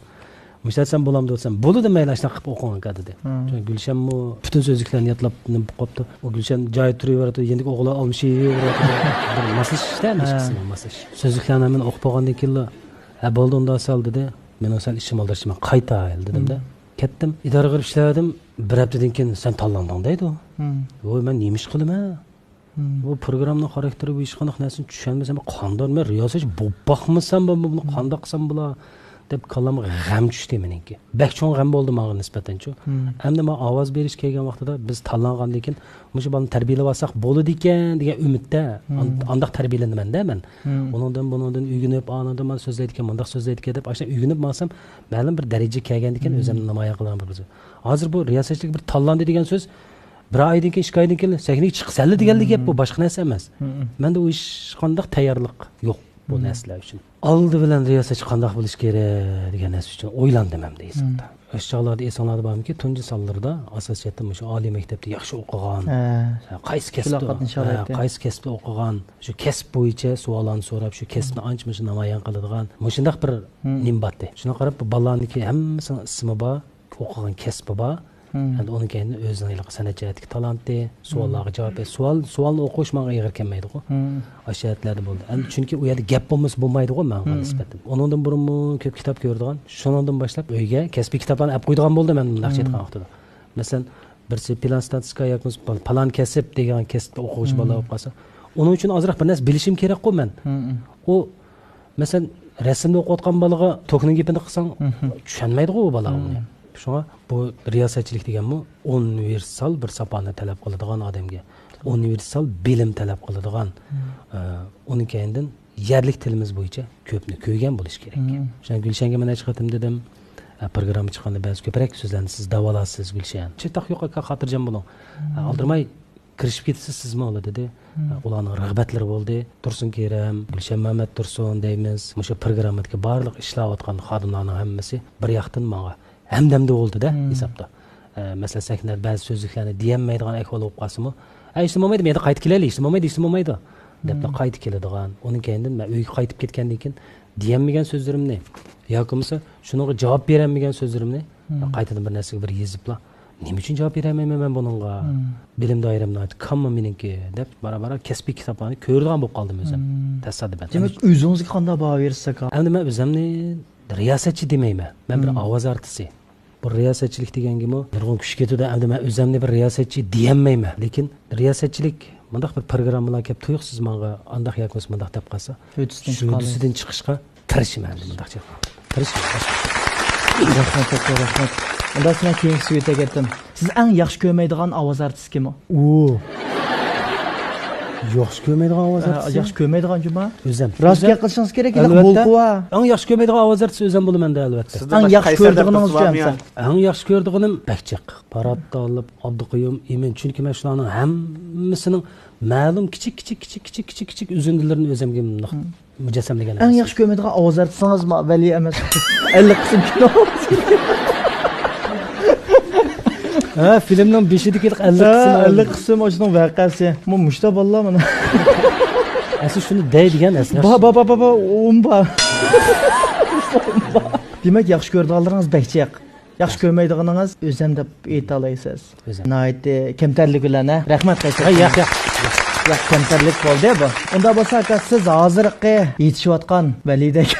«مۇشۇ دېسەم بولامدۇ؟» دېسەم، «بولىدۇ، مەيلى، ئاشۇنداق قىلىپ ئوقۇڭ ئاكا» دېدى. شۇڭا گۈلشەنمۇ پۈتۈن سۆزلۈكلەرنى يادلاپ نېمە بولۇپ قاپتۇ. ئۇ گۈلشەن جايىدا تۇرۇۋېرىدۇ، يېنىدىكى ئوغۇللار ئالمىشىۋېرىدۇ. بىر ماسلىشىشتا ھەممە ئىككىسى ماسلىشىش. سۆزلۈكلەرنى ھەممىنى ئوقۇپ بولغاندىن كېيىنلا، «ھە، بولدى ئۇنداق سەل» دېدى. «مېنىڭ سەل ئىشىم ئالدىرىشىپ، مەن قايتاي» دېدىم-دە. كەتتىم. ئىدارىگە كىرىپ ئىشلەۋەردىم. بىر ھەپتىدىن كېيىن، «سەن تاللاندىڭ» دەيدۇ. ۋوي، مەن نېمە ئىش قىلىمەن؟ بۇ پروگراممىنىڭ خاراكتېرى، بۇ ھېچقانداق نەرسىنى چۈشەنمىسەم، قانداق، مەن رىياسەتچى بولۇپ باقمىسام، بۇ، بۇنى قانداق قىلسام بولا، دەپ كاللامغا غەم چۈشتى مېنىڭكى. بەك چوڭ غەم بولدى ماڭا نىسبەتەنچۇ. ئەمدى مانا ئاۋاز بېرىش كەلگەن ۋاقتىدا بىز تاللانغاندىن كېيىن، مۇشۇ بالىنى تەربىيەلەۋالساق بولىدىكەن دېگەن ئۈمىدتە، ئان-، ئانداق تەربىيەلىنىمەن-دە مەن. ئۇنىڭدىن، بۇنىڭدىن ئۆگىنىپ، ئانىڭدىن مانا سۆزلەيدىكەن، مۇنداق سۆزلەيدىكەن دەپ، ئاشۇنداق ئۆگىنىپ ماڭسام، مەلۇم بىر دەرىجىگە كەلگەندىن كېيىن ئۆزۈمنى نامايان قىلىدىغان بىر قىز. ھازىر بۇ رىياسەتچىلىككە بىر تاللاندى دېگەن سۆز، بىر ئايدىن كېيىن، ئىككى ئايدىن كېيىن سەھنىگە چىقىپ سەنلا دېگەنلا گەپ بۇ، باشقا نەرسە ئەمەس. مەندە ئۇ ھېچقانداق تەييارلىق يوق بۇ نەرسىلەر ئۈچۈن. ئالدى بىلەن رىياسەتچى قانداق بولۇشى كېرەك دېگەن نەرسە ئۈچۈن ئويلاندىم ئەمدى ھېسابتا. ئاشۇ چاغلاردا ئېسىڭلاردا بارمىكىن، تۇنجى سانلىرىدا ئاساسىي جەھەتتە مۇشۇ ئالىي مەكتەپتە ياخشى ئوقۇغان، ھە، قايسى كەسىپتە، ھە، قايسى كەسىپتە ئوقۇغان، شۇ كەسىپ بويىچە سوئاللارنى سوراپ، شۇ كەسىپنى ئانچە مۇنچە نامايان قىلىدىغان مۇشۇنداق بىر نېمە بارتى. شۇنىڭغا قاراپ، بۇ بالىلارنىڭكى ھەممىسىنىڭ ئىسمى بار، ئوقۇغان كەسپى بار. ئەمدى ئۇنىڭ كەينىدىن ئۆزىنىڭ ھېلىقى سەنئەت جەھەتتىكى تالانتى، سوئاللارغا جاۋاب بېرىش. سوئال، سوئالنى ئوقۇش ماڭا ئېغىر كەلمەيدىغۇ. ئاشۇ جەھەتلەردە بولدى. ئەمدى چۈنكى ئۇ يەردە گەپ بولمىسا بولمايدىغۇ ماڭا نىسبەتەن. ئۇنىڭدىن بۇرۇنمۇ كۆپ كىتاب كۆرىدىغان. شۇنىڭدىن باشلاپ ئۆيگە كەسپىي كىتابلارنى ئەپ قويىدىغان بولدۇم ئەمدى مۇنداقچە ئېيتقان ۋاقتىدا. مەسىلەن، بىرسى پىلان ستاتىستىكا ياكى بولمىسا پالان كەسىپ دېگەن كەسىپتە ئوقۇغۇچى بالىلار بولۇپ قالسا، ئۇنىڭ ئۈچۈن ئازراق بىر نەرسە بىلىشىم كېرەكقۇ مەن. ئۇ مەسىلەن، رەسىمنى ئوقۇۋاتقان بالىغا توكنىڭ گېپىنى قىلساڭ، چۈشەنمەيدىغۇ ئۇ بالا ئۇنى. شۇڭا بۇ رىياسەتچىلىك دېگەنمۇ ئۇنىۋېرسال بىر ساپانى تەلەپ قىلىدىغان ئادەمگە، ئۇنىۋېرسال بىلىم تەلەپ قىلىدىغان، ئە، ئۇنىڭ كەينىدىن يەرلىك تىلىمىز بويىچە كۆپنى كۆرگەن بولۇش كېرەك. شۇڭا گۈلشەنگە مەن نەچچە قېتىم دېدىم، ئە، پروگرامما چىققاندا بەزى كۆپرەك سۆزلەرنى سىز دەۋالارسىز، گۈلشەن. چاتاق يوق، ئاكا، خاتىرجەم بولۇڭ. ئە، ئالدىرىماي كىرىشىپ كېتىسىز سىزمۇ ئۇلار دېدى. ئۇلارنىڭ رىغبەتلىرى بولدى. تۇرسۇن كېرەم، گۈلشەن مەمەت تۇرسۇن دەيمىز. مۇشۇ پروگراممىدىكى بارلىق ئىشلەۋاتقان خادىملارنىڭ ھەممىسى بىر ياقتىن ماڭا ھەمدەمدە بولدى-دە ھېسابتا. ئە، مەسىلەن، سەھنىدە بەزى سۆزلۈكلەرنى دېيەلمەيدىغان ئەھۋال بولۇپ قالسىمۇ، «ئە، ھېچنېمە بولمايدۇ، مەيدە قايتىپ كېلەيلى، ھېچنېمە بولمايدۇ، ھېچنېمە بولمايدۇ» دەپلا قايتىپ كېلىدىغان. ئۇنىڭ كەينىدىن مەن ئۆيگە قايتىپ كەتكەندىن كېيىن دېيەلمىگەن سۆزلىرىمنى ياكى بولمىسا شۇنىڭغا جاۋاب بېرەلمىگەن سۆزلىرىمنى قايتىدىن بىر نەرسىگە بىر يېزىپلا، «نېمە ئۈچۈن جاۋاب بېرەلمەيمەن مەن بۇنىڭغا؟ بىلىم دائىرەم ناھايىتى كامما مېنىڭكى» دەپ، بارا-بارا كەسپىي كىتابلارنى كۆرىدىغان بولۇپ قالدىم ئۆزۈم، تاسادىپەن. دېمەك، ئۆزىڭىزگە قانداق باھا بېرىسىز، ئاكا؟ ئەمدى مەن ئۆزۈمنى رىياسەتچى دېمەيمەن. مەن بىر ئاۋاز ئارتىسى. بۇ رىياسەتچىلىك دېگەنگىمۇ نۇرغۇن كۈچ كېتىدۇ. ئەمدى مەن ئۆزۈمنى بىر رىياسەتچى دېيەلمەيمەن. لېكىن رىياسەتچىلىك مۇنداق بىر پروگراممىلار كەپ تۇيۇقسىز ماڭا ئانداق ياكى بولمىسا مۇنداق دەپ قالسا، شۈدىسىدىن چىقىشقا تىرىشىمەن، ئەمدى مۇنداقچە. تىرىشىمەن. رەھمەت، چوڭ رەھمەت. ئۇنداق مەن كېيىنكى سۆھبەتكە كەتتىم. سىز ئەڭ ياخشى كۆرمەيدىغان ئاۋاز ئارتىسى كىم ئۇ؟ ئۇ. ياخشى كۆرمەيدىغان ئاۋاز ئە، ئارتىسى؟ ياخشى كۆرمەيدىغان جۇما؟ ئۆزەم. راست گەپ قىلىشىڭىز كېرەك، ئەلۋەتتە. بولقۇۋا. ئەڭ ياخشى كۆرمەيدىغان ئاۋاز ئارتىسى ئۆزەم بولىمەن-دە، ئەلۋەتتە. سىزدىن ئەڭ باشقا ياخشى قەيسەر دەپ كۆرىدىغىنىڭىز تۇرسىلا كىم؟ ئەڭ ياخشى كۆرىدىغىنىم بەك جىق. پارات تالىپ، ئابدۇقىيۇم ئىمىن. چۈنكى مەن شۇلارنىڭ ھەممىسىنىڭ مەلۇم كىچىك، كىچىك، كىچىك ئۈزۈندىلىرىنى ئۆزۈمگە مۇنداق مۇجەسسەملىگەن. ئەڭ ياخشى كۆرمەيدىغان ئاۋاز ئارتىسىڭىز ما-، ۋەلى ئەمەس. ئەللىك قىسىم كىنو. ھە، فىلىمنىڭ بېشىدىكى ئەللىك قىسىم. ھە، ئەللىك قىسىم، ئاشۇنىڭ ۋەقەسى. مۇ-، مۇشتا بالىلار مانا. ئەسلى شۇنى دەي دېگەن ئەسلى. با، با، با، با، با، ئۇم با. دېمەك، ياخشى كۆرىدىغانلىرىڭىز بەك جىق. ياخشى كۆرمەيدىغىنىڭىز ئۆزەم دەپ ئېيتالايسىز. ئۆزەم. ناھايىتى كەمتەرلىك بىلەن، ھە؟ رەھمەت، قەيسەر. ھە، ياق، ياق. ياق، كەمتەرلىك بولدى بۇ. ئۇنداق بولسا، ئاكا، سىز ھازىرقى يېتىشىۋاتقان ۋەلىدەك.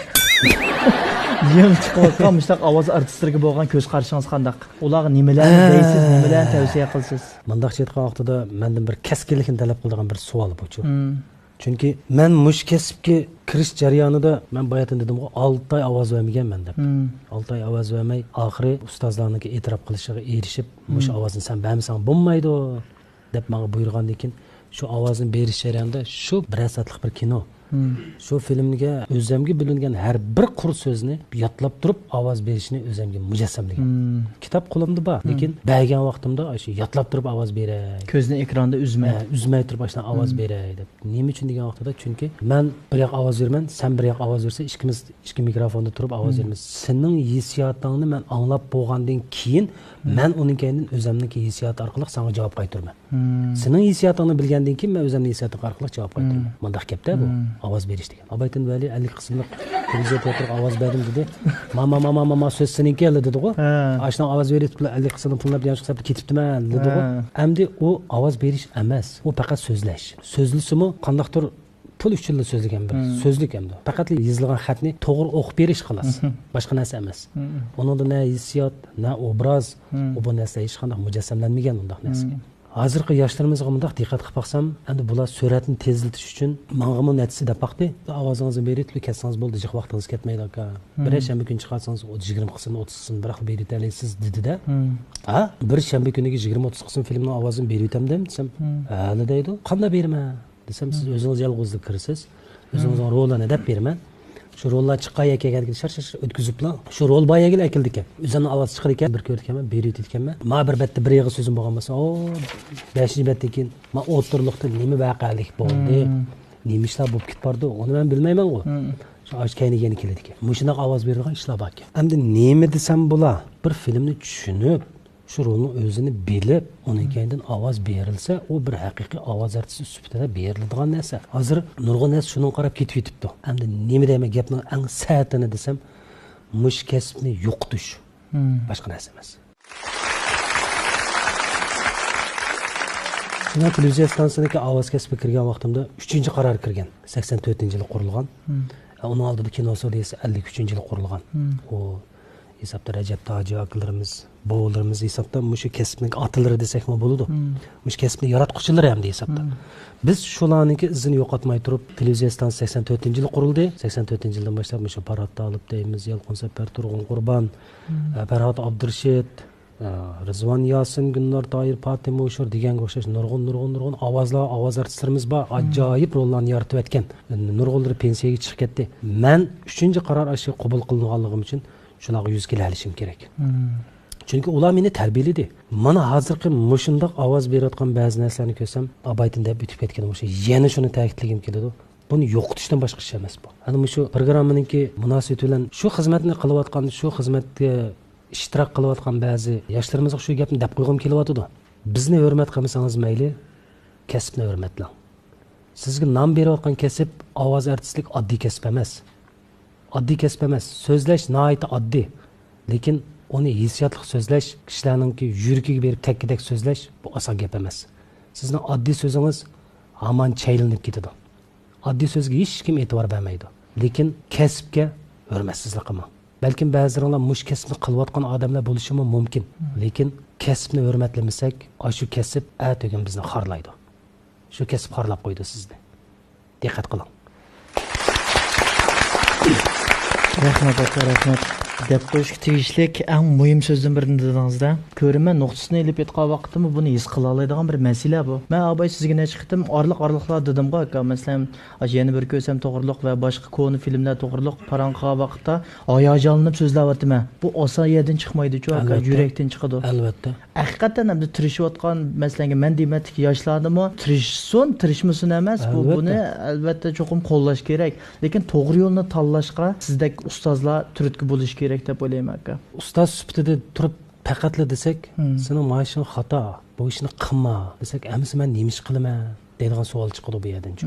يېڭى چىقىۋاتقان مۇشۇنداق ئاۋاز ئارتىسلىرىغا بولغان كۆز قارىشىڭىز قانداق؟ ئۇلارغا نېمىلەرنى دەيسىز، نېمىلەرنى تەۋسىيە قىلىسىز؟ مۇنداقچە ئېيتقان ۋاقتىدا مەندىن بىر كەسكىنلىكنى تەلەپ قىلىدىغان بىر سوئال بۇچۇ. مم. چۈنكى مەن مۇشۇ كەسىپكە كىرىش جەريانىدا، مەن باياتىن دېدىمغۇ، ئالتە ئاي ئاۋاز بەرمىگەنمەن دەپ. مم. ئالتە ئاي ئاۋاز بەرمەي، ئاخىرى ئۇستازلارنىڭكى ئېتىراپ قىلىشىغا ئېرىشىپ، مۇشۇ ئاۋازنى سەن بەرمىسەڭ بولمايدۇ، دەپ ماڭا بۇيرۇغاندىن كېيىن، شۇ ئاۋازنى بېرىش جەريانىدا شۇ بىرەر سائەتلىك بىر كىنو. شۇ فىلىمگە ئۆزەمگە بۆلۈنگەن ھەر بىر قۇر سۆزنى يادلاپ تۇرۇپ ئاۋاز بېرىشنى ئۆزەمگە مۇجەسسەملىگەن. كىتاب قولۇمدا بار، لېكىن بەرگەن ۋاقتىمدا شۇ يادلاپ تۇرۇپ ئاۋاز بېرەي. كۆزنى ئېكراندا ئۈزمەي. ھە، ئۈزمەي تۇرۇپ ئاشۇنداق ئاۋاز بېرەي دەپ. نېمە ئۈچۈن دېگەن ۋاقتىدا، چۈنكى مەن بىر ياق ئاۋاز بېرىمەن، سەن بىر ياق ئاۋاز بېرىسەن، ئىككىمىز ئىككى مىكروفوندا تۇرۇپ ئاۋاز بېرىمىز. سېنىڭ ھېسسىياتىڭنى مەن ئاڭلاپ بولغاندىن كېيىن، مەن ئۇنىڭ كەينىدىن ئۆزەمنىڭكى ھېسسىياتى ئارقىلىق ساڭا جاۋاب قايتۇرىمەن. سېنىڭ ھېسسىياتىڭنى بىلگەندىن كېيىن، مەن ئۆزەمنىڭ ھېسسىياتى ئارقىلىق جاۋاب قايتۇرىمەن. مۇنداق گەپتە بۇ، ئاۋاز بېرىش دېگەن. ئابايتىن ۋەلى ئەللىك قىسىملىق تېلېۋىزور تىياتىرغا ئاۋاز بەردىم دېدى. ماما، ماما، ماما، سۆز سېنىڭكى ھېلى دېدىغۇ. ئاشۇنىڭ ئاۋاز بېرىپ، ئەللىك قىسىملىق پۇللار دېگەن ھېسابتا كېتىپتىمەن دېدىغۇ. ئەمدى ئۇ ئاۋاز بېرىش ئەمەس. ئۇ پەقەت سۆزلەش. سۆزلىسىمۇ قانداقتۇر پۇل ئۈچۈنلا سۆزلىگەن بىر سۆزلۈك ئەمدى. پەقەتلا يېزىلغان خەتنى توغرا ئوقۇپ بېرىش خالاس. باشقا نەرسە ئەمەس. ئۇنىڭدا نە ھېسسىيات، نە ئوبراز، ئۇ بۇ نەرسىلەر ھېچقانداق مۇجەسسەملەنمىگەن ئۇنداق نەرسىگە. ھازىرقى ياشلىرىمىزغا مۇنداق دىققەت قىلىپ باقسام، ئەمدى بۇلار سۈرئەتنى تېزلىتىش ئۈچۈن ماڭىمۇ نەچچىسى دەپ باقتى. ئاۋازىڭىزنى بېرىۋېتىپ كەتسىڭىز بولدى، جىق ۋاقتىڭىز كەتمەيدۇ ئاكا. بىرەر شەنبە كۈنى چىقارسىڭىز، ئوتتۇز، يىگىرمە قىسىم، ئوتتۇز قىسىم بىراقلا بېرىۋېتەلەيسىز دېدى-دە. ھە، بىر شەنبە كۈنىگە يىگىرمە، ئوتتۇز قىسىم فىلىمنىڭ ئاۋازىنى بېرىۋېتەمدىم دېسەم، ھەلى دەيدۇ. قانداق بېرىمەن؟ دېسەم، سىز ئۆزىڭىز يالغۇزلا كىرىسىز. ئۆزىڭىزنىڭ رولىنى دەپ بېرىمەن. شۇ روللار چىققان يەرگە كەلگەندىكىن شار شار شار ئۆتكۈزۈپلا، شۇ رول بار يەرگىلا ئەكېلىدىكەن. ئۆزۈمنىڭ ئاۋازى چىقىدىكەن، بىر كۆرىدىكەنمەن، بېرىۋېتىدىكەنمەن. ما بىر بەتتە بىر ئېغىز سۆزۈم بولغان بولسا، ئو، بەشىنچى بەتتىن كېيىن، ما ئوتتۇرىلىقتا نېمە ۋەقەلىك بولدى، نېمە ئىشلار بولۇپ كېتىپ بارىدۇ، ئۇنى مەن بىلمەيمەنغۇ. شۇ ئاشۇ كەينىگە يەنە كېلىدىكەن. مۇشۇنداق ئاۋاز بېرىدىغان ئىشلار باركەن. ئەمدى نېمە دېسەم بولا؟ بىر فىلىمنى چۈشىنىپ، شۇ رولنىڭ ئۆزىنى بىلىپ، ئۇنىڭ كەينىدىن ئاۋاز بېرىلسە، ئۇ بىر ھەقىقىي ئاۋاز ئارتىسى سۈپىتىدە بېرىلىدىغان نەرسە. ھازىر نۇرغۇن نەرسە شۇنىڭغا قاراپ كېتىۋېتىپتۇ. ئەمدى نېمە دەيمەن، گەپنىڭ ئەڭ سەتىنى دېسەم، مۇشۇ كەسىپنى يوقىتىش. باشقا نەرسە ئەمەس. مەن تېلېۋىزىيە ئىستانسىسىدىكى ئاۋاز كەسپىگە كىرگەن ۋاقتىمدا ئۈچىنچى قارار كىرگەن. سەكسەن تۆتىنچى يىلى قۇرۇلغان. ئۇنىڭ ئالدىدا كىنو سۇدىيىسى ئەللىك ئۈچىنچى يىلى قۇرۇلغان. ئۇ ھېسابتا رەجەپ تاجى ئاكىلىرىمىز، بوۋىلىرىمىز ھېسابتا مۇشۇ كەسىپنىڭ ئاتىلىرى دېسەكمۇ بولىدۇ. مۇشۇ كەسىپنىڭ ياراتقۇچىلىرى ھەمدە ھېسابتا. بىز شۇلارنىڭكى ئىزىنى يوقاتماي تۇرۇپ، تېلېۋىزىيە ئىستانسىسى سەكسەن تۆتىنچى يىلى قۇرۇلدى. سەكسەن تۆتىنچى يىلدىن باشلاپ مۇشۇ پارات تالىپ دەيمىز، يالقۇن سەپەر، تۇرغۇن قۇربان، ئە، پەرھات ئابدۇرېشىت، ئە، رىزۋان ياسىن، گۈلنار تاھىر، پاتىمە ھوشۇر دېگەنگە ئوخشاش نۇرغۇن، نۇرغۇن، نۇرغۇن ئاۋازلار، ئاۋاز ئارتىسلىرىمىز بار. ئاجايىپ روللارنى يارىتىۋەتكەن. نۇرغۇنلىرى پېنسىيەگە چىقىپ كەتتى. مەن ئۈچىنچى قارار ئاشۇ قوبۇل قىلىنغانلىقىم ئۈچۈن شۇلارغا يۈز كېلەلىشىم كېرەك. چۈنكى ئۇلار مېنى تەربىيەلىدى. مانا ھازىرقى مۇشۇنداق ئاۋاز بېرىۋاتقان بەزى نەرسىلەرنى كۆرسەم، ئابايتىن دەپ ئۆتۈپ كەتكىنىم ئوخشايدۇ. يەنە شۇنى تەكىتلىگۈم كېلىدۇ. بۇنى يوقىتىشتىن باشقا ئىش ئەمەس بۇ. ئەنە مۇشۇ پروگراممىنىڭكى مۇناسىۋىتى بىلەن شۇ خىزمەتنى قىلىۋاتقان، شۇ خىزمەتكە ئىشتىراك قىلىۋاتقان بەزى ياشلىرىمىزغا شۇ گەپنى دەپ قويغۇم كېلىۋاتىدۇ. بىزنى ھۆرمەت قىلمىسىڭىز مەيلى، كەسىپنى ھۆرمەتلەڭ. سىزگە نام بېرىۋاتقان كەسىپ، ئاۋاز ئارتىسلىك ئاددىي كەسىپ ئەمەس. ئاددىي كەسىپ ئەمەس. سۆزلەش ناھايىتى ئاددىي. لېكىن ئۇنى ھېسسىياتلىق سۆزلەش، كىشىلەرنىڭكى يۈرىكىگە بېرىپ تەگكۈدەك سۆزلەش، بۇ ئاسان گەپ ئەمەس. سىزنىڭ ئاددىي سۆزىڭىز ھامان چەيلىنىپ كېتىدۇ. ئاددىي سۆزگە ھېچكىم ئېتىبار بەرمەيدۇ. لېكىن كەسىپكە ھۆرمەتسىزلىك قىلماڭ. بەلكىم بەزىلىرىڭلار مۇشۇ كەسىپنى قىلىۋاتقان ئادەملەر بولۇشىمۇ مۇمكىن. لېكىن كەسىپنى ھۆرمەتلىمىسەك، ئاشۇ كەسىپ ئەتىگۈن بىزنى خارلايدۇ. شۇ كەسىپ خارلاپ قويىدۇ سىزنى. دىققەت قىلىڭ. رەھمەت، ئاكا، رەھمەت. دەپ قويۇشقا تېگىشلىك ئەڭ مۇھىم سۆزدىن بىرنى دېدىڭىز-دە. كۆرۈرمەن نۇقتىسىنى ئېلىپ ئېيتقان ۋاقىتتىمۇ بۇنى ھېس قىلالايدىغان بىر مەسىلە بۇ. مەن ئاباي سىزگە نەچچە قېتىم ئارىلىق-ئارىلىقلا دېدىمغۇ، ئاكا، مەسىلەن، ئاشۇ يەنە بىر كۆرسەم توغرۇلۇق ۋە باشقا كونا فىلىملەر توغرۇلۇق پاراڭ قىلغان ۋاقىتتا ھاياجانلىنىپ سۆزلەۋاتىمەن. بۇ ئاسان يەردىن چىقمايدۇ-چۇ، ئاكا، ئەلۋەتتە. يۈرەكتىن چىقىدۇ. ئەلۋەتتە. ھەقىقەتەن ئەمدى تىرىشىۋاتقان، مەسىلەن، مەن دېمەتتىكى ياشلارنىمۇ تىرىشسۇن، تىرىشمىسۇن ئەمەس، بۇ، ئەلۋەتتە. بۇنى ئەلۋەتتە چوقۇم قوللاش كېرەك. لېكىن توغرا يولنى تاللاشقا سىزدەك ئۇستازلار تۈرتكە بولۇشى كېرەك دەپ ئويلايمەن، ئاكا. ئۇستاز سۈپىتىدە تۇرۇپ پەقەتلا دېسەك، سېنىڭ مانا ئىشىڭ خاتا، بۇ ئىشنى قىلما دېسەك، ئەمىسە مەن نېمە ئىش قىلىمەن؟ دەيدىغان سوئال چىقىدۇ بۇ يەردىنچۇ.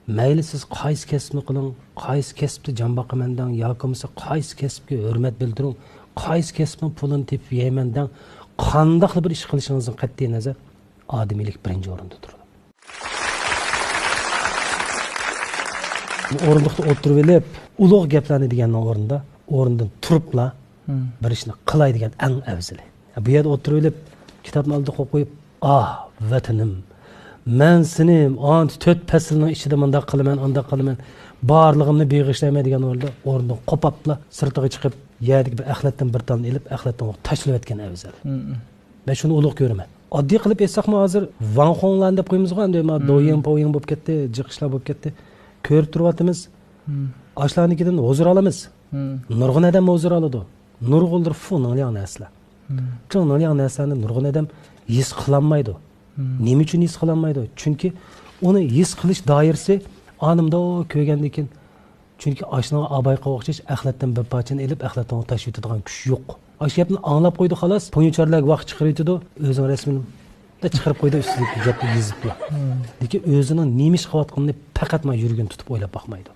مەيلى سىز قايسى كەسىپنى قىلىڭ، قايسى كەسىپتە جان باقىمەن دەڭ ياكى بولمىسا قايسى كەسىپكە ھۆرمەت بىلدۈرۈڭ، قايسى كەسىپنىڭ پۇلىنى تېپىپ يەيمەن دەڭ، قانداقلا بىر ئىش قىلىشىڭىزدىن قەتئىينەزەر، ئادىمىيلىك بىرىنچى ئورۇندا تۇرىدۇ. ئورۇندۇقتا ئولتۇرۇۋېلىپ، ئۇلۇغ گەپلەرنى دېگەننىڭ ئورنىدا ئورنىدىن تۇرۇپلا بىر ئىشنى قىلاي دېگەن ئەڭ ئەۋزىلى. بۇ يەردە ئولتۇرۇۋېلىپ، كىتابنى ئالدىغا قويۇپ، «ئاھ، ۋەتىنىم، مەن سېنى ئانچە تۆت پەسىلنىڭ ئىچىدە مۇنداق قىلىمەن، ئانداق قىلىمەن، بارلىقىمنى بېغىشلايمەن» دېگەن ئورنىدا ئورنىدىن قوپاپلا سىرتىغا چىقىپ، يەردىكى بىر ئەخلەتتىن بىر تالنى ئېلىپ، ئەخلەتتىن تاشلىۋەتكەن ئەۋزەل. مەن شۇنى ئۇلۇغ كۆرىمەن. ئاددىي قىلىپ ئېيتساقمۇ، ھازىر ۋاڭ خۇڭلارنى دەپ قويىمىزغۇ، ئەمدى ما دويىڭ، پويىڭ بولۇپ كەتتى، جىق ئىشلار بولۇپ كەتتى. كۆرۈپ تۇرۇۋاتىمىز. ئاشۇلارنىڭكىدىن ھۇزۇر ئالىمىز. نۇرغۇن ئادەم ھۇزۇر ئالىدۇ. نۇرغۇنلىرى فۇ نىڭلياڭ نەرسىلەر. چىڭ نىڭلياڭ نەرسىلەرنى نۇرغۇن ئادەم ھېس قىلالمايدۇ. نېمە ئۈچۈن ھېس قىلالمايدۇ؟ چۈنكى ئۇنى ھېس قىلىش دائىرىسى ئانىمدا كۆرگەندىن كېيىن، چۈنكى ئاشۇنىڭغا ئابايقا ئوخشاش ئەخلەتتىن بىر پارچىنى ئېلىپ، ئەخلەتتىن تاشلىۋېتىدىغان كۈچ يوق. ئاشۇ گەپنى ئاڭلاپ قويدى، خالاس، پونيۇچارلارغا ۋاقىت چىقىرىۋېتىدۇ، ئۆزىنىڭ رەسمىنى چىقىرىپ قويدى، ئۈستىدىكى گەپنى يېزىپلا. لېكىن ئۆزىنىڭ نېمە ئىش قىلىۋاتقىنىنى پەقەت مانا يۈرىكىنى تۇتۇپ ئويلاپ باقمايدۇ.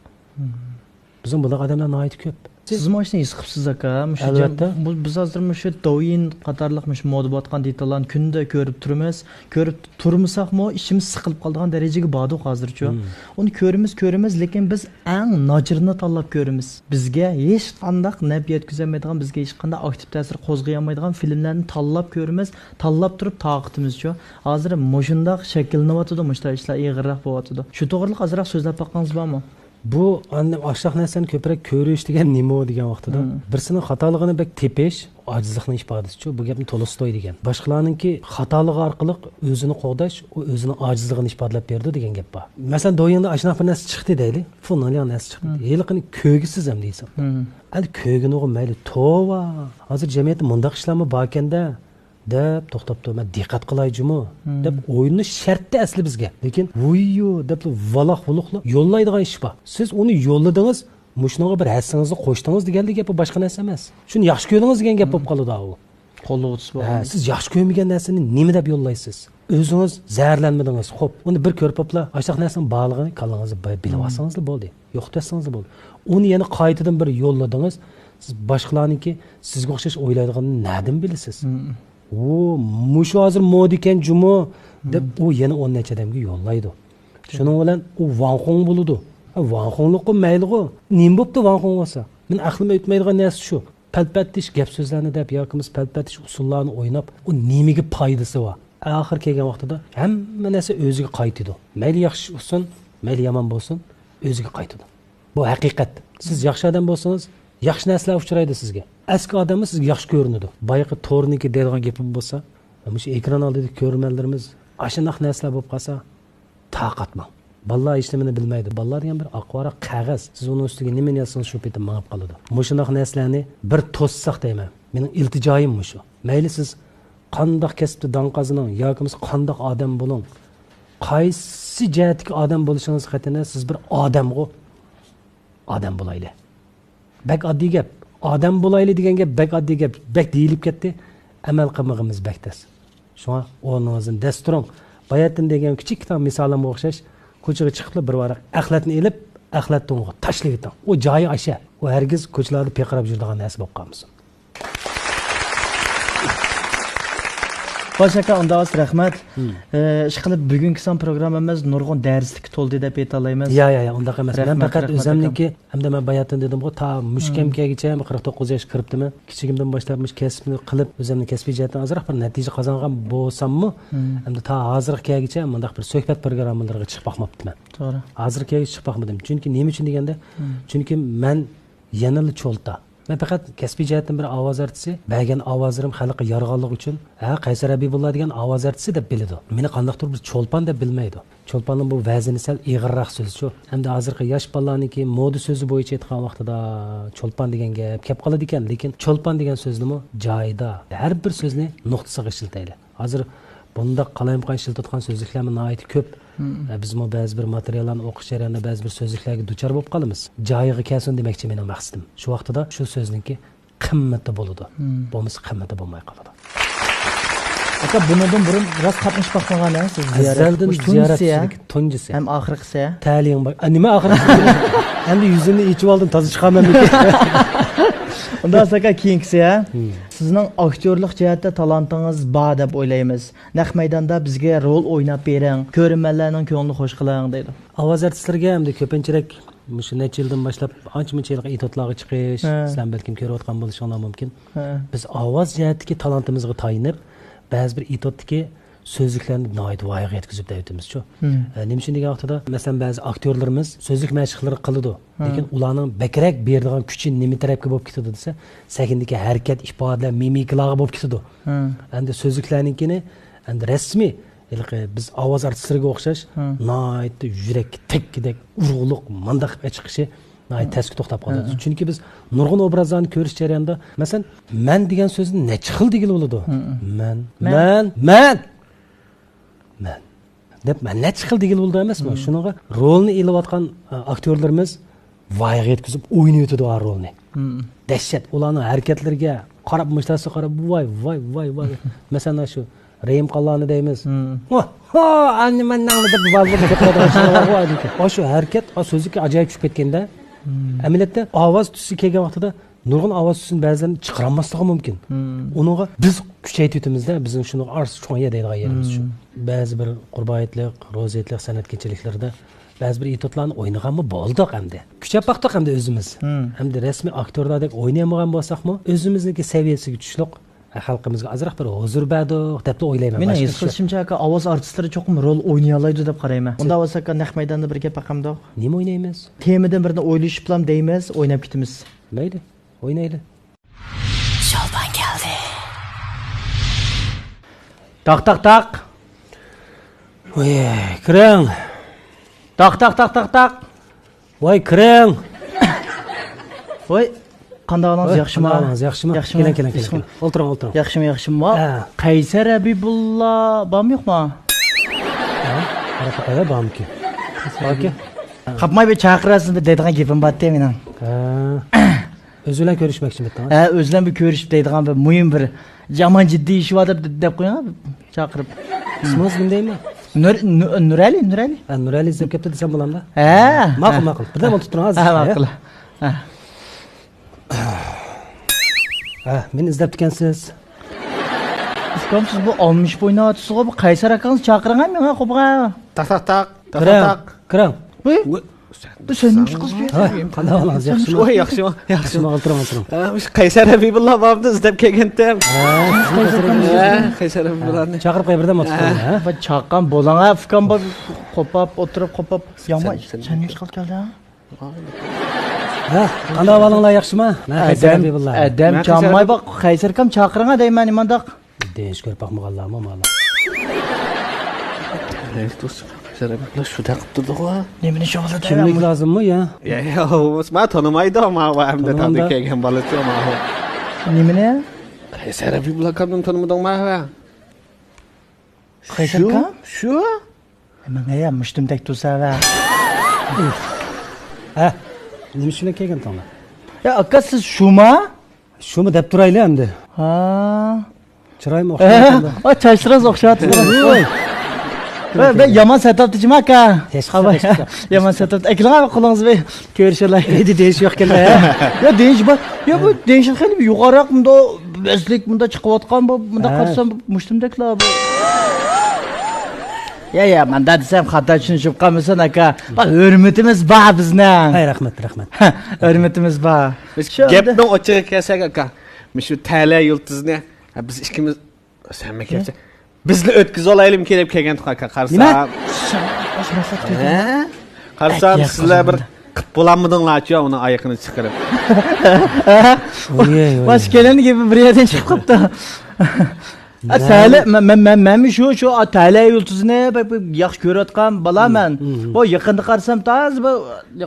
بىزنىڭ بۇنداق ئادەملەر ناھايىتى كۆپ. سىزمۇ ئاشۇنى ھېس قىپسىز، ئاكا. مۇشۇ ئەلۋەتتە. جەم-، بۇ، بىز ھازىر مۇشۇ دوۋيىن قاتارلىق مۇشۇ مودا بولۇۋاتقان دېتاللارنى كۈندە كۆرۈپ تۇرىمىز. كۆرۈپ تۇرمىساقمۇ، ئىچىمىز سىقىلىپ قالىدىغان دەرىجىگە باردۇق ھازىرچۇ. ئۇنى كۆرىمىز، كۆرىمىز، لېكىن بىز ئەڭ ناچىرىنى تاللاپ كۆرىمىز. بىزگە ھېچقانداق نەپ يەتكۈزەلمەيدىغان، بىزگە ھېچقانداق ئاكتىپ تەسىر قوزغىيالمايدىغان فىلىملەرنى تاللاپ كۆرىمىز، تاللاپ تۇرۇپ تارقىتىمىزچۇ. ھازىر مۇشۇنداق شەكىللىنىۋاتىدۇ، مۇشۇنداق ئىشلار ئېغىرراق بولۇۋاتىدۇ. شۇ توغرىلىق ئازراق سۆزلەپ باققىڭىز بارمۇ؟ بۇ ئاشۇنداق نەرسىلەرنى كۆپرەك كۆرۈش دېگەن نېمە دېگەن ۋاقتىدا، بىرسىنىڭ خاتالىقىنى بەك تېپىش ئاجىزلىقنىڭ ئىپادىسىچۇ. بۇ گەپنى تولستوي دېگەن. باشقىلارنىڭكى خاتالىقى ئارقىلىق ئۆزىنى قوغداش، ئۇ ئۆزىنىڭ ئاجىزلىقىنى ئىپادىلەپ بېرىدۇ دېگەن گەپ بار. مەسىلەن، دوۋيىندا ئاشۇنداق بىر نەرسە چىقتى دەيلى. فۇ نىڭلياڭ نەرسە چىقتى. ھېلىقىنى كۆرگۈسىز ئەمدى دېسەم. ئەمدى كۆرگىنىغۇ مەيلى، توۋا. ھازىر جەمئىيەتتە مۇنداق ئىشلارمۇ باركەن-دە. دەپ توختاپتۇ، مەن دىققەت قىلاي جۇمۇ دەپ ئويلىنىش شەرتتە ئەسلى بىزگە. لېكىن ۋۇييۇ دەپلا ۋالاق-ۋۇلۇقلا يوللايدىغان ئىش بار. سىز ئۇنى يوللىدىڭىز، مۇشۇنىڭغا بىر ھەسسىڭىزنى قوشتىڭىز دېگەندەك گەپ، بۇ باشقا نەرسە ئەمەس. شۇنى ياخشى كۆردىڭىز دېگەن گەپ بولۇپ قالىدۇ ئۇ. قوللىغۇچىسى بار. ھە، سىز ياخشى كۆرمىگەن نەرسىنى نېمە دەپ يوللايسىز؟ ئۆزىڭىز زەھەرلەنمىدىڭىز. خوپ، ئۇنى بىر كۆرۈپ بوپلا، ئاشۇنداق نەرسىنىڭ بارلىقىنى كاللىڭىزدا بىلىۋالسىڭىزلا بولدى. يوقىتىۋەتسىڭىزلا بولدى. ئۇنى يەنە قايتىدىن بىر يوللىدىڭىز. سىز باشقىلارنىڭكى سىزگە ئوخشاش ئويلايدىغىنىنى نەدىن بىلىسىز؟ ۋو، مۇشۇ ھازىر مودا ئىكەن جۇمۇ دەپ، ئۇ يەنە ئون نەچچە ئادەمگە يوللايدۇ. شۇنىڭ بىلەن ئۇ ۋاڭخۇڭ بولىدۇ. ھە، ۋاڭخۇڭلۇققۇ مەيلىغۇ. نېمە بوپتۇ ۋاڭخۇڭ بولسا؟ مېنىڭ ئەقلىم ئۆتمەيدىغان نەرسە شۇ. پەلپەتىش گەپ سۆزلەرنى دەپ ياكى بولمىسا پەلپەتىش ئۇسۇللارنى ئويناپ، ئۇ نېمىگە پايدىسى بار؟ ئاخىر كەلگەن ۋاقتىدا ھەممە نەرسە ئۆزىگە قايتىدۇ. مەيلى ياخشى ئۇسسۇن، مەيلى يامان بولسۇن، ئۆزىگە قايتىدۇ. بۇ ھەقىقەت. سىز ياخشى ئادەم بولسىڭىز، ياخشى نەرسىلەر ئۇچرايدۇ سىزگە. ئەسكى ئادەممۇ سىزگە ياخشى كۆرۈنىدۇ. بايىقى تورنىكى دەيدىغان گېپىم بولسا، مۇشۇ ئېكران ئالدىدىكى كۆرۈرمەنلىرىمىز ئاشۇنداق نەرسىلەر بولۇپ قالسا، تارقاتماڭ. بالىلار ھېچنېمىنى بىلمەيدۇ. بالىلار دېگەن بىر ئاق ۋاراق قەغەز. سىز ئۇنىڭ ئۈستىگە نېمىنى يازسىڭىز، شۇ پېتى مېڭىپ قالىدۇ. مۇشۇنداق نەرسىلەرنى بىر توسساق دەيمەن. مېنىڭ ئىلتىجايىم مۇشۇ. مەيلى سىز قانداق كەسىپتە داڭ قازىنىڭ ياكى بولمىسا قانداق ئادەم بولۇڭ، قايسى جەھەتتىكى ئادەم بولۇشىڭىزغا قەتئىينەزەر، سىز بىر ئادەمغۇ. ئادەم بولايلى. بەك ئاددىي گەپ. ئادەم بولايلى دېگەن گەپ بەك ئاددىي گەپ. بەك دېيىلىپ كەتتى. ئەمەل قىلمىغىنىمىز بەك تەس. شۇڭا ئورنىڭىزدىن دەس تۇرۇڭ. باياتىن دېگەن كىچىككىنە مىسالىمغا ئوخشاش، كوچىغا چىقىپلا بىر ۋاراق ئەخلەتنى ئېلىپ، ئەخلەت تۇڭىغا تاشلىۋېتىڭ. ئۇ جايى ئاشە. ئۇ ھەرگىز كوچىلاردا پىرقىراپ يۈرىدىغان نەرسە بولۇپ قالمىسۇن. باش ئاكا، ئانداق رەھمەت. ئە، ئىشقىلىپ، بۈگۈنكى سان پروگراممىمىز نۇرغۇن دەرسلىككە تولدى دەپ ئېيتالايمىز. يا، يا، يا، ئۇنداق ئەمەس. مەن رەھمەت، پەقەت رەھمەت ئۆزەمنىڭكى، ئاكام. ھەمدە مەن باياتىن دېدىمغۇ، تا مۇشۇ كەمگىچە قىرىق توققۇز ياشقا كىرىپتىمەن. كىچىكىمدىن باشلاپ مۇشۇ كەسىپنى قىلىپ، ئۆزەمنى كەسپىي جەھەتتىن ئازراق بىر نەتىجە قازانغان بولساممۇ، ھەمدە تا ھازىرغا كەلگۈچە مۇنداق بىر سۆھبەت پروگراممىلىرىغا چىقىپ باقماپتىمەن. توغرا. ھازىرغا كەلگۈچە چىقىپ باقمىدىم. چۈنكى نېمە ئۈچۈن دېگەندە، چۈنكى مەن يەنىلا چولتا. مەن پەقەت كەسپىي جەھەتتىن بىر ئاۋاز ئارتىسى، بەرگەن ئاۋازلىرىم خەلققە يارىغانلىقى ئۈچۈن، ھە، قەيسەر ھەبىبۇللا دېگەن ئاۋاز ئارتىسى دەپ بىلىدۇ. مېنى قانداقتۇر بىر چولپان دەپ بىلمەيدۇ. چولپاننىڭ بۇ ۋەزنى سەل ئېغىرراق سۆزچۇ. ئەمدى ھازىرقى ياش بالىلارنىڭكى مودا سۆزى بويىچە ئېيتقان ۋاقتىدا چولپان دېگەن گەپ كەپ قالىدىكەن، لېكىن چولپان دېگەن سۆزنىمۇ جايىدا، ھەر بىر سۆزنى نۇقتىسىغا ئىشلىتەيلى. ھازىر بۇنداق قالايمىقان ئىشلىتىۋاتقان سۆزلۈكلەرمۇ ناھايىتى كۆپ. ئە، بىزمۇ بەزى بىر ماتېرىياللارنى ئوقۇش جەريانىدا بەزى بىر سۆزلۈكلەرگە دۇچار بولۇپ قالىمىز. جايىغا كەلسۇن دېمەكچى مېنىڭ مەقسىتىم. شۇ ۋاقتىدا شۇ سۆزنىڭكى قىممىتى بولىدۇ. بولمىسا قىممىتى بولماي قالىدۇ. ئاكا، بۇنىڭدىن بۇرۇن راست قاتنىشىپ باقمىغان، ھە، سىز زىيارەت؟ ئەزەلدىن مۇشۇ زىيارەت تۇنجىسى، ھە؟ تۇنجىسى. ھەم ئاخىرقىسى، ھە؟ تەلىيىڭ بار. ئە، نېمە ئاخىرقىسى؟ ئەمدى يۈزۈمنى ئېچىۋالدىم، تازا چىقارمەنمىكىن؟ ئۇنداق بولسا ئاكا، كېيىنكىسى، ھە؟ مم. سىزنىڭ ئاكتيورلۇق جەھەتتە تالانتىڭىز بار دەپ ئويلايمىز. نەق مەيداندا بىزگە رول ئويناپ بېرىڭ، كۆرۈرمەنلەرنىڭ كۆڭلىنى خۇش قىلىڭ، دەيدۇ. ئاۋاز ئارتىسلىرىگە ئەمدى كۆپىنچىرەك مۇشۇ نەچچە يىلدىن باشلاپ ئانچە-مۇنچە يىلغا ئېتوتلارغا چىقىش، ھە. سىلەر بەلكىم كۆرۈۋاتقان بولۇشۇڭلار مۇمكىن. ھە. بىز ئاۋاز جەھەتتىكى تالانتىمىزغا تايىنىپ، بەزى بىر ئېتوتتىكى سۆزلۈكلەرنى ناھايىتى ۋايىغا يەتكۈزۈپ دەۋېتىمىزچۇ. مم. ئە، نېمە ئۈچۈن دېگەن ۋاقتىدا، مەسىلەن، بەزى ئاكتيورلىرىمىز سۆزلۈك مەشىقلىرى قىلىدۇ. مم. لېكىن ئۇلارنىڭ بەكرەك بېرىدىغان كۈچى نېمە تەرەپكە بولۇپ كېتىدۇ دېسە، سەھنىدىكى ھەرىكەت، ئىپادىلەر، مىمىكىلارغا بولۇپ كېتىدۇ. مم. ئەمدى سۆزلۈكلەرنىڭكىنى ئەمدى رەسمىي، ھېلىقى بىز ئاۋاز ئارتىسلىرىگە ئوخشاش مم. ناھايىتى يۈرەككە تەگكۈدەك ئۇرغۇلۇق مانداق قىلىپ چىقىشى ناھايىتى تەسكە توختاپ قالىدۇ. ھە. چۈنكى بىز نۇرغۇن ئوبرازلارنى كۆرۈش جەريانىدا، مەسىلەن، مەن دېگەن سۆزنى نەچچە خىل دېگىلى بولىدۇ. ھە، ھە. مەن، مەن. مەن، مەن، مەن دەپ مەن نەچچە خىل دېگىلى بولىدۇ ئەمەسمۇ؟ ھە. شۇنىڭغا رولنى ئېلىۋاتقان، ئا، ئاكتيورلىرىمىز ۋايىغا يەتكۈزۈپ ئوينىۋېتىدۇ ئا رولنى. ھە. دەھشەت. ئۇلارنىڭ ھەرىكەتلىرىگە قاراپ، مۇشتاسىغا قاراپ، ۋاي، ۋاي، ۋاي، ۋاي. مەسىلەن، شۇ رەھىمقانلارنى دەيمىز. ھە. ۋاھ، ھا، ئەنە مەن نەڭنى دەپ بالىلارنى دەپ قويىدىغان ئىشلار بارغۇ ئادەمكى. ئاشۇ ھەرىكەت، ئا سۆزلۈككە ئاجايىپ چۈشۈپ كەتكەندە، ھە. ئەمەلىيەتتە ئاۋاز تۈسى كەلگەن ۋاقتىدا نۇرغۇن ئاۋاز تۈسىنى بەزىلەرنى چىقىرالماسلىقى مۇمكىن. ھە. ئۇنىڭغا بىز كۈچەيتىۋېتىمىزدە، بىزنىڭ شۇنىڭغا ئارىسى چوڭ يەر دەيدىغان يېرىمىز شۇ. ھە. بەزى بىر قۇربان ھېيتلىق، روزا ھېيتلىق سەنئەت كېچىلىكلىرىدە بەزى بىر ئېتوتلارنى ئوينىغانمۇ بولدۇق ئەمدى. كۈچەپ باقتۇق ئەمدى ئۆزىمىز. ھە. ئەمدى رەسمىي ئاكتيورلاردەك ئوينىيالمىغان بولساقمۇ، ئۆزىمىزنىڭكى سەۋىيەسىگە چۈشلۈق، خەلقىمىزگە ئازراق بىر ھۇزۇر بەردۇق دەپلا ئويلايمەن. مېنىڭ ھېس قىلىشىمچە، ئاكا، ئاۋاز ئارتىسلىرى چوقۇم رول ئوينىيالايدۇ دەپ قارايمەن. ئۇنداق بولسا، ئاكا، نەق مەيداندا بىر گەپ باقامدۇق؟ نېمە ئوينايمىز؟ تېمىدىن بىرنى ئويلىشىپلام دەيمىز، ئويناپ كېتىمىز. مەيلى، ئوينايلى. شولپان كەلدى. تاق، تاق، تاق. ۋاي، كىرىڭ. تاق، تاق، تاق، تاق، تاق. ۋاي، كىرىڭ. ۋاي، قانداق ئەھۋالىڭىز، ۋاي، ياخشىمۇ؟ قانداق ئەھۋالىڭىز، ياخشىمۇ؟ ياخشىمۇ؟ كېلىڭ، كېلىڭ، كېلىڭ، ياخشىمۇ؟ كېلىڭ. ئولتۇرۇڭ، ئولتۇرۇڭ. ياخشىمۇ، ياخشىمۇ؟ ھە. قەيسەر ھەبىبۇللا بارمۇ يوقمۇ؟ ھە؟ قاراپ باقايلى، بارمىكىن؟ باركەن. قاپماي بىر چاقىرارسىز، بىر دەيدىغان گېپىم بارتتى مېنىڭ. ھە. ئۆزى بىلەن كۆرۈشمەكچىمىدىڭىز؟ ھە، ئۆزى بىلەن بىر كۆرۈشۈپ دەيدىغان بىر مۇھىم بىر يامان جىددىي ئىشى بار دەپ، دەپ قويۇڭ، چاقىرىپ. ئىسمىڭىز نېمە دەيمەن؟ نۇر-، نۇ-، نۇرئەلى، نۇرئەلى. ھە، نۇرئەلى ئىزدەپ كەپتۇ دېسەم بولامدا؟ ھە. ماقۇل، ھە. ماقۇل. بىردەم ئولتۇرۇپ تۇرۇڭ، ھازىر. ھە، ماقۇل. ھە. ھە، مېنى ئىزدەپتىكەنسىز. ئۇكام، سىز بۇ ئالمىشىپ ئويناۋاتىسىزغۇ، بۇ قەيسەر ئاكىڭىز چاقىرىڭ، ھە، مېڭە قوپۇڭ. تاق، تاق، تاق. تاق، تاق، كىرىڭ، تاق. كىرىڭ. ۋۇي. ۋۇي. بۇ سەن نېمە ئىش قىلىپ يۈرسەن؟ ھاي، قانداق ئەھۋالىڭىز، ياخشىمۇ؟ ۋاي، ياخشىمۇ، ياخشىمۇ. ياخشىمۇ، ئولتۇرۇڭ، ئولتۇرۇڭ. ھە، مۇشۇ قەيسەر ھەبىبۇللا بابامنى ئىزدەپ كەلگەنتىم. ھە، قەيسەر ھەبىبۇللا. ھە، قەيسەر ھەبىبۇللانى. ھە. چاقىرىپ قوي، بىردەم ئولتۇرۇپ ھە. قويۇڭ، ھە. ۋاي، چاققان بولۇڭ، ھە، ئۇكام، بۇ قوپاپ ئولتۇرۇپ، قوپاپ. يامان، سەن، سەن، سەن نېمە ئىش قىلىپ كەلدىڭ؟ ھە، قانداق ئەھۋالىڭلار، ياخشىمۇ؟ مەن قەيسەر ئادەم، ھەبىبۇللا. ئادەم مەن قەيسەر چانماي ھەبىب- باق، قەيسەر ئاكام چاقىرىڭ دەيمەن، نېمانداق؟ دېيىش كۆرۈپ باقمىغانلارمۇ مانا. رەنج تۇرسا، قەيسەر ھەبىبۇللا شۇنداق قىلىپ تۇردىغۇ. نېمىنى شۇغىلىدا؟ كىملىك لازىممۇ يا؟ يا، يا، ئۇ ما تونۇمايدۇ، ما ئۇ ئەمدى تادىن كەلگەن بالىچۇ، ما ئۇ. نېمىنى؟ قەيسەر ھەبىبۇللا ئاكامنى تونۇمىدىڭما؟ قەيسەر ئاكام؟ شۇ؟ ماڭا يا مۇشتۇمدەك تۇرسا ۋە. ھە، نېمە ئىش بىلەن كەلگەنتىڭلار؟ يا، ئاكا، سىز شۇما؟ شۇما دەپ تۇرايلى ئەمدى. ھا. چىرايىم ئوخشايدۇ. ئا، چاچلىرىڭىز ئوخشاۋاتىدۇ. ۋوي. ۋە، ۋە، يامان سەتاپتىچىما، ئاكا؟ يامان سەتاپتى. ئەكىلىڭ قولىڭىزنى بىر كۆرۈشەلەي. ئىدى دېيىش يوق ئىكەن. يا، دېيىش بار. يا، بۇ دېيىش خېلى بىر يۇقىرىراق، مۇنداق بەزلىك، مۇنداق چىقىۋاتقان، بۇ، مۇنداق قارىسام، مۇشتۇمدەكلا بۇ. يا، يا، مۇنداق دېسەم خاتا چۈشىنىشىپ قالمىسۇن، ئاكا. بۇ ھۆرمىتىمىز بار بىزنىڭ. ھەي، رەھمەت، رەھمەت. ھۆرمىتىمىز بار. بىز شۇ گەپنىڭ ئوچۇقىغا كەلسەك، ئاكا، مۇشۇ تەلە يۇلتۇزنى، ھە، بىز ئىككىمىز، سەنمۇ كەلسەڭ. بىزلا ئۆتكۈزۈۋالايلىمۇ كېلىپ كەلگەنتۇق، ئاكا، قارىسام. نېمە؟ ھە؟ قارىسام، سىزلەر بىر قىپ بولالمىدىڭلارچۇ، ئۇنىڭ ئايىقىنى چىقىرىپ. ۋوي، ۋوي. باش كېلەن گېپى بىر يەردىن چىقىپ قاپتۇ. ئە، تەلە، مەن، مەن، مەن، مەنمۇ شۇ، شۇ، ئا، تەلە يۇلتۇزىنى بەك، بەك ياخشى كۆرۈۋاتقان بالا مەن. بۇ يېقىندا قارىسام، تازا بىر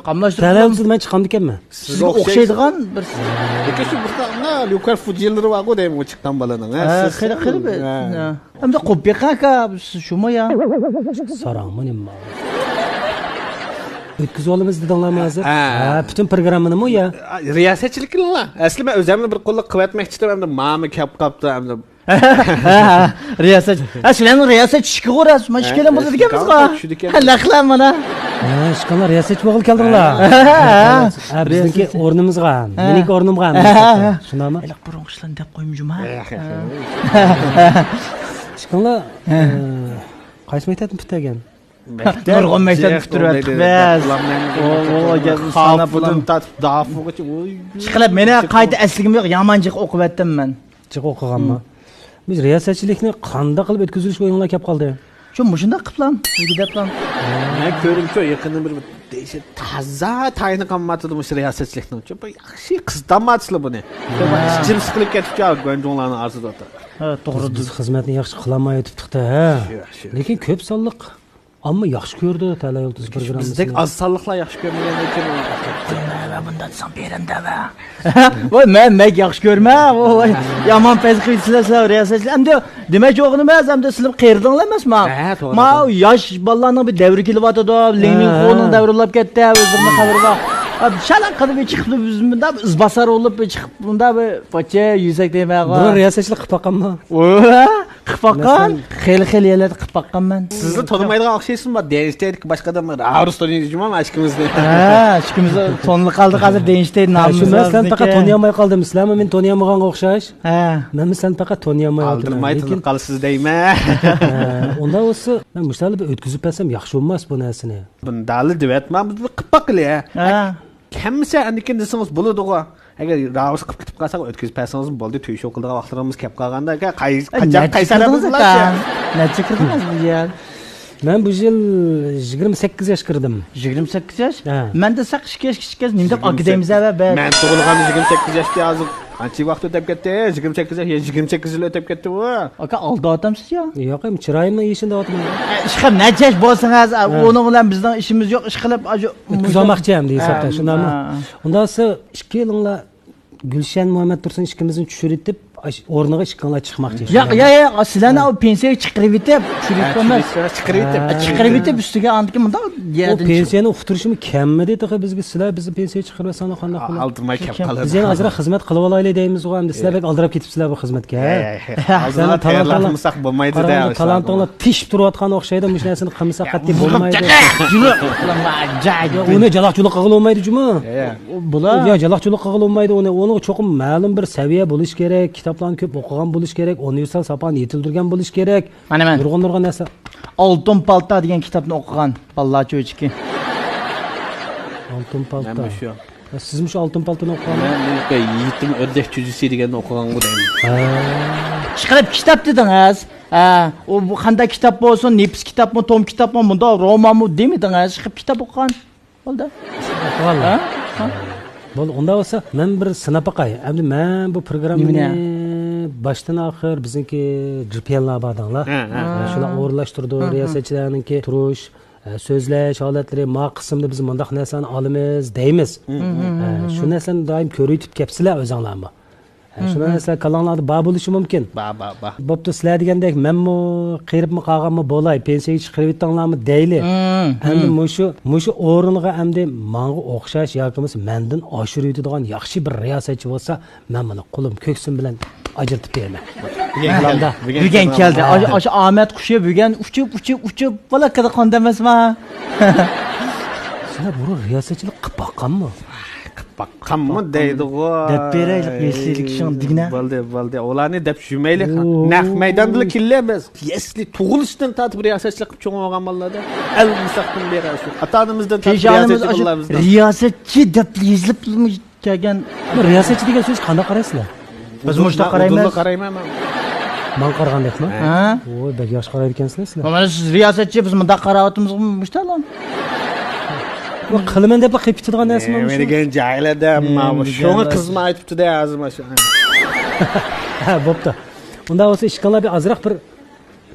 قاملاشتۇرۇپ تەلە يۇلتۇزىدا مەن چىقامدىكەنمەن؟ سىزگە ئوخشايدىغان بىر. لېكىن شۇ بىر تامدا ليۇكەر فۇجيىنلىرى بارغۇ دەيمەن، ئۇ چىققان بالىنىڭ. ھە، خېلى، خېلى بىر. ھە. ئەمدى قوپ بېقىڭ ئاكا، شۇمۇ يا؟ ساراڭمۇ نېمە؟ ئۆتكۈزۈۋالىمىز دېدىڭلارمۇ ھازىر؟ ھە. ھە، پۈتۈن پروگراممىنىمۇ يا؟ رىياسەتچىلىكىنىلا. ئەسلى مەن ئۆزۈمنى بىر قۇللۇق قىلىۋەتمەكچىدىم، ئەمدى ماما كەپ قاپتۇ، ئەمدى. ھە، ھە، رىياسەت. ھە، سىلەرنىڭ رىياسەت ئىشىكىغۇ راست. مانا ئىككىلەن بولىدىكەنمىزغۇ. ھە، لەقلەر مانا. ھە، ئىككىلەن رىياسەتچى بولغىلى كەلدىڭلار. ھە، ھە، ھە. ھە، بىزنىڭكى ئورنىمىزغا، ھە. مېنىڭكى ئورنىمغا. ھە، ھە، ھە. شۇنداقمۇ؟ ھېلىقى بۇرۇنقى ئىشلارنى دەپ قويمىجۇما. ھە. ئىككىلەن، ھە. ئە، قايسى مەكتەپتىن پۈتتۈرگەن؟ نۇرغۇن مەكتەپنى پۈتتۈرۈۋەتتۇق بىز. ئۇ، ئۇ، ئۇ، خاپىدىن تارتىپ دافۇغىچە، ئۇي. ئىشقىلىپ، مېنى قايتا ئەسلىگىم يوق، يامان جىق ئوقۇۋەتتىم مەن. جىق ئوقۇغانما؟ ھىم. بىز رىياسەتچىلىكنى قانداق قىلىپ ئۆتكۈزۈش ئويۇڭلار كەپ قالدى؟ شۇ مۇشۇنداق قىپلام، سىزگە دەپلام. مەن كۆردۈمچۇ، يېقىندىن بېرى دەھشەت تازا تايىنى قالمايۋاتىدۇ مۇشۇ رىياسەتچىلىكنىڭ. شۇ بىر ياخشى قىزىتالمايۋاتىسىلەر بۇنى. شۇ بىر ئىچىم سىقىلىپ كەتتىچۇ، گۇەنجۇڭلارنىڭ ئارىسىدا ئولتۇرۇپ. ھە، توغرا. بىز، بىز خىزمەتنى ياخشى قىلالمايۋېتىپتۇق-تە، ھە. شۇ، شۇ. لېكىن كۆپ سانلىق ئامما ياخشى كۆرىدۇ تەلەي يۇلتۇز پروگراممىسىنى. بىزدەك ئاز سانلىقلار ياخشى كۆرمىگەندىن كېيىن ئۇنى قويمايمەن، بۇنداق دېسەڭ بېرىندە ۋە. ۋاي، مەن، مەن ياخشى كۆرمە، ۋاي، يامان پەيز قىلىۋېتىسىلەر سىلەر رىياسەتچىلەر. ئەمدى دېمەكچى بولغىنىم ئەمەس، ئەمدى سىلەر قېرىدىڭلار ئەمەسمۇ؟ ھە، توغرا، ما، توغرا. ياش بالىلارنىڭ بىر دەۋرى كېلىۋاتىدۇ، لېڭ مىڭخۇنىڭ دەۋرى بولۇپ كەتتى، ئۆزلىرىنى قەبرىگە. شالاق قىلىپ چىقىپلا بىز مۇنداق ئىزباسار بولۇپ چىقىپ مۇنداق بىر پاچە يۈزەك دەيمەن. بۇرۇن رىياسەتچىلىك قىلىپ باققانمۇ؟ قىلىپ باققان، مەسىلەن، خېلى خېلى يەرلەردە قىلىپ باققانمەن. سىزنى تونۇمايدىغان ئوخشايسىز، بار دېنىستەيدىكى باشقا ئادەملەر راۋۇرۇس تونۇيدۇ جۇمۇ ئىككىمىزنى. ھە، ئىككىمىز تونۇلۇپ قالدۇق ھازىر دېنىستەيد نامىمىز. شۇ، مەن سىلەرنى پەقەت تونۇيالماي قالدىم، سىلەرمۇ مېنى تونۇيالمىغانغا ئوخشاش. ھە. مەنمۇ سىلەرنى پەقەت تونۇيالماي قالدىم. ئالدىرىماي تونۇپ قالىسىز دەيمەن. ھە، ئۇنداق بولسا مەن مۇشۇنداق بىر ئۆتكۈزۈپ بەرسەم ياخشى بولماسمۇ بۇ نەرسىنى؟ بۇنداقلا دېۋەتمەن، بىز بىر قىلىپ باققىلى. ھە. كەممىسە ئەندىكىن دېسىڭىز بولىدىغۇ. ئەگەر راۋۇرۇس قىلىپ كېتىپ قالساق، ئۆتكۈزۈپ بەرسىڭىزمۇ بولدى، توي شو قىلىدىغان ۋاقىتلىرىمىز كەپ قالغاندا، قاي-، قاچان قايسى ئادەم بىلەن؟ نەچچە كىردىڭىز بۇ يەر؟ مەن بۇ يىل يىگىرمە سەككىز ياشقا كىردىم. يىگىرمە سەككىز ياش؟ ھە. مەن دېسەك ئىككى ياشقا كىچىككەنسىز، نېمە دەپ ئاكا دەيمىز ھە، بەس. مەن تۇغۇلغان يىگىرمە سەككىز ياشتا ھازىر قانچە ۋاقىت ئۆتۈپ كەتتى؟ يىگىرمە سەككىز ياش، يا يىگىرمە سەككىز يىل ئۆتۈپ كەتتى بۇ. ئاكا، ئالداۋاتامسىز يا؟ ياق، ئەمدى چىرايىمنىڭ يېشىنى دەۋاتىمەن. ئە، ئىشقىلىپ نەچچە ياش بولسىڭىز، ئە، ھە. ئۇنىڭ بىلەن بىزنىڭ ئىشىمىز يوق، ئىشقىلىپ، ئاشۇ ئۆتكۈزۈۋالماقچى ئەمدى ھېسابتا، ھە، شۇنداقمۇ؟ ھە. ئۇنداق بولسا ئىككىيلىڭلار گۈلشەن مۇھەممەد تۇرسۇن ئىككىمىزنى چۈشۈرۈۋېتىپ، ئاش-، ئورنىغا ئىككىڭلار چىقماقچى. ياق، ياق، ياق، سىلەرنى ھە. ئۇ پېنسىيەگە چىقىرىۋېتىپ، چۈشۈرۈۋېتىپ ھە، بولماس. چۈشۈرۈۋېتىپ، چىقىرىۋېتىپ. ھە. چىقىرىۋېتىپ، ئۈستىگە ئاندىكىن مۇنداق ئۇ يەردىن چىق- پېنسىيەنىڭ ئۇقتۇرۇشىمۇ كەممىدى تېخى بىزگە، سىلەر بىزنى پېنسىيەگە چىقىرىۋەتسەڭلار قانداق بولىدۇ؟ ئالدىرىماي كەپ قالىدۇ. بىز يەنە ئازراق خىزمەت قىلىۋالايلى دەيمىزغۇ، ئەمدى سىلەر بەك ئالدىراپ كېتىپسىلەر بۇ خىزمەتكە. ھە، ھە، ھە. سىلەرنىڭ تالانتىڭلار، تالانتىڭلار تېشىپ تۇرۇۋاتقان ئوخشايدۇ، مۇشۇ نەرسىنى قىلمىساق قەتئىي بولمايدۇ. يا، ئۇنى جالاق جۇلۇق قىلغىلى بولمايدۇ جۇمۇ. بۇلار. يا، جالاق جۇلۇق قىلغىلى بولمايدۇ ئۇنى. ئۇنىڭغا چوقۇم مەلۇم بىر سەۋىيە بولۇش كېرەك، كىتابلارنى كۆپ ئوقۇغان بولۇش كېرەك، ئۇنىۋېرسال ساپانى يېتىلدۈرگەن بولۇش كېرەك. مانا مەن. نۇرغۇن، نۇرغۇن نەرسە. ئالتۇن پالتا دېگەن كىتابنى ئوقۇغان بالىلار چۆچىكى. ئالتۇن پالتا. مەنمۇ شۇ. سىزمۇ شۇ ئالتۇن پالتىنى ئوقۇغانمۇ؟ مەن يېتىم ئۆردەك چۈجىسى دېگەننى ئوقۇغانغۇ دەيمەن. ھە. ئىشقىلىپ كىتاب دېدىڭىز. ھە، ئۇ بۇ قانداق كىتاب بولسۇن، نېپىز كىتابمۇ، توم كىتابمۇ، مۇنداق رومانمۇ دېمىدىڭىز. ئىشقىلىپ كىتاب ئوقۇغان. بولدى. ھە؟ ھە؟ بولدى، ئۇنداق بولسا مەن بىر سىناپ باقاي. ئەمدى مەن بۇ پروگراممىنى نېمىنى؟ باشتىن ئاخىر بىزنىڭكى جىپيەنلار بار دەڭلار. ھە، ھە. ھە، شۇلار ئورۇنلاشتۇرىدۇ، ھە، ھە. رىياسەتچىلەرنىڭكى تۇرۇش، ھە، سۆزلەش ھالەتلىرى، ما قىسىمدا بىز مۇنداق نەرسىلەرنى ئالىمىز دەيمىز. ھە، ھە، شۇ نەرسىلەرنى دائىم كۆرۈۋېتىپ كەپسىلەر ئۆزۈڭلارمۇ. ھە، شۇ نەرسىلەر كاللاڭلاردا بار بولۇشى مۇمكىن. بار، بار، بار. بوپتۇ، سىلەر دېگەندەك مەنمۇ قېرىپمۇ قالغانمۇ بولاي، پېنسىيەگە چىقىرىۋېتىڭلارمۇ دەيلى. ئەمدى مۇشۇ، مۇشۇ ئورۇنغا ئەمدى ماڭا ئوخشاش ياكى بولمىسا مەندىن ئاشۇرۇۋېتىدىغان ياخشى بىر رىياسەتچى بولسا، مەن بۇنى قولۇم كۆكسۈم بىلەن ئاجرىتىپ بېرىمەن. بۈگۈن كەلدى. بۈگۈن كەلدى. ئاشۇ، ئاشۇ ئامەت قۇشى بۈگۈن ئۇچۇپ، ئۇچۇپ، ئۇچۇپ، بالاكىدا قوندى ئەمەسما؟ سىلەر بۇرۇن رىياسەتچىلىك قىلىپ باققانمۇ؟ قىلىپ باققانمۇ دەيدىغۇ. دەپ بېرەيلى، يەسلىدىكى شۇڭ دېگىنە. بولدى، بولدى. ئۇلارنى دەپ يۈرمەيلى. نەق مەيداندىلا كېلىمىز. يەسلى تۇغۇلۇشتىن تارتىپ رىياسەتچىلىك قىلىپ چوڭ بولغان بالىلاردا. ئەلمىساقتىن بېرى شۇ ئاتا-ئانىمىزدىن تارتىپ رىياسەتچى بالىلارمىزدا. رىياسەتچى دەپ يېزىلىپ كەلگەن. بۇ رىياسەتچى دېگەن سۆزگە قانداق قارايسىلەر؟ بىز مۇشۇنداق قارايمىز. قارايمەن مەن. ماڭا قارىغاندەكمۇ؟ ھە؟ ۋوي، بەك ياخشى قارايدىكەنسىلەر سىلەر. مانا سىز رىياسەتچى، بىز مۇنداق قاراۋاتىمىزغۇ مۇشتالام. بۇ قىلىمەن دەپلا قىلىپ كېتىدىغان نەرسىمۇ؟ نېمە دېگەن جاھىل ئادەم، ماۋۇ شۇڭا قىزما ئېيتىپتۇ-دە ھازىر مانا شۇ. ھە، بوپتۇ. ئۇنداق بولسا ئىككىڭلار بىر ئازراق بىر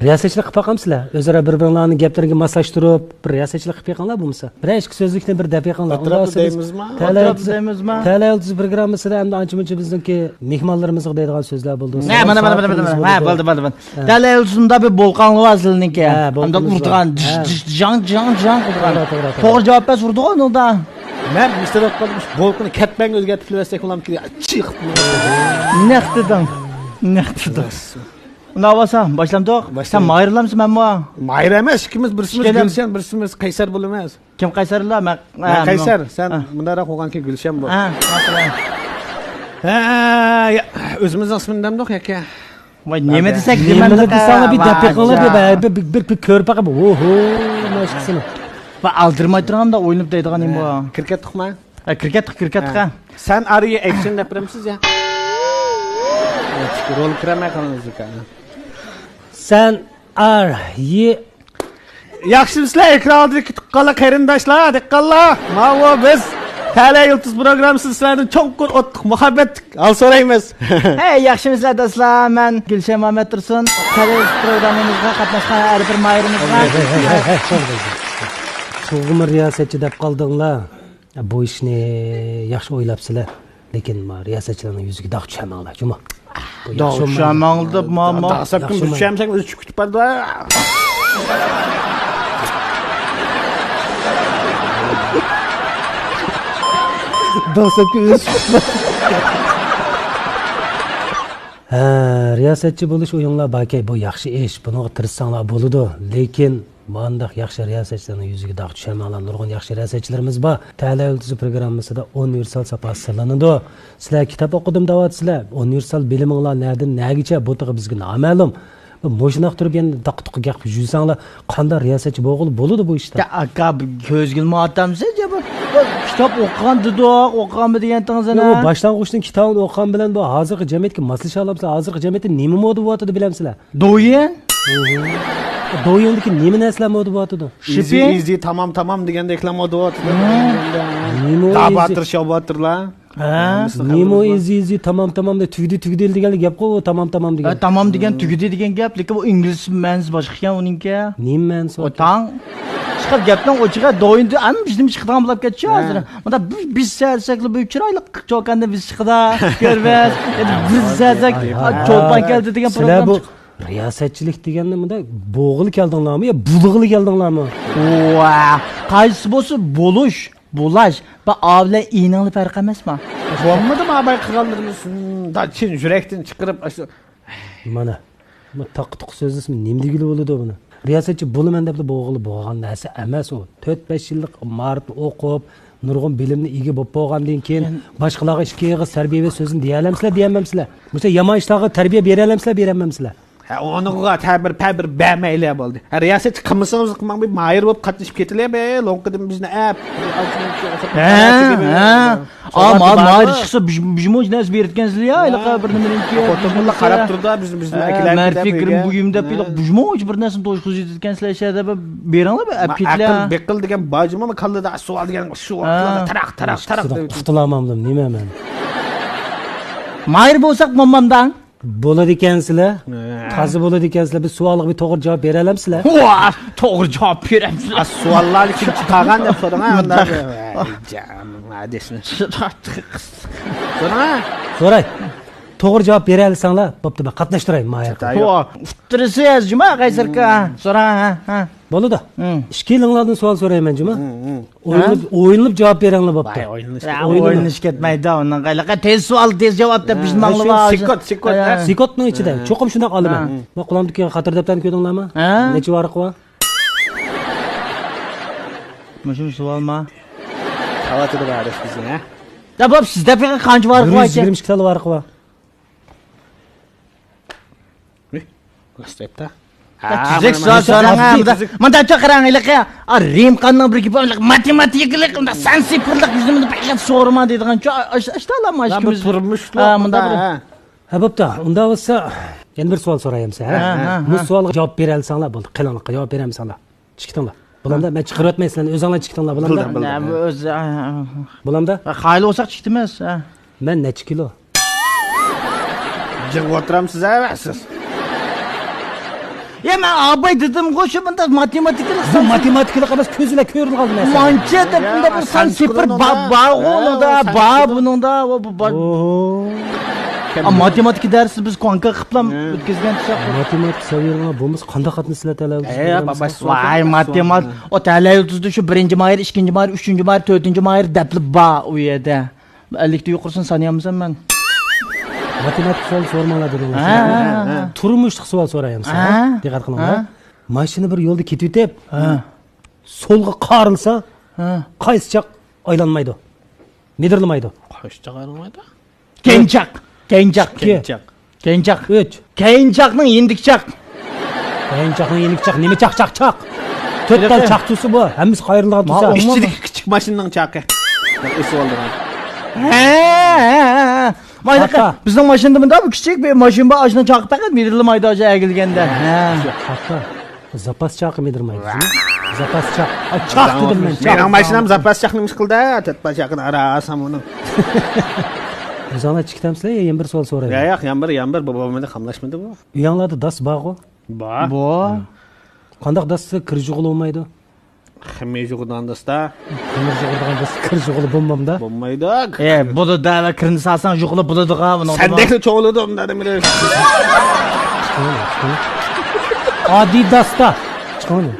رىياسەتچىلىك قىلىپ باقامسىلەر؟ ئۆزئارا بىر-بىرىڭلارنىڭ گەپلىرىگە ماسلاشتۇرۇپ، بىر رىياسەتچىلىك قىلىپ بېقىڭلار بولمىسا. بىرەر ئىككى سۆزلۈكنى بىر دەپ بېقىڭلار. ئۇنداق بولسا بىز تەلەي يۇلتۇز، تەلەي يۇلتۇز پروگراممىسىدا ئەمدى ئانچە-مۇنچە بىزنىڭكى مېھمانلىرىمىزغا دەيدىغان سۆزلەر بولدى. ھە، مانا، مانا، مانا، مانا. ھە، بولدى، بولدى، بولدى. تەلەي يۇلتۇزدا بىر بولقاڭلىق ھازىرلىنىڭكى. ھە، ئەمدى ئۇرىدىغان دىش، دىش، جاڭ، جاڭ، جاڭ قىلىدىغان. توغرا، توغرا، توغرا. توغرا جاۋاب بەرسە ئۇرىدىغان ئۇنىڭدا. مەن مىستېر دوتكومنى بولكىنى كەتمەنگە ئۆزگەرتىپ بېرىۋەتسەك بولامدىكىن؟ چىق. نەق دېدىڭ. نەق دېدىڭ. ئۇنداق بولسا باشلامدۇق؟ باشلايلى. سەن ماھىرلامسەن، مەنمۇ؟ ماھىر ئەمەس، ئىككىمىز بىرسىمىز ئىككىيلەن. گۈلشەن، بىرسىمىز قەيسەر بولىمىز. كىم قەيسەرلا؟ مەن، مەن ھە، قەيسەر، سەن ھە. مۇنداقراق بولغانكىن گۈلشەن بول. ھە، ماقۇل. ھە، يا، ئۆزىمىزنىڭ ئىسمىنى دەمدۇق ياكى؟ ۋاي، نېمە دېسەك نېمىنى دېسەڭلار، بىر دەپ بېقىڭلار، بىر، بىر، بىر، بىر كۆرۈپ بېقىڭ. ئوھو، ماشقىسىنى. ۋاي، ئالدىرىماي تۇرغاندا ئويناپ دەيدىغان نېمە بۇ؟ كىرىپ كەتتۇقما؟ ھە، كىرىپ كەتتۇق، كىرىپ كەتتۇق، ھە. سەن ئارىيە ئەكشن دەپ بېرەمسىز يا؟ رول كىرەلمەي قالىمىز ئىكەن. سەن ئارىيە ياخشىمۇسىلەر، ئېكران ئالدىدىكى تۇغقانلار، قېرىنداشلار، دېھقانلار؟ ماۋۇ بىز تەلەي يۇلتۇز پروگراممىسى سىلەردىن چوڭقۇر ئوتلۇق مۇھەببەتلىك ھال سورايمىز. ھەي، ياخشىمۇسىلەر دوستلار، مەن گۈلشەن مامەتتۇرسۇن. تەلەي يۇلتۇز پروگراممىمىزغا قاتناشقان ھەر بىر ماھىرىمىزغا. ھەي، ھەي، ھەي، ھەي، ھەي، توغرا، توغرا. تۇغما رىياسەتچى دەپ قالدىڭلار. بۇ ئىشنى ياخشى ئويلاپسىلەر. لېكىن ما رىياسەتچىلەرنىڭ يۈزىگە داغ چۈشەرمەڭلار، جۇمۇ. داغ چۈشەرمەڭلار دەپ، ما، ما. داغ سەپكىن بىز چۈشەرمىسەك، ئۆزى چۈشۈپ كېتىپ بارىدۇ. داغ سەپكە ئۆزى چۈشۈپ كېتىپ بارىدۇ. ھە، رىياسەتچى بولۇش ئويۇڭلار باركەي، بۇ ياخشى ئىش. بۇنىڭغا تىرىشساڭلار بولىدۇ. لېكىن مانداق ياخشى رىياسەتچىلەرنىڭ يۈزىگە داغ چۈشۈرمەڭلار، نۇرغۇن ياخشى رىياسەتچىلىرىمىز بار. تەلەي يۇلتۇزى پروگراممىسىدا ئۇنىۋېرسال ساپاسى سىنىلىدۇ. سىلەر كىتاب ئوقۇدۇم دەۋاتىسىلەر. ئۇنىۋېرسال بىلىمىڭلار نەدىن نەگىچە، بۇ تېخى بىزگە نامەلۇم. مۇشۇنداق تۇرۇپ يەنە داققا-دۇققا گەپ قىلىپ يۈرسەڭلار، قانداق رىياسەتچى بولغىلى بولىدۇ بۇ ئىشتا؟ يا ئاكا، بىر كۆزگىلىمۇ ئاتامسىز يا، بۇ، بۇ كىتاب ئوقۇغان دېدۇق، ئوقۇغانمۇ دېگەنتىڭىز يا، ئەنە؟ بۇ باشلانغۇچنىڭ كىتابىنى ئوقۇغان بىلەن بۇ ھازىرقى جەمئىيەتكە ماسلىشالامسىلەر؟ ھازىرقى جەمئىيەتتە نېمە مودا بولۇۋاتىدۇ بىلەمسىلەر؟ دويىن؟ دويىندىكى نېمە نەرسىلەر مودا بولۇۋاتىدۇ؟ شىپى؟ ئىزى، ئىزى، تامام، تامام دېگەندەكلەر مودا بولۇۋاتىدۇ. نېمە داباتىر، شاباتىرلار. ھە؟ نېمە ئىزى، ئىزى، تامام، تامام دە، تۈگىدى، تۈگىدى دېگەنلىك گەپقۇ، تامام، تامام دېگەن. ھە، تامام دېگەن، تۈگىدى دېگەن گەپ، لېكىن ئۇ ئىنگلىز مەنىسى باشقىكەن ئۇنىڭكى. نېمە مەنىسى بار؟ تاڭ. چىقىپ گەپنىڭ ئوچۇقى، دويىن، ئەمما بىزنىمۇ چىقىدىغان بولۇپ كەتتى ھازىر. ھە. مۇنداق بىز، بىز سەرسەكلا بىر چىرايلىق چوكاندا بىز چىقىدا، كۆرمەس. بىز سەرسەك، چولپان كەلدى دېگەن پروگرامما چىقتى. رىياسەتچىلىك دېگەننى مۇنداق بوغىلى كەلدىڭلارمۇ يا بۇلىغىلى كەلدىڭلارمۇ؟ ۋا، قايسىسى بولسا بولۇش، بۇلاش، بۇ ئا بىلەن ئىنىڭلا پەرق ئەمەسما؟ بولمىدىمۇ ئاباي قىلغانلىرىمىز شۇنداق چىن يۈرەكتىن چىقىرىپ ئاشۇ. مانا، بۇ تاققا تۇققا سۆزلىسىمۇ نېمە دېگىلى بولىدۇ بۇنى؟ رىياسەتچى بولىمەن دەپلا بولغىلى بولغان نەرسە ئەمەس ئۇ. تۆت بەش يىللىق مائارىپنى ئوقۇپ، نۇرغۇن بىلىمنى ئىگە بولۇپ بولغاندىن كېيىن، باشقىلارغا ئىككى ئېغىز تەربىيە بېرىش سۆزىنى دېيەلەمسىلەر، دېيەلمەمسىلەر؟ مۇشۇ يامان ئىشلارغا تەربىيە بېرەلەمسىلەر، بېرەلمەمسىلەر؟ ھە، ئۇنىڭغا تەبىر پەبىر بەرمەيلى بولدى. ھە، رىياسەتچى قىلمىسىڭىز قىلماڭ، بىر ماھىر بولۇپ قاتنىشىپ كېتىلى، بىر لوڭقىدىن بىزنى ئەپ. ھە، ھە. ئا، ما-، ماھىر چىقسا، بىز-، بىزمۇ ھېچ نەرسە بېرىدىكەنسىلەر يا، ھېلىقى بىر نېمىنىڭكى. خوتۇنلار قاراپ تۇرىدۇ، بىز، بىزنى ئەكېلەپ مەرفىي كىرىم بۇيۇم دەپ، ھېلىقى بىزمۇ ھېچ بىر نەرسىنى توشقۇزۇۋېتىدىكەنسىلەر، شەدە بېرىڭلار، بىر ئەپ كېتىلە. ئەقىل، بېقىل دېگەن باجىمۇ كاللىدا سوئال دېگەن شۇ ۋاقىتلاردا تاراق، تاراق، تاراق دەپ. قۇتۇلالمامدىم، نېمە مەن؟ ماھىر بولساق بولمامدا؟ بولىدىكەنسىلەر. ھە. تازا بولىدىكەنسىلەر. بىر سوئالغا بىر توغرا جاۋاب بېرەلەمسىلەر؟ ۋا، توغرا جاۋاب بېرەمسىلەر؟ ئا، سوئاللارنى كىم چىقارغان دەپ سورىڭا، ئاندا. مۇنداق. ۋەي، جانىم، ھەدىسىنى. سورىڭا. سوراي. توغرا جاۋاب بېرەلىسەڭلار، بوپتۇ، مەن قاتناشتۇراي ماھىر. ۋا، ئۇتتۇرىسى ياز جۇما قايسىركا. سورا، ھە، ھە. بولىدۇ. ھىم. ئىككىلىڭلاردىن سوئال سورايمەن جۇما. ھىم، ھىم. ئويلىنىپ، ھە؟ ئويلىنىپ جاۋاب بېرىڭلار بوپتۇ. ۋاي، ئويلىنىش يا، كەتمەيدۇ. ئويلىنىش كەتمەيدۇ. ئۇنىڭغا ھېلىقى تېز سوئال، تېز جاۋاب دەپ بىز ھە، ماڭلىۋا. شۇ سېكوت، سېكوت، ھە. ھە. سېكوتنىڭ ئىچىدە ھە. چوقۇم شۇنداق ئالىمەن. ھە. ما قولۇمدىكى خاتىرە دەپتەرنى كۆردۈڭلارمۇ؟ ھە. نەچچە ۋارىقى بار؟ مۇشۇ سوئالما؟ خەۋەتىدە بار ئىش بىزنىڭ، ھە؟ يا بوپ، سىز دەپ قانچە ۋارىقى بار؟ بىر يۈز يىگىرمە ئىككى تال ۋارىقى بار. راست ئېيتتا. تۈزۈك سوئال سوراڭ. مۇنداق چوقۇراڭ ھېلىقى رىمقاننىڭ بىر گېپى، ماتېماتىكىلىق، سەن سىفىرلىق يۈزىمىزنى بەكرەك سورىما دەيدىغان. ئاشتالا ما ئىككىمىز تۇرمۇشلۇق مۇنداق. ھە، بوپتۇ. ئۇنداق بولسا يەنە بىر سوئال سوراي ئەمسە، ھە؟ ھە، ھە، ھە. بۇ سوئالغا جاۋاب بېرەلىسەڭلار بولدى. قېلىڭلار، جاۋاب بېرەلمىسەڭلار. چىقىتىڭلار. بولامدا، مەن چىقىرىۋەتمەي سىلەرنى، ئۆزۈڭلار چىقىتىڭلار، بولامدا؟ بولدى، بولدى. بولامدا؟ قايىل بولساق چىقىتىمىز، ھە. مەن نەچچە كىلو؟ جىغىپ ئولتۇرامسىز، ھە، سىز؟ يا، مەن ئاباي دېدىمغۇ، شۇ مۇنداق ماتېماتىكىلىق بۇ سان. ماتېماتىكىلىق ئەمەس، كۆز بىلەن كۆرۈلگەن نەرسە. مانچە دەپ يا، بۇنداق بىر سان سىفىر بار، بار، ھە، ئۇنىڭدا، سان بار، سىفىر بۇنىڭدا، ۋە بۇ بار. ئوھو. ئا، ماتېماتىكا دەرسىنى بىز كوڭكا قىپلام ئۆتكۈزگەن تۇرساق. ماتېماتىكا سەۋىيەڭلار بولمىسا قانداق قاتنىسىلەر تەلەي يۇلتۇز؟ ۋاي، ماتېمات-، ئو، تەلەي يۇلتۇزدا شۇ بىرىنچى ماھىر، ئىككىنچى ماھىر، ئۈچىنچى ماھىر، تۆتىنچى ماھىر دەپلا بار ئۇ يەردە. ئەللىكتە يۇقىرىسىنى سانىيالمىسام مەن. ماتېماتىك سوئال سورىماڭلار دېدىڭلار. ھە، ھە، ھە. تۇرمۇشلۇق سوئال سوراي ئەمسە. ھە. دىققەت قىلىڭلار. ھە. ماشىنا بىر يولدا كېتىۋېتىپ، ھە. سولغا قارىلسا، ھە. قايسى چاق ئايلانمايدۇ؟ مىدىرلىمايدۇ. قايسى چاق ئايلانمايدۇ؟ كەينىچاق. كەينىچاق. ئىككى. كەينىچاق. كەينىچاق. ئۈچ. كەينىچاقنىڭ يېنىدىكى چاق. كەينىچاقنىڭ يېنىدىكى چاق. نېمە چاق، چاق، چاق؟ تۆت تال چاق تۇرسا بۇ، ھەممىسى قايرىلغان تۇرسا. ئىچىدىكى كىچىك ماشىنىنىڭ چاقى. ئېسىۋالدىغان. ھە، ھە، ھە، ھە. مايلىقى، بىزنىڭ ماشىنىدا مۇنداق بىر كىچىك بىر ماشىنا بار، ئاشۇنىڭ چاقى پەقەت مىدىرلىمايدۇ، ئاشۇ ئەگىلگەندە. ھە. ھەتتا زاپاس چاقى مىدىرلىمايدۇ، بىزنىڭ. زاپاس چاق. ئاي، چاق دېدىم مەن، چاق. مېنىڭ ماشىنام زاپاس چاق نېمە ئىش قىلدى؟ تۆت بال چاقىنى ئارا ئالسام ئۇنىڭ. ئۆزۈڭلار چىقتامسىلەر يا يەنە بىر سوئال سورايمەن؟ يا ياق، يەنە بىر، يەنە بىر، بۇ، بۇ مېنى قاملاشمىدى بۇ. ئۆيۈڭلاردا داس بارغۇ؟ بار. بار. قانداق داس دېسە كىر يۇغىلى بولمايدۇ؟ خېمىر يۇغىدىغان داس-تا. خېمىر يۇغىدىغان داس، كىر يۇغىلى بولمامدا؟ بولمايدۇ. ئە، بولىدۇ، كىرنى سالساڭ يۇغىلى بولىدىغۇ، ئۇنىڭدا. سەندەكلا چوغلىدى ئۇنداق نېمىلەر. ئادىداستا. چىقىڭلار.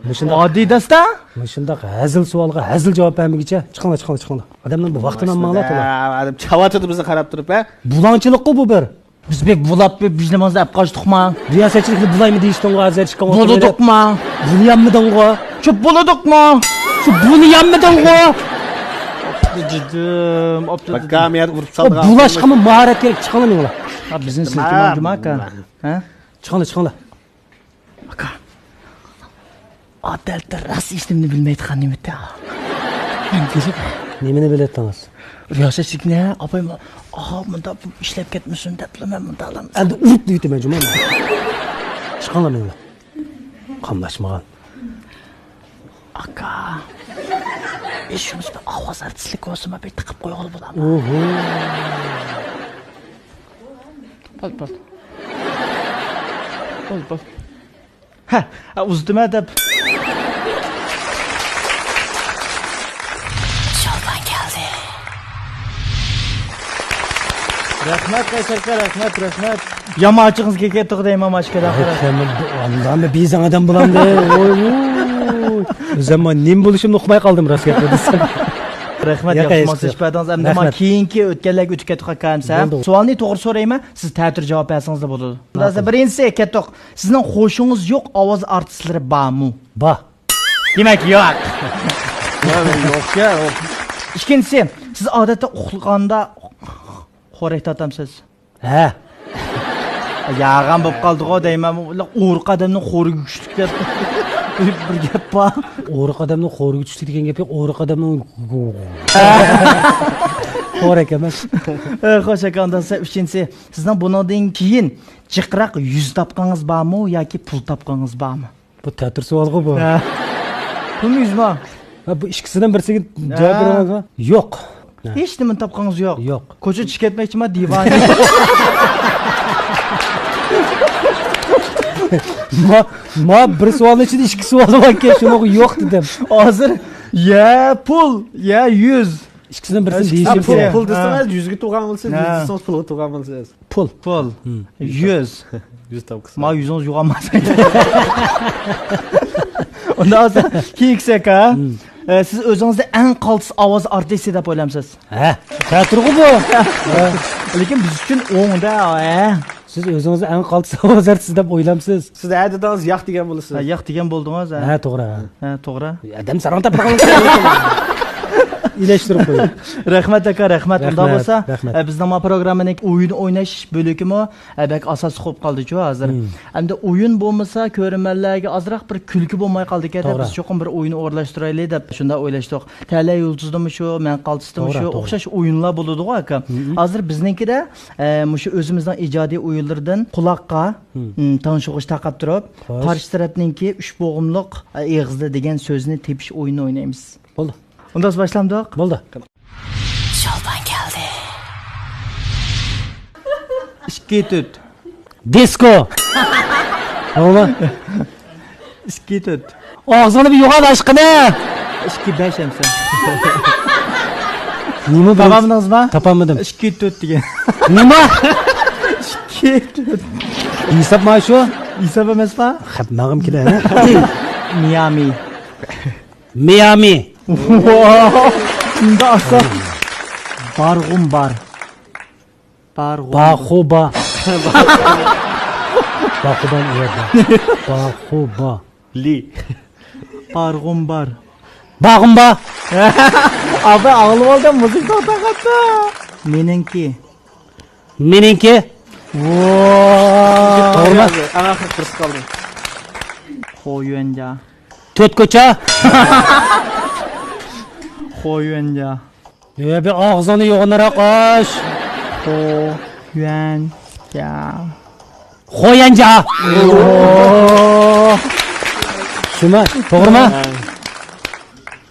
مۇشۇنداق، ئادىداستا؟ مۇشۇنداق ھەزىل سوئالغا ھەزىل جاۋاب بەرمىگىچە. چىقىڭلار، چىقىڭلار، چىقىڭلار. ئادەمنىڭ بىر ۋاقتىنى ئالماڭلار تولا. ئادەم چاۋاتىدۇ بىزنى قاراپ تۇرۇپ، ھە؟ بۇلاڭچىلىققۇ بۇ بىر. بىز بەك بۇلاپ بېرىپ، بىزنى ماڭزا ئەپ قاچتۇقما؟ رىياسەتچىلىكنى بۇلايمۇ دېيىشتىڭغۇ، ھازىر ئىككىڭ ئولتۇرۇپ. بولىدۇقما؟ بۇلىيالمىدىڭغۇ؟ شۇ بۇلىدۇقما؟ شۇ بۇلىيالمىدىڭغۇ؟ جىدىم، ئاپتۇ. باكام يەر ئۇرۇپ سالدىغان. بۇلاشقىمۇ ماھارەت كېرەك، چىقىڭلار مېڭىڭلار. ھە، بىزنى سىلكىماڭ جۇما ئاكا. ھە؟ چىقىڭلار، چىقىڭلار. ئاكا. ئادەلتە راست ھېچنېمىنى بىلمەيدىغان نېمىتى. مەن بىلىپ. نېمىنى بىلەتتىڭىز؟ رىياسەتچىلىكنى، ئاپايمۇ، ئاھا، مۇنداق ئىشلەپ كەتمىسۇن دەپلا مەن مۇنداق ئالامسىز. ئەمدى ئۇرۇپ دېيىتىمەن جۇما. چىقىڭلار مېڭىڭلار. قاملاشمىغان. ئاكا. ئىشىمىز بىر ئاۋاز ئارتىسلىك بولسىمۇ بىر تىقىپ قويغىلى بولامدۇ؟ ئوھو. بول، بول. بول، بول. ھە، ئۇزىتىمەن دەپ. شالبان كەلدى. رەھمەت، قەيسەر ئاكا، رەھمەت، رەھمەت. ياماچىڭىزغا كەتتۇق دەيمەن، ماشكىدا. ئاندامدا بىزەڭ ئادەم بولامدۇ. ۋوي، ۋوي. ئۆزۈم نېمە بولۇشۇمنى ئۇقماي قالدىم، راست گەپنى دېسەم. رەھمەت، ياخشى ماڭسىز، ئىپادىڭىز. ئەمدى ما كېيىنكى ئۆتكەنلەرگە ئۆتۈپ كەتتۇق، ئاكا، ئەمسە. سوئالنى توغرا سورايمەن، سىز تەتۈر جاۋاب بەرسىڭىزلا بولىدۇ. بىرىنچىسى، كەتتۇق. سىزنىڭ خۇشىڭىز يوق ئاۋاز ئارتىسلىرى بارمۇ؟ بار. دېمەك، يوق. يوق، يوق. ئىككىنچىسى، سىز ئادەتتە ئۇخلىغاندا خورەك تارتامسىز؟ ھە. ياغان بولۇپ قالدىغۇ دەيمەن، ئورۇق ئادەمنىڭ خورىكى كۈچلۈك دەپ بىر گەپ بار. ئورۇق ئادەمنىڭ خورىكى كۈچلۈك دېگەن گەپ يوق، ئورۇق ئادەمنىڭ خورەك ئەمەس. ئە، خوش ئاكا، ئانداق دېسە، ئۈچىنچىسى، سىزنىڭ بۇنىڭدىن كېيىن جىقراق يۈز تاپقىڭىز بارمۇ ياكى پۇل تاپقىڭىز بارمۇ؟ بۇ تەتۈر سوئالغۇ بۇ. ھە. پۇلمۇ يۈزمۇ؟ ھە، بۇ ئىككىسىدىن بىرسىگە جاۋاب بېرىڭىزمۇ؟ يوق. ھە. ھېچ نېمىنى تاپقىڭىز يوق؟ يوق. كوچىدا چىقىپ كەتمەكچىما، دىۋانە؟ ما، ما بىر سوئالنىڭ ئىچىدە ئىككى سوئال باركەن، شۇنىڭغا يوق دېدىم. ھازىر يە پۇل، يە يۈز. ئىككىسىدىن بىرسىنى دېيىشىم كېرەك. پۇل دېسىڭىز، يۈزگە تۇرغان بولىسىز، يۈز دېسىڭىز، پۇلغا تۇرغان بولىسىز. پۇل. پۇل. يۈز. يۈز تاپقۇسى. ما يۈزىڭىز يوغانماس. ئۇنداق بولسا، كېيىنكىسى ئاكا. ئە، سىز ئۆزىڭىزنى ئەڭ قالتىس ئاۋاز ئارتىسى دەپ ئويلامسىز؟ ھە، تەتۈرغۇ بۇ. لېكىن بىز ئۈچۈن ئوڭدا، ھە. سىز ئۆزىڭىزنى ئەڭ قالتىس ئاۋاز ئارتىسى دەپ ئويلامسىز؟ سىز ھە دېدىڭىز، ياق دېگەن بولىسىز. ھە، ياق دېگەن بولدىڭىز، ھە. ھە، توغرا. ھە، توغرا. ئادەم ساراڭ تاپقان. ئىلەشتۈرۈپ قويۇڭ. رەھمەت ئاكا، رەھمەت. ئۇنداق بولسا، رەھمەت. ئە، بىزنىڭ ما پروگراممىنىڭ ئويۇن ئويناش بۆلىكىمۇ، ئە، بەك ئاساسلىق بولۇپ قالدىچۇ ھازىر. ئەمدى ئويۇن بولمىسا، كۆرۈرمەنلەرگە ئازراق بىر كۈلكە بولماي قالىدىكەن دەپ، بىز چوقۇم بىر ئويۇن ئورۇنلاشتۇرايلى دەپ شۇنداق ئويلاشتۇق. تەلەي يۇلتۇزدىمۇ شۇ، مەن قالتىستىمۇ شۇ، ئوخشاش ئويۇنلار بولىدىغۇ ئاكا. ھازىر بىزنىڭكىدە، ئە، مۇشۇ ئۆزىمىزنىڭ ئىجادىي ئويۇنلىرىدىن قۇلاققا، ھىم، تىڭشىغۇچ تاقاپ تۇرۇپ، قارشى تەرەپنىڭكى ئۈچ بوغۇملۇق، ئە، ئېغىزدا دېگەن سۆزنى تېپىش ئويۇنىنى ئوينايمىز. بولدى. ئۇنداق باشلامدۇق؟ بولدى. شالبان كەلدى. ئىككى تۆت. دىسكو. توغرىمۇ؟ ئىككى تۆت. ئاغزىڭنى بىر يوغان ئاچقىنە. ئىككى بەش ئەمسە. نېمە بىر؟ تاپالمىدىڭىزمۇ؟ تاپالمىدىم. ئىككى تۆت دېگەن. نېمە؟ ئىككى تۆت. ھېساب ما شۇ؟ ھېساب ئەمەسما؟ خەپ ماغىم كېلە، ھە؟ مىيامى. مىيامى. ۋاو! شۇنداق ئاسان. بارغۇم بار. باخۇبا. باخۇبا. باخۇبا. لى. بارغۇم بار. باغۇم بار. ئابا ئاغلىۋالدىم، مۇزىكا توختاپ قاپتۇ. مېنىڭكى. مېنىڭكى. ۋوو. توغرىمۇ؟ ئەڭ ئاخىرقى بىرسى قالدى. خويۈەنجا. تۆت كوچا. خويۈەنجا. يا بىر ئاغزىڭنى يوغىنىراق ئاچ. خويۈەنجا. خويەنجا. شۇمۇ؟ توغرىمۇ؟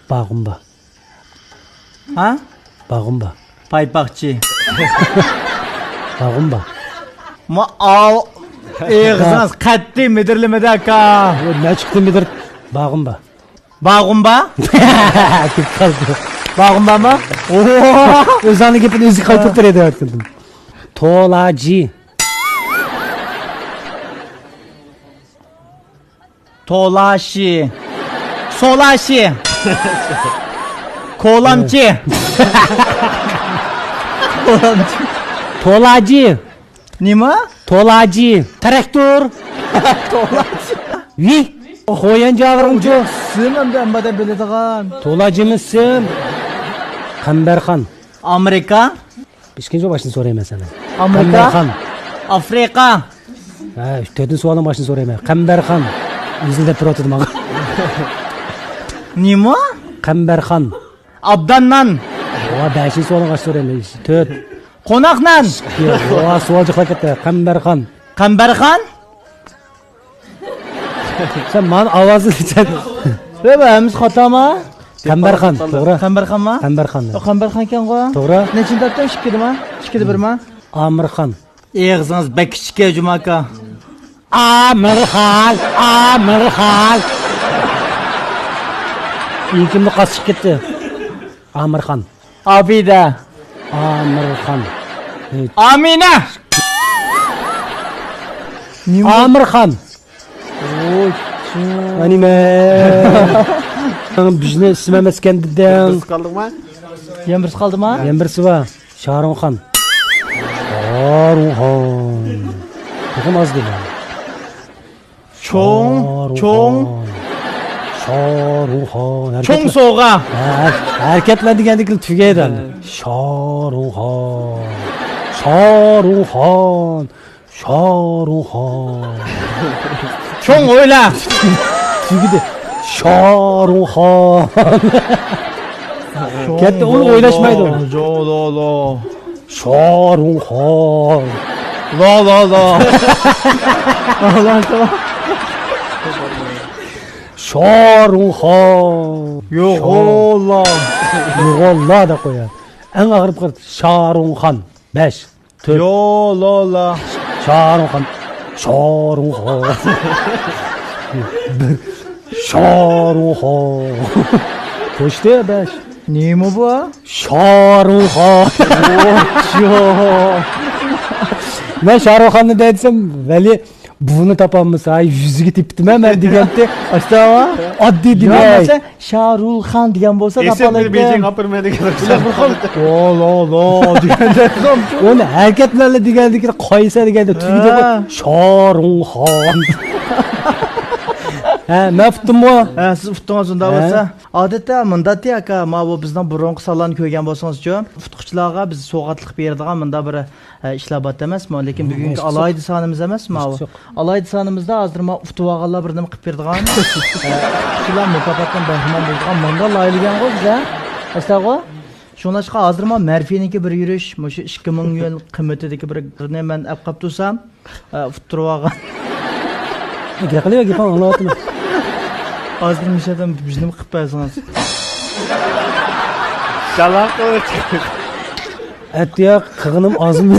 باغۇم بار. ھە؟ باغۇم بار. پايپاقچى. باغۇم بار. ما ئاۋ. ئېغىزىڭىز قەتئىي مىدىرلىمىدى ئاكا. نەچچە قېتىم مىدىر. باغۇم بار. باغۇم بار. كېتىپ قالدى. باغۇم بارمۇ؟ ئۆزۈڭنىڭ گېپىنى ئۆزى قايتۇرۇپ بېرەي دەۋاتقىنىدىم. تولاجى. تولاشى. سولاشى. كولامچى. كولامچى. تولاجى. نېمە؟ تولاجى. تراكتور. تولاجى. ۋى. خويەنجا بىرىنچى. سىم ئەمدى ھەممە ئادەم بىلىدىغان. تولاجىمۇ سىم. قەمبەرخان. ئامېرىكا. ئىككىنچى باشنى سورايمەن سەندىن. ئامېرىكا. قەمبەرخان. ئافرىقا. ھە، تۆتىنچى سوئالنىڭ باشنى سورايمەن. قەمبەرخان. ئۆزى دەپ تۇرۇۋاتىدۇ ماڭا. نېمە؟ قەمبەرخان. ئابدان نان. ۋا، بەشىنچى سوئالنىڭ باشنى سورايمەن. تۆت. قوناق نان. ۋا، سوئال جىقلاپ كەتتى. قەمبەرخان. قەمبەرخان؟ سەن مانا ئاۋازنى سەن. يا، بۇ ھەممىسى خاتامۇ؟ قەمبەرخان، توغرا. قەمبەرخانمۇ؟ قەمبەرخان. ياق، قەمبەرخانكەنغۇ. توغرا. نەچچىنى تاپتىم؟ ئىككىدىمۇ؟ ئىككىدە بىرمۇ؟ ئامىرخان. ئېغىزىڭىز بەك كىچىك، جۇما ئاكا. ئامىرخان، ئامىرخان. ئىنكىمدە قاس چىقىپ كەتتى. ئامىرخان. ئابىدە. ئامىرخان. ئامىنە. نېمە؟ ئامىرخان. ۋوي، چىڭ. ئانىمە. بىزنى ئىسمەمەسكەن دېدىڭ. بىرسى قالدىمۇ؟ يەنە بىرسى قالدىمۇ؟ يەنە بىرسى بار. شارۇڭخان. شارۇڭخان. تېخىمۇ ئاز دېدىڭ. چوڭ، شارۇڭخان. چوڭ. شارۇڭخان. ھەرىكەت چوڭ سوغا. ھە، ھەرىكەتلەر دېگەندىكىلا تۈگەيدۇ ئەمدى. شارۇڭخان. شارۇڭخان. شارۇڭخان. چوڭ ئويلا. تۈگىدى. شارۇڭخان. كەتتى، ئۇنى ئويلاشمايدۇ. جولولو. شارۇڭخان. لا، لا، لا. شارۇڭخان. يوغۇللا. يوغۇللا دەپ قويار. ئەڭ ئاخىرقى شارۇڭخان. بەش. تۆت. يوغۇللا. شارۇڭخان. شارۇڭخان. بىر. شارۇڭخان. توشتى بەش. نېمە بۇ؟ شارۇڭخان. مەن شارۇخاننى دەيدىسەم، ۋەلى بۇنى تاپالمىسا، يۈزىگە تېپىپتىمەن مەن دېگەنتى. ئاشتاغا؟ ئاددىي دېمەي. شارۇلخان دېگەن بولسا تاپالايتتىم. بېيجىڭ ئاپىرىمەن دېگەن. لا، لا، لا دېگەندە. ئۇنى ھەرىكەت بىلەن دېگەندىكىن قايسا دېگەندە تۈگىدى. شارۇڭخان. ھە، مەن ئۇتتۇممۇ؟ ھە، سىز ئۇتتۇڭىز ئۇنداق بولسا. ئادەتتە مۇنداقتى ئاكا، ماۋۇ بىزنىڭ بۇرۇنقى سانلارنى كۆرگەن بولسىڭىزچۇ، ئۇتقۇچىلارغا بىز سوۋغاتلىق بېرىدىغان مۇنداق بىر، ئە، ئىشلار بار ئەمەسمۇ؟ لېكىن بۈگۈنكى ئالاھىدە سانىمىز ئەمەسمۇ ماۋۇ؟ ئالاھىدە سانىمىزدا ھازىر ما ئۇتۇۋالغانلار بىر نېمە قىلىپ بېرىدىغان، ئە، ئۇتقۇچىلار مۇكاپاتتىن بەھرىمەن بولىدىغان مۇنداق لايىھەلىگەنغۇ بىزە. ئەسلىغۇ؟ شۇڭلاشقا ھازىر ما مەرفىنىڭكى بىر يۈرۈش، مۇشۇ ئىككى مىڭ يۈەن قىممىتىدىكى بىر، بىرنى مەن ئەپ قاپتۇرسام، ئە، ئۇتتۇرۇۋالغان. گەپ قىلىۋەر، گېپىڭ ئاڭلاۋاتىمەن. ھازىر مۇشۇ ئادەم بىر نېمە قىلىپ بەرسىڭىز. شالاق قىلىۋەت. ئەتىياق قىغىنىم ئازمۇ؟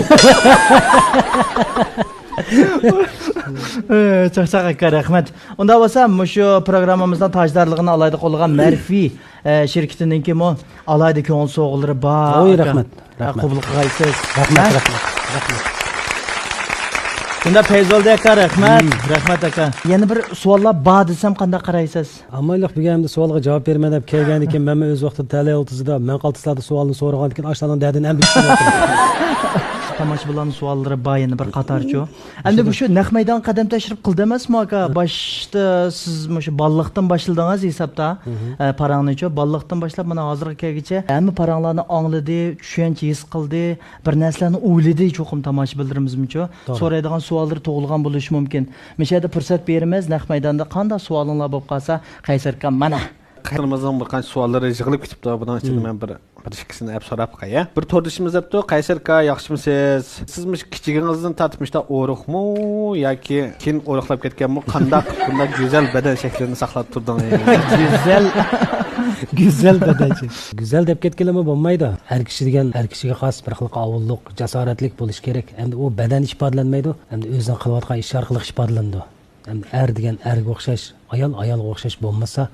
ئە، چاقچاق ئاكا، رەھمەت. ئۇنداق بولسا، مۇشۇ پروگراممىمىزنىڭ تاجدارلىقىنى ئالاھىدە قوللىغان مەرفى، ئە، شىركىتىنىڭكىمۇ ئالاھىدە كۆڭۈل سوۋغىلىرى بار، ئوي، ئاكا. رەھمەت. ھە، رەھمەت. قوبۇل قىلغايسىز. رەھمەت، ھە؟ رەھمەت، رەھمەت. شۇنداق، پەيزولدى ئاكا، رەھمەت. مم. رەھمەت، ئاكا. يەنە بىر سوئاللار بار دېسەم، قانداق قارايسىز؟ ئامانلىق بۈگۈن ئەمدى سوئالغا جاۋاب بېرىمەن دەپ كەلگەندىكىن، مەنمۇ ئۆز ۋاقتىدا تەلەي ئوتتۇزىدا مەن قالتىسلاردا سوئالنى سورىغاندىكىن، ئاشۇلارنىڭ دەردىنى ئەمدى چۈشىنىۋاتىمەن. تاماشىبىنلارنىڭ سوئاللىرى بار يەنە بىر قاتارچۇ. ئەمدى مۇشۇ نەق مەيدانغا قەدەم تەشرىپ قىلدى ئەمەسمۇ، ئاكا؟ باشتا سىز مۇشۇ بالىلىقتىن باشلىدىڭىز ھېسابتا، ئە، پاراڭنىچۇ. بالىلىقتىن باشلاپ مانا ھازىرغا كەلگۈچە ھەممە پاراڭلارنى ئاڭلىدى، چۈشەنچە ھېس قىلدى، بىر نەرسىلەرنى ئويلىدى چوقۇم تاماشىبىنلىرىمىزمۇچۇ. توغرا. سورايدىغان سوئاللىرى تۇغۇلغان بولۇشى مۇمكىن. مۇشۇ يەردە پۇرسەت بېرىمىز، نەق مەيداندا قانداق سوئالىڭلار بولۇپ قالسا، قەيسەر ئاكا، مانا. قېرىنداشلىرىمىزنىڭ بىر قانچە سوئاللىرى يىغىلىپ كېتىپتۇ. بۇنىڭ ئىچىدىن مەن بىر، بىر ئىككىسىنى ئەپ سوراپ باقاي، يا. بىر توردىشىمىز دەپتۇ، «قەيسەر ئاكا، ياخشىمۇسىز؟ سىز مۇشۇ كىچىكىڭىزدىن تارتىپ مۇشۇنداق ئورۇقمۇ ياكى كېيىن ئورۇقلاپ كەتكەنمۇ؟ قانداق بۇنداق گۈزەل بەدەن شەكلىنى ساقلاپ تۇردىڭىز؟» گۈزەل، گۈزەل بەدەن شەكلى. گۈزەل دەپ كەتكىلىمۇ بولمايدۇ. ئەر كىشى دېگەن ئەر كىشىگە خاس بىر خىل ئاۋۇللۇق، جاسارەتلىك بولۇشى كېرەك. ئەمدى ئۇ بەدەن ئىپادىلەنمەيدۇ، ئەمدى ئۆزىنىڭ قىلىۋاتقان ئىشى ئارقىلىق ئىپادىلىنىدۇ. ئەمدى ئەر دېگەن ئەرگە ئوخشاش، ئايال ئايالغا ئوخشاش بولمىسا،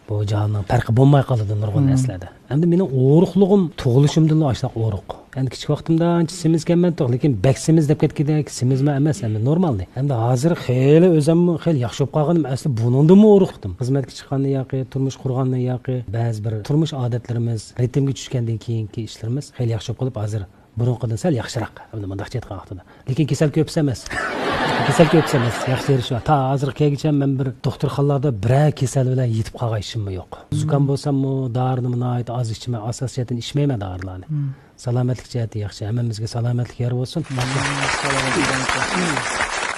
بۇ جاھاننىڭ پەرقى بولماي قالىدۇ نۇرغۇن نەرسىلەردە. ئەمدى مېنىڭ ئورۇقلۇقۇم تۇغۇلۇشۇمدىنلا ئاشۇنداق ئورۇق. ئەمدى كىچىك ۋاقتىمدا ئانچە سېمىز ئىكەنمەن، لېكىن بەك سېمىز دەپ كەتكۈدەك سېمىزمۇ ئەمەس، ئەمدى نورمالنى. ئەمدى ھازىر خېلى ئۆزۈممۇ خېلى ياخشى بولۇپ قالغىنىم ئەسلى بۇنىڭدىنمۇ ئورۇقتۇم. خىزمەتكە چىققاندىن ياقى، تۇرمۇش قۇرغاندىن ياقى، بەزى بىر تۇرمۇش ئادەتلىرىمىز، رىتىمگە چۈشكەندىن كېيىنكى ئىشلىرىمىز خېلى ياخشى بولۇپ قالىپ، ھازىر بۇرۇنقىدىن سەل ياخشىراق. ئەمدى مۇنداقچە ئېيتقان ۋاقتىدا. لېكىن كېسەل كۆپسى ئەمەس. كېسەل كۆپسى ئەمەس. ياخشى يېرى شۇ. تا ھازىرغا كەلگۈچە مەن بىر دوختۇرخانىلاردا بىرەر كېسەل بىلەن يېتىپ قالغان ئىشىممۇ يوق. زۇكام بولساممۇ دارىنىمۇ ناھايىتى ئاز ئىچىمەن. ئاساسىي جەھەتتىن ئىچمەيمەن دارىلارنى. سالامەتلىك جەھەتتە ياخشى. ھەممىمىزگە سالامەتلىك يار بولسۇن.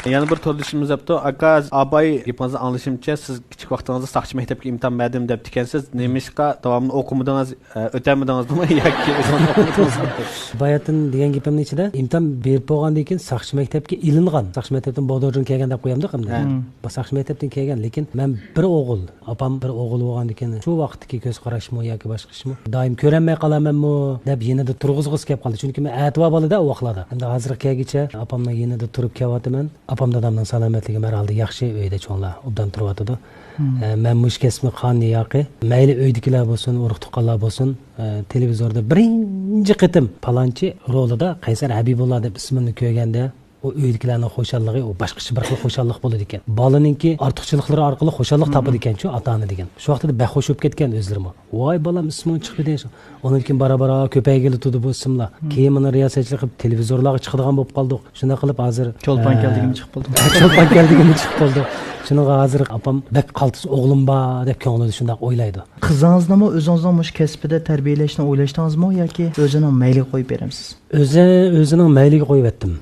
يەنە بىر توردىشىمىز دەپتۇ، «ئاكا، ئاپاي، گېپىڭىزنى ئاڭلىشىمچە، سىز كىچىك ۋاقتىڭىزدا ساقچى مەكتەپكە ئىمتىھان بەردىم دەپتىكەنسىز، نېمىشقا داۋاملىق ئوقۇمىدىڭىز، ئە، ئۆتەلمىدىڭىزمۇ ياكى ئۆزىڭىز ئوقۇمىدىڭىزمۇ؟» باياتىن دېگەن گېپىمنىڭ ئىچىدە ئىمتىھان بېرىپ بولغاندىن كېيىن ساقچى مەكتەپكە ئېلىنغان، ساقچى مەكتەپتىن بودۇرجىن كەلگەن دەپ قويامدۇق ئەمدى. بۇ ساقچى مەكتەپتىن كەلگەن، لېكىن مەن بىر ئوغۇل، ئاپام بىر ئوغۇل بولغاندىكىن شۇ ۋاقىتتىكى كۆز قاراشمۇ ياكى باشقا ئىشمۇ، دائىم كۆرەلمەي قالامەنمۇ دەپ يېنىدا تۇرغۇزغۇسى كەپ قالدى. چۈنكى مەن ئەتىۋار بالىدا ئۇ ۋاقىتلاردا. ئەمدى ھازىرغا كەلگۈچە ئاپامنىڭ يېنىدا تۇرۇپ كېلىۋاتىمەن. ئاپام دادامنىڭ سالامەتلىكى ھەر ھالدا ياخشى، ئۆيدە چوڭلار ئوبدان تۇرۇۋاتىدۇ. ئە، مەن مۇشۇ كەسىپنى قانۇن ياقى مەيلى ئۆيدىكىلەر بولسۇن، ئۇرۇق تۇغقانلار بولسۇن، ئە، تېلېۋىزوردا بىرىنچى قېتىم پالانچى رولىدا قەيسەر ھەبىبۇللا دەپ ئىسمىمنى كۆرگەندە، ئۇ ئۆيدىكىلەرنىڭ خۇشاللىقى، ئۇ باشقىچە بىر خىل خۇشاللىق بولىدىكەن. بالىنىڭكى ئارتۇقچىلىقلىرى ئارقىلىق خۇشاللىق تاپىدىكەنچۇ ئاتا-ئانا دېگەن. شۇ ۋاقتىدا بەك خۇش بولۇپ كەتكەن ئۆزلىرىمۇ. ۋاي بالام، ئىسمىڭ چىقىپ كېتىدۇ. ئۇنىڭدىن كېيىن بارا-بارا كۆپەيگىلى تۇردى بۇ ئىسىملار. كېيىن مانا رىياسەتچىلىك قىلىپ تېلېۋىزورلارغا چىقىدىغان بولۇپ قالدۇق. شۇنداق قىلىپ ھازىر، چولپان ئە، كەلدىگىمۇ چىقىپ قالدى. چولپان كەلدىگىمۇ چىقىپ قالدى. شۇنىڭغا ھازىر ئاپام بەك قالتىس ئوغلۇم بار دەپ كۆڭلىدە شۇنداق ئويلايدۇ. قىزىڭىزنىمۇ ئۆزىڭىزنىڭ مۇشۇ كەسپىدە تەربىيەلەشنى ئويلاشتىڭىزمۇ ياكى ئۆزىنىڭ مەيلىگە قويۇپ بېرەمسىز؟ ئۆزى، ئۆزىنىڭ مەيلىگە قويۇۋەتتىم.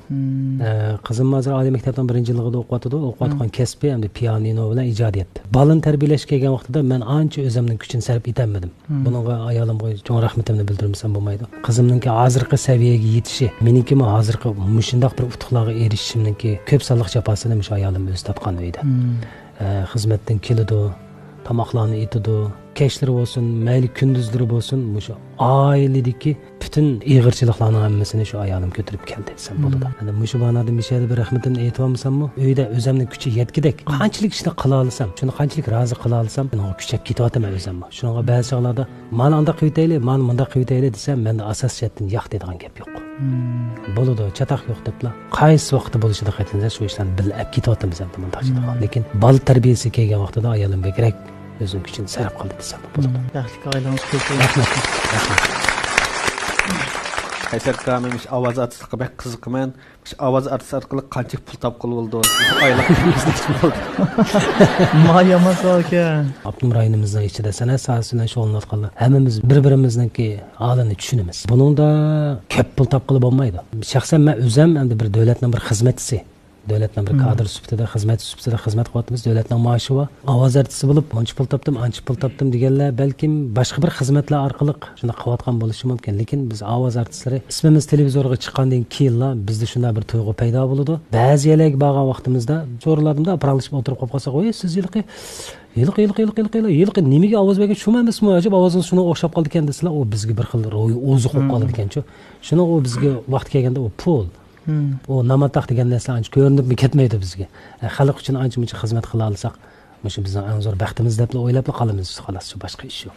ئە، قىزىم ھازىر ئالىي مەكتەپنىڭ بىرىنچى يىللىقىدا ئوقۇۋاتىدۇ. ئوقۇۋاتقان كەسپى ئەمدى پىيانىنو بىلەن ئىجادىيەت. بالىنى تەربىيەلەشكە كەلگەن ۋاقتىدا مەن ئانچە ئۆزۈمنىڭ كۈچىنى سەرپ ئېتەلمىدىم. بۇنىڭغا ئايالىمغا چوڭ رەھمىتىمنى بىلدۈرمىسەم بولمايدۇ. قىزىمنىڭكى ھازىرقى سەۋىيەگە يېتىشى، مېنىڭكىمۇ ھازىرقى مۇشۇنداق بىر ئۇتۇقلارغا ئېرىشىشىمنىڭكى كۆپ سانلىق جاپاسىنى مۇشۇ ئايالىم ئۆزى تارتقان ئۆيدە. ئە، خىزمەتتىن كېلىدۇ، تاماقلارنى ئېتىدۇ، كەچلىرى بولسۇن، مەيلى كۈندۈزلىرى بولسۇن، مۇشۇ ئائىلىدىكى پۈتۈن ئېغىرچىلىقلارنىڭ ھەممىسىنى شۇ ئايالىم كۆتۈرۈپ كەلدى دېسەم بولىدۇ. ئەنە مۇشۇ مانادا مۇشۇ يەردە بىر رەھمىتىمنى ئېيتىۋالمىساممۇ، ئۆيدە ئۆزۈمنىڭ كۈچى يەتكۈدەك، قانچىلىك ئىشنى قىلالىسام، شۇنى قانچىلىك رازى قىلالىسام، شۇنىڭغا كۈچەپ كېتىۋاتىمەن ئۆزۈممۇ. شۇنىڭغا بەزى چاغلاردا مانا ئانداق قىلىۋېتەيلى، مانا مۇنداق قىلىۋېتەيلى دېسەم، مەندە ئاساسىي جەھەتتىن ياق دەيدىغان گەپ يوق. بولىدۇ، چاتاق يوق دەپلا. قايسى ۋاقىتتا بولۇشىدا قېتىنسا شۇ ئىشلارنى بىللە ئەپ كېتىۋاتىمىز ئەمدى مۇنداق ئىشلارغا. لېكىن بالا تەربىيەسىگە كەلگەن ۋاقتىدا ئايالىم بەكرەك ئۆزىنىڭ كۈچىنى سەرپ قىلدى دېسەم بولىدۇ. بەختلىك ئائىلىڭىز كۆپ بولسۇن. رەھمەت. رەھمەت. قەيسەر ئاكا، مەن مۇشۇ ئاۋاز ئارتىسلىققا بەك قىزىقىمەن. مۇشۇ ئاۋاز ئارتىس ئارقىلىق قانچىلىك پۇل تاپقىلى بولىدۇ؟ ئايلىق نېمىسى بولىدۇ؟ ما يامان سوئال ئىكەن. ئاپتونوم رايونىمىزنىڭ ئىچىدە سەنئەت ساھەسى بىلەن شۇغۇللىنىۋاتقانلار ھەممىمىز بىر-بىرىمىزنىڭكى ھالىنى چۈشىنىمىز. بۇنىڭدا كۆپ پۇل تاپقىلى بولمايدۇ. شەخسەن مەن ئۆزۈم ئەمدى بىر دۆلەتنىڭ بىر خىزمەتچىسى. دۆلەتنىڭ بىر كادىر سۈپىتىدە، خىزمەتچى سۈپىتىدە خىزمەت قىلىۋاتىمىز. دۆلەتنىڭ مائاشى بار. ئاۋاز ئارتىسى بولۇپ، مۇنچە پۇل تاپتىم، ئانچە پۇل تاپتىم دېگەنلەر بەلكىم باشقا بىر خىزمەتلەر ئارقىلىق شۇنداق قىلىۋاتقان بولۇشى مۇمكىن. لېكىن بىز ئاۋاز ئارتىسلىرى ئىسمىمىز تېلېۋىزورغا چىققاندىن كېيىنلا بىزدە شۇنداق بىر تۇيغۇ پەيدا بولىدۇ. بەزى يەرلەرگە بارغان ۋاقتىمىزدا، جورىلاردىمۇ پاراڭلىشىپ ئولتۇرۇپ قالىپ قالساق، «ۋاي، سىز ھېلىقى، ھېلىقى، ھېلىقى، ھېلىقى، ھېلىقى، ھېلىقى نېمىگە ئاۋاز بەرگەن؟ شۇمۇ ئەمەسمۇ؟ ئەجەب ئاۋازىڭىز شۇنىڭغا ئوخشاپ قالىدىكەن» دېسىلا، ئۇ بىزگە بىر خىل روھىي ئوزۇق بولۇپ قالىدىكەنچۇ. شۇنىڭ ئۇ بىزگە ۋاقتى كەلگەندە ئۇ پۇل. ئۇ ناماتاق دېگەن نەرسە ئانچە كۆرۈنۈپمۇ كەتمەيدۇ بىزگە. ئە، خەلق ئۈچۈن ئانچە-مۇنچە خىزمەت قىلالىساق، مۇشۇ بىزنىڭ ئەڭ زور بەختىمىز دەپلا ئويلاپلا قالىمىز، خالاس، شۇ باشقا ئىش يوق.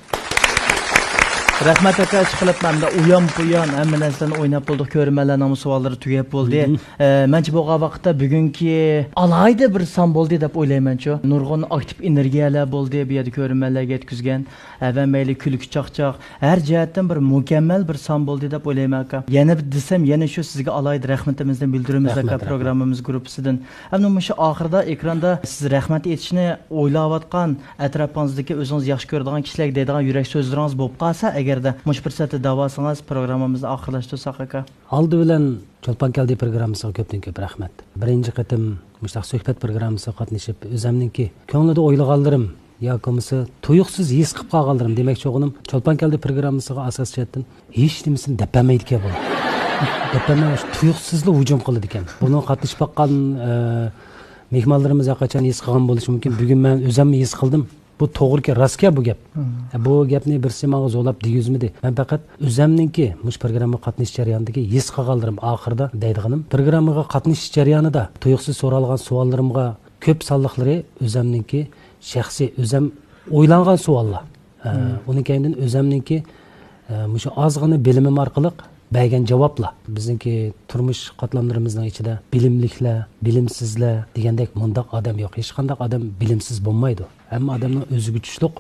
رەھمەت ئاكا، ئىشقىلىپ مەندە ئۇيان بۇيان ھەممە نەرسىلەرنى ئويناپ بولدۇق، كۆرۈرمەنلەرنىڭمۇ سوئاللىرى تۈگەپ بولدى. مم. ئە، مەنچە بولغان ۋاقىتتا بۈگۈنكى ئالاھىدە بىر سان بولدى دەپ ئويلايمەنچۇ. نۇرغۇن ئاكتىپ ئېنېرگىيەلەر بولدى بۇ يەردە كۆرۈرمەنلەرگە يەتكۈزگەن. ھە، ۋە مەيلى كۈلكە چاقچاق، ھەر جەھەتتىن بىر مۇكەممەل بىر سان بولدى دەپ ئويلايمەن ئاكا. يەنە بىر دېسەم، يەنە شۇ سىزگە ئالاھىدە رەھمىتىمىزنى بىلدۈرىمىز ئاكا، رەھمەت، رەھمەت. پروگراممىمىز گۇرۇپپىسىدىن. ئەمدى مۇشۇ ئاخىردا ئېكراندا سىز رەھمەت ئېيتىشنى ئويلاۋاتقان ئەتراپىڭىزدىكى ئۆزىڭىز ياخشى كۆرىدىغان كىشىلەرگە دەيدىغان يۈرەك سۆزلىرىڭىز بولۇپ قالسا، ئەگەردە مۇشۇ پۇرسەتنى دەۋالسىڭىز، پروگراممىمىزنى ئاخىرلاشتۇرساق ئاكا. ئالدى بىلەن چولپان كەلدى پروگراممىسىغا كۆپتىن كۆپ رەھمەت. بىرىنچى قېتىم مۇشۇنداق سۆھبەت پروگراممىسىغا قاتنىشىپ، ئۆزەمنىڭكى كۆڭلىدە ئويلىغانلىرىم ياكى بولمىسا تۇيۇقسىز ھېس قىلىپ قالغانلىرىم دېمەكچى بولغىنىم، چولپان كەلدى پروگراممىسىغا ئاساسىي جەھەتتىن ھېچ نېمىسىنى دەپ بەرمەيدىكەن بۇ. دەپ بەرمەي، شۇ تۇيۇقسىزلا ھۇجۇم قىلىدىكەن. بۇنىڭغا قاتنىشىپ باققان، ئە، مېھمانلىرىمىز ھەرقاچان ھېس قىلغان بولۇشى مۇمكىن. بۈگۈن مەن ئۆزۈممۇ ھېس قىلدىم. بۇ توغرىكەن، راستكەن بۇ گەپ. مم. بۇ گەپنى بىرسى ماڭا زورلاپ دېگۈزمىدى. مەن پەقەت ئۆزەمنىڭكى مۇشۇ پروگراممىغا قاتنىشىش جەريانىدىكى ھېس قىلغانلىرىم ئاخىرىدا دەيدىغىنىم، پروگراممىغا قاتنىشىش جەريانىدا تۇيۇقسىز سورالغان سوئاللىرىمغا كۆپ سانلىقلىرى ئۆزەمنىڭكى شەخسىي، ئۆزەم ئويلانغان سوئاللار. ئە، مم. ئۇنىڭ كەينىدىن ئۆزەمنىڭكى، ئە، مۇشۇ ئازغىنا بىلىمىم ئارقىلىق بەرگەن جاۋابلار. بىزنىڭكى تۇرمۇش قاتلاملىرىمىزنىڭ ئىچىدە بىلىملىكلەر، بىلىمسىزلەر دېگەندەك مۇنداق ئادەم يوق. ھېچقانداق ئادەم بىلىمسىز بولمايدۇ. ھەممە ئادەمنىڭ ئۆزىگە تۇشلۇق،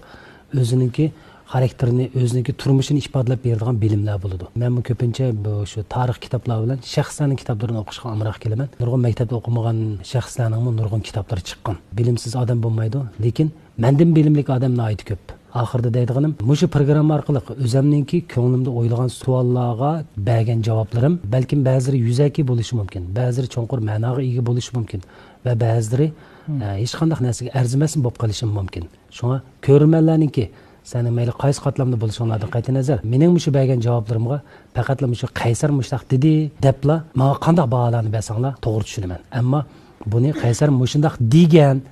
ئۆزىنىڭكى خاراكتېرىنى، ئۆزىنىڭكى تۇرمۇشىنى ئىپادىلەپ بېرىدىغان بىلىملەر بولىدۇ. مەنمۇ كۆپىنچە بۇ، شۇ تارىخ كىتابلار بىلەن شەخسلەرنىڭ كىتابلىرىنى ئوقۇشقا ئامراق كېلىمەن. نۇرغۇن مەكتەپتە ئوقۇمىغان شەخسلەرنىڭمۇ نۇرغۇن كىتابلىرى چىققان. بىلىمسىز ئادەم بولمايدۇ، لېكىن مەندىن بىلىملىك ئادەم ناھايىتى كۆپ. ئاخىرىدا دەيدىغىنىم، مۇشۇ پروگرامما ئارقىلىق ئۆزەمنىڭكى كۆڭلۈمدە ئويلىغان سوئاللارغا بەرگەن جاۋابلىرىم، بەلكىم بەزىلىرى يۈزەكى بولۇشى مۇمكىن، بەزىلىرى چوڭقۇر مەناغا ئىگە بولۇشى مۇمكىن ۋە بەزىلىرى، مم. ئە، ھېچقانداق نەرسىگە ئەرزىمەسمۇ بولۇپ قېلىشىمۇ مۇمكىن. شۇڭا كۆرۈرمەنلەرنىڭكى، سەننىڭ مەيلى قايسى قاتلامدا بولۇشۇڭلاردىن قەتئىينەزەر، مېنىڭ مۇشۇ بەرگەن جاۋابلىرىمغا پەقەتلا مۇشۇ قەيسەر مۇشۇنداق دېدى دەپلا ماڭا قانداق باھالارنى بەرسەڭلار توغرا چۈشىنىمەن. ئەمما بۇنى قەيسەر مۇشۇنداق دېگەن،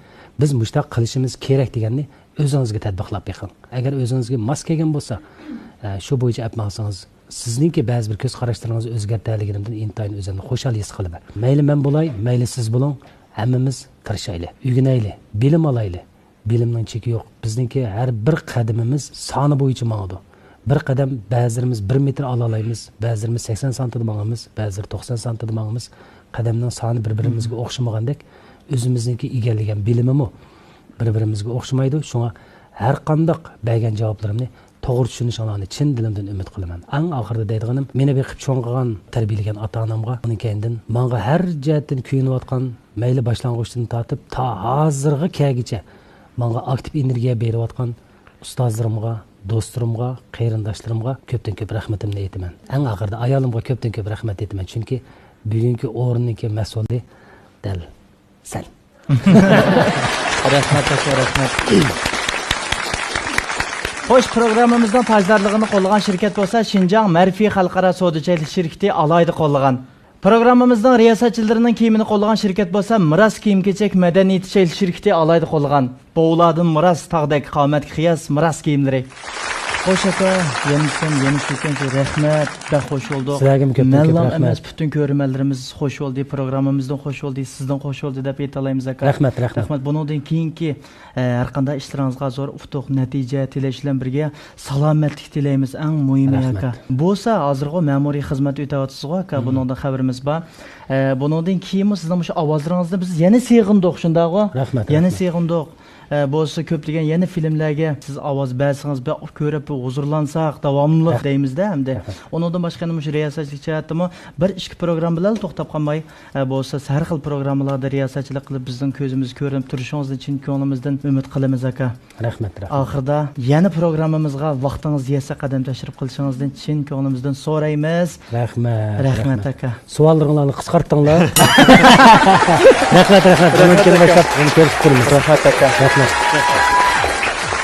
بىز مۇشۇنداق قىلىشىمىز كېرەك دېگەننى ئۆزىڭىزگە تەتبىقلاپ بېقىڭ. ئەگەر ئۆزىڭىزگە ماس كەلگەن بولسا، ئە، شۇ بويىچە ئەپ ماڭسىڭىز، سىزنىڭكى بەزى بىر كۆز قاراشلىرىڭىزنى ئۆزگەرتەلىگىنىمدىن ئىنتايىن ئۆزۈمنى خۇشال ھېس قىلىمەن. مەيلى مەن بولاي، مەيلى سىز بولۇڭ، ھەممىمىز تىرىشايلى، ئۆگىنەيلى، بىلىم ئالايلى. بىلىمنىڭ چېكى يوق. بىزنىڭكى ھەر بىر قەدىمىمىز سانى بويىچە ماڭىدۇ. بىر قەدەم بەزىلىرىمىز بىر مېتىر ئالالايمىز، بەزىلىرىمىز سەكسەن سانتىدا ماڭىمىز، بەزىلىرى توقسان سانتىدا ماڭىمىز. قەدەمنىڭ سانى بىر-بىرىمىزگە ئوخشىمىغاندەك، ئۆزىمىزنىڭكى ئىگىلىگەن بىلىمىمۇ بىر-بىرىمىزگە ئوخشىمايدۇ. شۇڭا ھەر قانداق بەرگەن جاۋابلىرىمنى توغرا چۈشىنىشىڭلارنى چىن دىلىمدىن ئۈمىد قىلىمەن. ئەڭ ئاخىرىدا دەيدىغىنىم، مېنى بېقىپ چوڭ قىلغان، تەربىيەلىگەن ئاتا-ئانامغا، ئۇنىڭ كەينىدىن ماڭا ھەر جەھەتتىن كۆيۈنۈۋاتقان، مەيلى باشلانغۇچتىن تارتىپ تا ھازىرغا كەلگۈچە ماڭا ئاكتىپ ئېنېرگىيە بېرىۋاتقان ئۇستازلىرىمغا، دوستلىرىمغا، قېرىنداشلىرىمغا كۆپتىن كۆپ رەھمىتىمنى ئېيتىمەن. ئەڭ ئاخىرىدا ئايالىمغا كۆپتىن كۆپ رەھمەت ئېيتىمەن، چۈنكى بۈگۈنكى ئورۇننىڭكى مەسئۇلى دەل سەن. رەھمەت، ئاكا، رەھمەت. خوش، پروگراممىمىزنىڭ تاجدارلىقىنى قوللىغان شىركەت بولسا شىنجاڭ مەرفى خەلقئارا سودا چەكلىك شىركىتى ئالاھىدە قوللىغان. پروگراممىمىزنىڭ رىياسەتچىلىرىنىڭ كىيىمىنى قوللىغان شىركەت بولسا مىراس كىيىم-كېچەك مەدەنىيىتى چەكلىك شىركىتى ئالاھىدە قوللىغان. بوۋلاردىن مىراس، تاغدەك قامەتكە قىياس مىراس كىيىملىرى. خوش ئاكا، يەنە دېسەم، يەنە شۇكەنسى، رەھمەت، بەك خوش بولدۇق. سىلەرگىمۇ كۆپتىن كۆپ مەنلام رەھمەت. ئەمەس، پۈتۈن كۆرۈرمەنلىرىمىز خوش بولدى، پروگراممىمىزدىن خوش بولدى، سىزدىن خوش بولدى دەپ ئېيتالايمىز، ئاكا. رەھمەت، رەھمەت. رەھمەت. بۇنىڭدىن كېيىنكى، ئە، ھەر قانداق ئىشلىرىڭىزغا زور ئۇتۇق، نەتىجە تىلەش بىلەن بىرگە سالامەتلىك تىلەيمىز، ئەڭ مۇھىمى، رەھمەت. ئاكا. بولسا ھازىرغۇ مەمۇرىي خىزمەت ئۆتەۋاتىسىزغۇ، ئاكا، مم. بۇنىڭدىن خەۋىرىمىز بار. ئە، بۇنىڭدىن كېيىنمۇ سىزنىڭ مۇشۇ ئاۋازلىرىڭىزنى بىز يەنە سېغىندۇق، شۇنداقغۇ؟ رەھمەت، يەنە رەھمەت. سېغىندۇق. ئە، بولسا كۆپلىگەن يەنە فىلىملەرگە سىز ئاۋاز بەرسىڭىز، بەك كۆرۈپ ھۇزۇرلانساق، داۋاملىق رەھمەت. دەيمىز-دە ئەمدى. رەھمەت. ئۇنىڭدىن باشقا يەنە مۇشۇ رىياسەتچىلىك جەھەتتىمۇ بىر ئىككى پروگرامما بىلەنلا توختاپ قالماي، ئە، بولسا ھەر خىل پروگراممىلاردا رىياسەتچىلىك قىلىپ، بىزنىڭ كۆزىمىزگە كۆرۈنۈپ تۇرۇشىڭىزنى چىن كۆڭلىمىزدىن ئۈمىد قىلىمىز، ئاكا. رەھمەت، رەھمەت. ئاخىردا يەنە پروگراممىمىزغا ۋاقتىڭىز يەتسە قەدەم تەشرىپ قىلىشىڭىزنى چىن كۆڭلىمىزدىن سورايمىز. رەھمەت، رەھمەت، رەھمەت. ئاكا. سوئاللىرىڭلارنى قىسقارتتىڭلار. رەھمەت، رەھمەت. بۇنىڭدىن كېيىن باشلاپ يەنە كۆرۈشۈپ تۇرىمىز. رەھمەت، ئاكا. رەھمەت.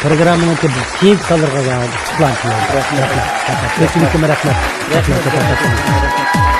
پروگراممىنىڭكى كېيىنكى سانلىرىغا ئىقتىدار قىلىڭ. رەھمەت. رەھمەت. رەھمەت. رەھمەت. رەھمەت.